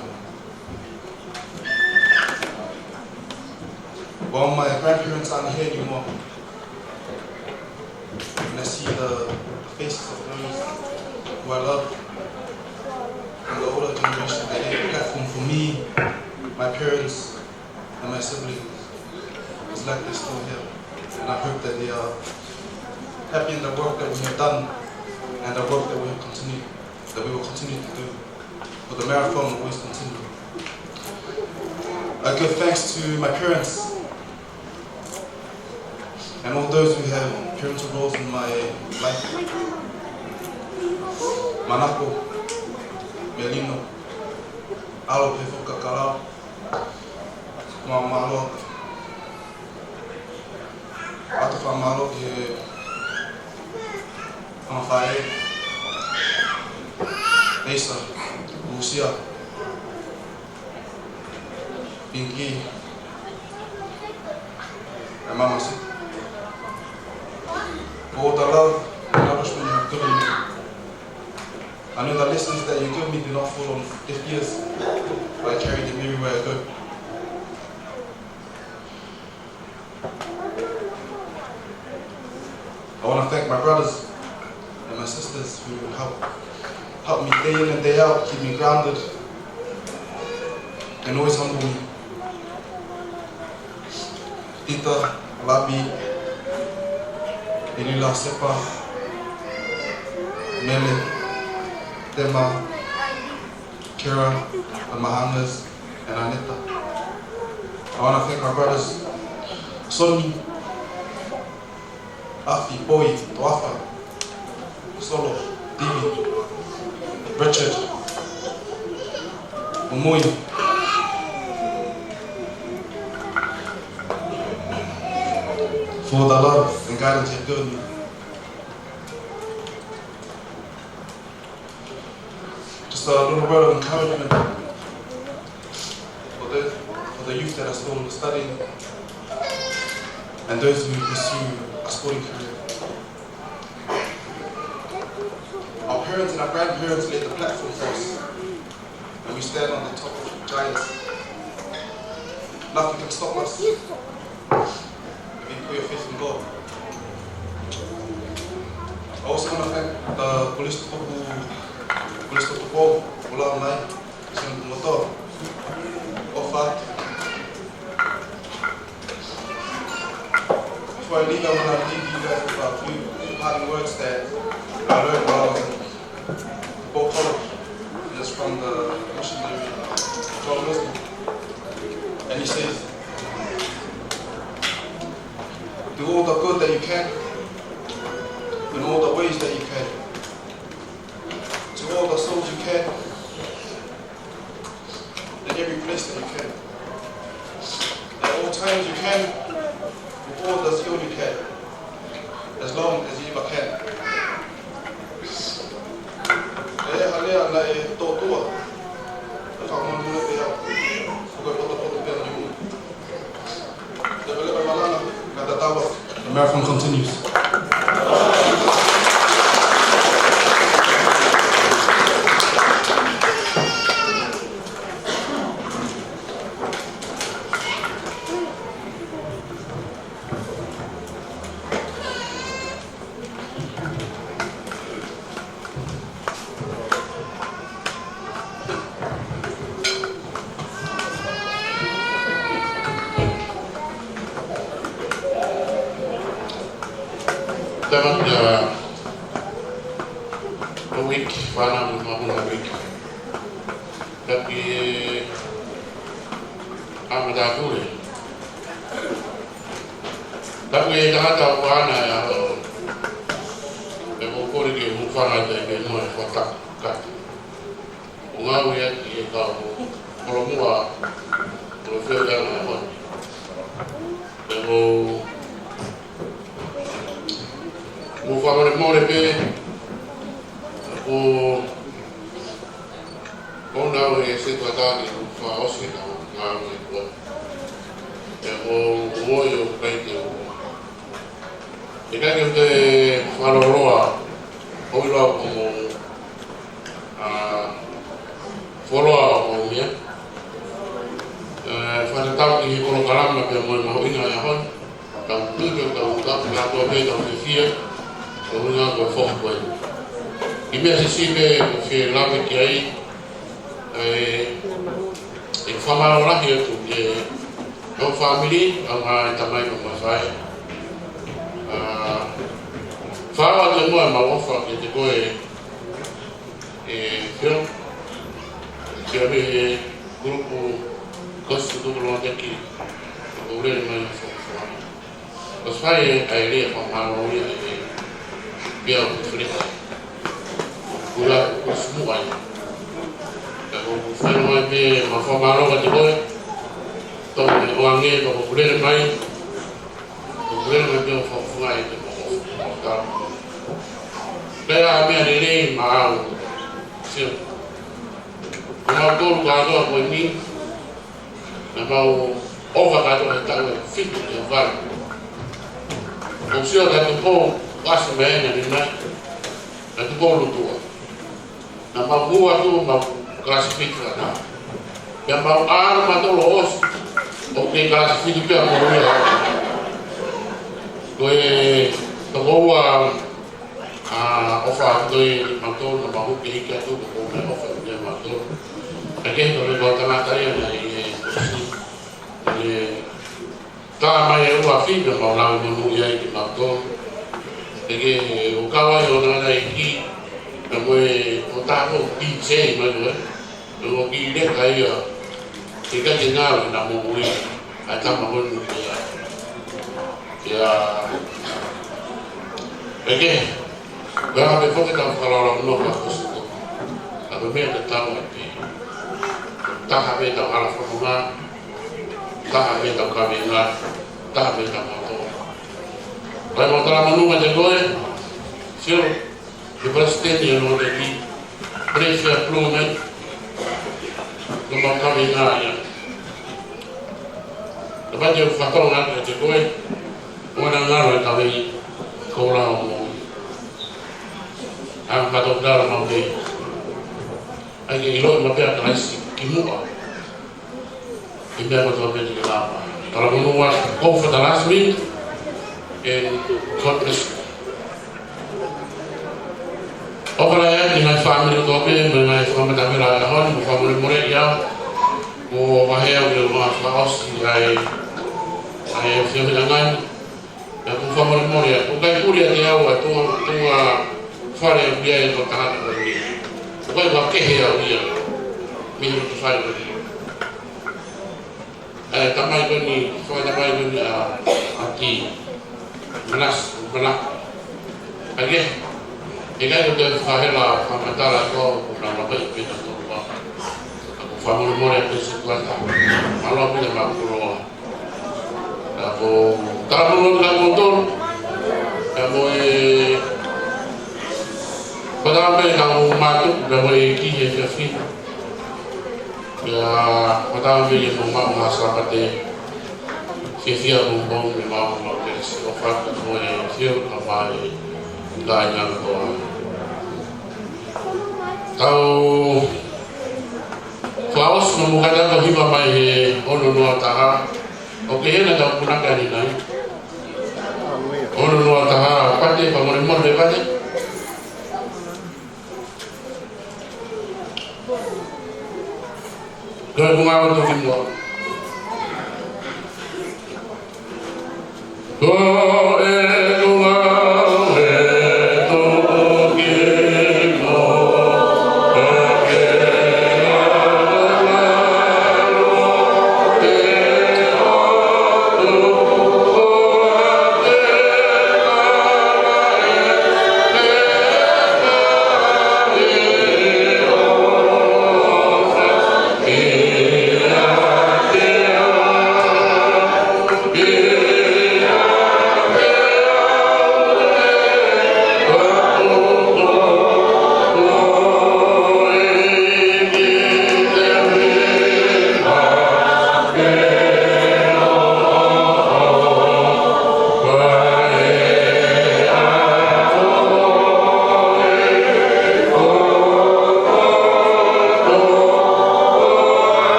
Well, my grandparents aren't here anymore. And I see the faces of those who I love and the older generation that laid the platform for me, my parents, and my siblings. It's like they're still here. And I hope that they are happy in the work that we have done and the work that we have continued, that we will continue to do. But the marathon will always continue. I give thanks to my parents and all those who have parental roles in my life. Manako, Melino, ʻAlo, ʻe foki ʻa Kalao, mālō. ʻOatu fakamālō ki he ʻAmafaʻē, Eisa, Lusia, Pinki, and Mama Sita. For all the love and nourishment you've given me. I know the lessons that you give me do not fall on deaf ears, but I carry them everywhere I go. I wanna thank my brothers and my sisters who help, help me day in and day out, keep me grounded, and always humble me. Tita, Labi, Ilila, Sepa, Mele, Tema, Kira, the Mahangas, and Aneta. I wanna thank my brothers, Sonny, Afi, Boy, Toafa, Solo, David, Richard, Umui, for the love and guidance you've given me. Just a little word of encouragement for the, for the youth that are still studying and those who pursue a sporting career. Our parents and our grandparents laid the platform for us, and we stand on the top of giants. Nothing can stop us. If you put your faith in God. I also wanna thank the Kolisi Tutupu, Kolisi Tutupu, Ola Mai, Sen Moto, Ofa. Before I leave, I wanna leave you guys with a few parting words that I learned while I was in Bolt College. And it's from the missionary, John Wesley. And he says, "Do all the good that you can, in all the ways that you can, to all the souls you can, in every place that you can, at all times you can, with all the zeal you can, as long as you ever can." ʻE hale ana e tōtua. E whakamolemole pē au. Ko e potopoto pē au ni. Leveleva malanga, ka tatau. The marathon continues. Tama kia o wiki, fana mo mamuna wiki. Tapi, a matakule. Tapi e tangata ʻoku ʻaʻana ia ʻo, ʻe mo kore ke mu fana te ke mo e fata kata. ʻO ngāueʻaki e kau holomua ʻo e feʻiʻanga ʻo e. ʻE mo, mo fakamolemole pē, ʻo, ʻo nau e se tuataki, ʻo fakaʻosi ka ʻo ngāue ko. ʻE mo, mo ʻio kai te ʻo. ʻE kai ke te fakaloloa, ʻo ʻilo ko mo, a, foloa ʻo ia. ʻE, fakatatau ki he polokalama pea mo e mahuʻinga ʻo e ʻaho ni. Kau tuku, kau tapu, kau tuku, kau fiefia. Ko e ʻuhinga ko e foha ko ē. ʻI he meʻa siʻisiʻi pē ʻoku ou fie lave ki ai, ʻe, ʻe fakamālō lahi atu ki he kau fāmili, ʻa e tamai mo e faʻē. A, fakaʻau atu mo e mau ʻofa kiate koe, ʻe, Phil, pea mei he kulupu Kosi Tukulongoteki, ʻoku lele mai ʻa e foha. ʻOsi fai ʻa e lea fakamālō ia ʻe Pea ʻo Filipa. Kula, ʻosi muʻa ia. Ka ʻoku fai mai pē mau fakamālō kiate koe. Tau me ʻoange ka ʻoku lele mai. ʻOku lele mai pē ʻo fakafunga e te mau ʻofa. Pea meʻa lelei maʻau. Sio. Ko mau tolu kātoa ko eni. Naʻa mau ʻofa kātoa he taʻu ʻe fitu ki he valu. ʻOku sio ka Tupou, ʻasi mai ena ni mai, ka Tupou Lutua. Naʻa mau hū atu mau kalasi fitu ʻa taha. Pea mau ʻalu mautolu ʻo ʻosi, ʻoku kei kalasi fitu pea mo ia. Ko e tokoua, a, ʻofa atu ʻe mautolu naʻa mau hū ke hiki atu ko e ʻofa ʻe mautolu. Ka ke hiki atu ko e tangata ia naʻe ʻi he ʻosi. ʻE, tā mai e ua fika mau lau monū ia ʻi mautolu. ʻE ke, ʻe, ʻo kau ai ʻo nana e ki, ka mo e, ʻo tā ko pi sei mai ko e. ʻE ʻo ki le ka ia, ʻe ka ke ngāue na mo ui, ʻa e tama ko eni ia. Ia, ʻe ke, Pea pē foki tau fakalaulau noa ka kusi tō. Ka pē meʻa te tau ai pē. Taha pē tau hala fononga, taha pē tau kavenga, taha pē tau mātō. Pea mau tala monū kiate koe, Phil, ki palesiteni ʻo e nōteki, Pelesia Plumet, ko mau kavenga ia. Ka pau te u fatonga kiate koe, ʻo na ngalo e kavei, ko la o mo. Ang patokdala mau pē. ʻAi ke ʻilo maʻu pē ʻa Kalaisi ki muʻa. ʻI meʻa kotoa pē te ke lava. Talamonū atu, go for the last meal, and God bless you. ʻOfa lahi atu ki he ngaahi fāmili kotoa pē, mo e ngaahi fakamatala ʻa e ʻaho ni, mo fakamolemole ia, mo vahe au ke u fakaʻosi ai, ʻa e fiefia ngani. Pea ʻoku ou fakamolemole atu, ʻoku ʻikai puli ʻiate au ʻa e tuʻunga, tuʻunga fale ʻoku ʻi ai e tokotaha ko eni. ʻOku ʻikai fakehe au ia mei he loto fale ko eni. ʻE, tamai ko eni, fakatamai ko eni ʻa, ʻa Ti. Manas, mana. ʻAi ke, ʻe ʻikai ko e fakahela fakamatala ko ʻoku na makai pē na tō pa. ʻOku ou fakamolemole atu siʻi tuʻa. Mālō pē na mākoloa. Ka ko, ka ko, ka ko tolu. Ka ko e, ko tā pē ka ko mātou, ka ko e ki he fiafi. Ka ko tā pē ke ko mau mā Sāpate. Fiafia ko mau me mau mā ke si o faka ko e fiu ka mai ka ina ko. Tau, fakaʻosi mo kata ko hiva mai he ono noa taha. ʻOku ʻi hena tau punake ʻanenai. Ono noa taha, Pate, fakamolemole Pate. Ko e kunga o toki mua. Ko e kunga o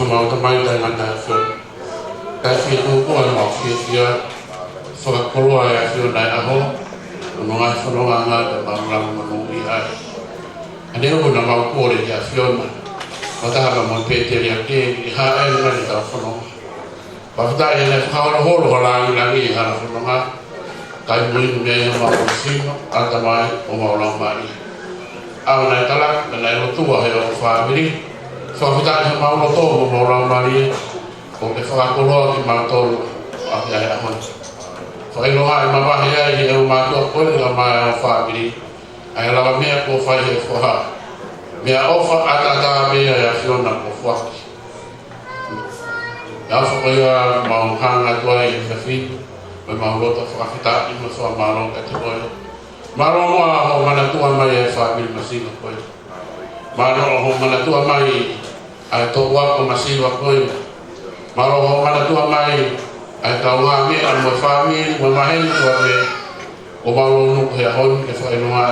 Mau tamai taʻengata ʻAfiona. Kae fie tuku ʻa mau fiefia. Fakakoloa ʻa e ʻAfiona ʻi he ʻaho. ʻO ngaahi fononga ngata mau lava manuʻia ai. ʻA eni ʻoku mau kole ki he ʻAfiona. Matahala mo Pēteli ake, ʻi he ʻaho ni ʻoku tau fononga. Fakafetaʻi ʻene fakaholoholo ʻa langilangi ʻi he hala fononga. Kae muimui mei he mau sino, ʻatamai mo mau laumālie. ʻOua naʻa tala, naʻa nau lotua he ʻo fāmili. Fakafetaʻi he mau loto mo mau laumālie. ʻOku ke fakakoloa kimautolu ʻaki ʻa e ʻaho ni. Fakaʻilonga ʻi he mavahe ai ʻe he mātuʻa ko eni ʻa e fāmili. ʻA e lava meʻa kuo fai he foha. Meʻaʻofa ʻataʻatā meʻa ʻa e ʻAfiona kuo foaki. ʻI he ʻaho ko ia mau hanga atu ai he efiafi ni, mo mau loto fakafetaʻi mo fakamālō kiate koe. Mālō muʻa hoʻo manatua mai ʻa e fāmili masiva ko eni. Mālō hoʻo manatua mai ʻa e toʻu ako masiva ko eni. Mālō hoʻo manatua mai ʻa e kau ngaahi meʻa mo e fāmili mo e maheni ko ē. ʻOku mau lonuku he ʻaho ni ke fakaʻilonga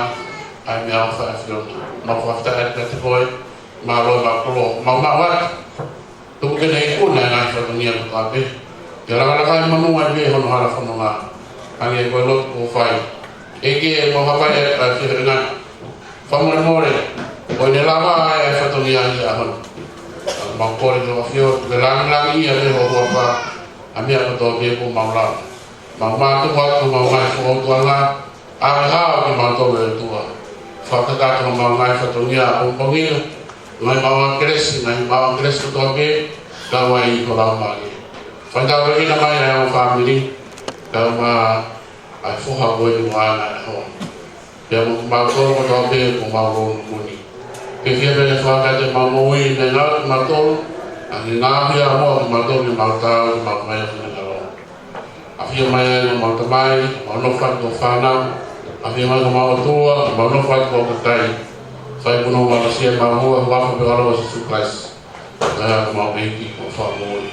ʻa e meʻaʻofa ʻa e ʻAfiona. Mau fakafetaʻi kiate koe. Mālō, mau koloa, mau maʻu atu. Tuku ke ne ikuna e ngaahi fatongia kotoa pē. Ke lakalaka e manu ai pē hono hala fononga. Hangē ko e lotu kuo fai. ʻEiki, mau hapai ʻa e fiefia ngata. Fakamolemole, ʻoku ne lava ʻa e fatongia ʻi he ʻaho ni. Mau kole ki he ʻAfiona, ke langilangiʻia pē ho huafa, ʻa e meʻa kotoa pē kuo mau lava. Mau mātuku atu, mau ngaahi fokoutuʻanga, ʻave hao kimautolu ʻe ʻOtua. Fakakakato homau ngaahi fatongia ʻapongipongi, ngaahi maʻuʻanga kelesi, ngaahi maʻuʻanga kelesi kotoa pē, kau ai ho Laumālie. Fai tāpuekina mai ʻa e ongo fāmili, kau mai ʻa e foha ko eni mo ʻene hoa. Pea mo kimautolu kotoa pē kuo mau lonuku ni. Ke fiefia pē ʻene fakakakato ʻemau moʻui, ne ngāue kimautolu, ʻa e ngāue ʻa moʻo kimautolu, ke mau tau, ke mau mai ʻa e finangalo. ʻAfio mai ai homau tamai, mau nofo atu ko e fānau. ʻAfio mai homau ʻOtua, mau nofo atu ko e kakai. Fai hoʻo mau aʻusia ʻemau hua, huafa pē ʻo Sīsū Kalaisi. Ko homau ʻEiki mo e Fakamoʻui.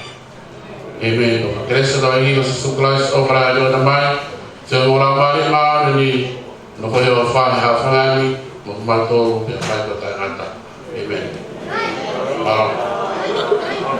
ʻĒmeni. Ko e kelesi ʻa e ʻEiki ko Sīsū Kalaisi, ʻofa ʻa e ʻOtua ko e Tamai, feohi mo e Laumālie Māʻoniʻoni, nofoʻia ʻo fai ha fangani, mo kimautolu pea fai ko e taʻengata.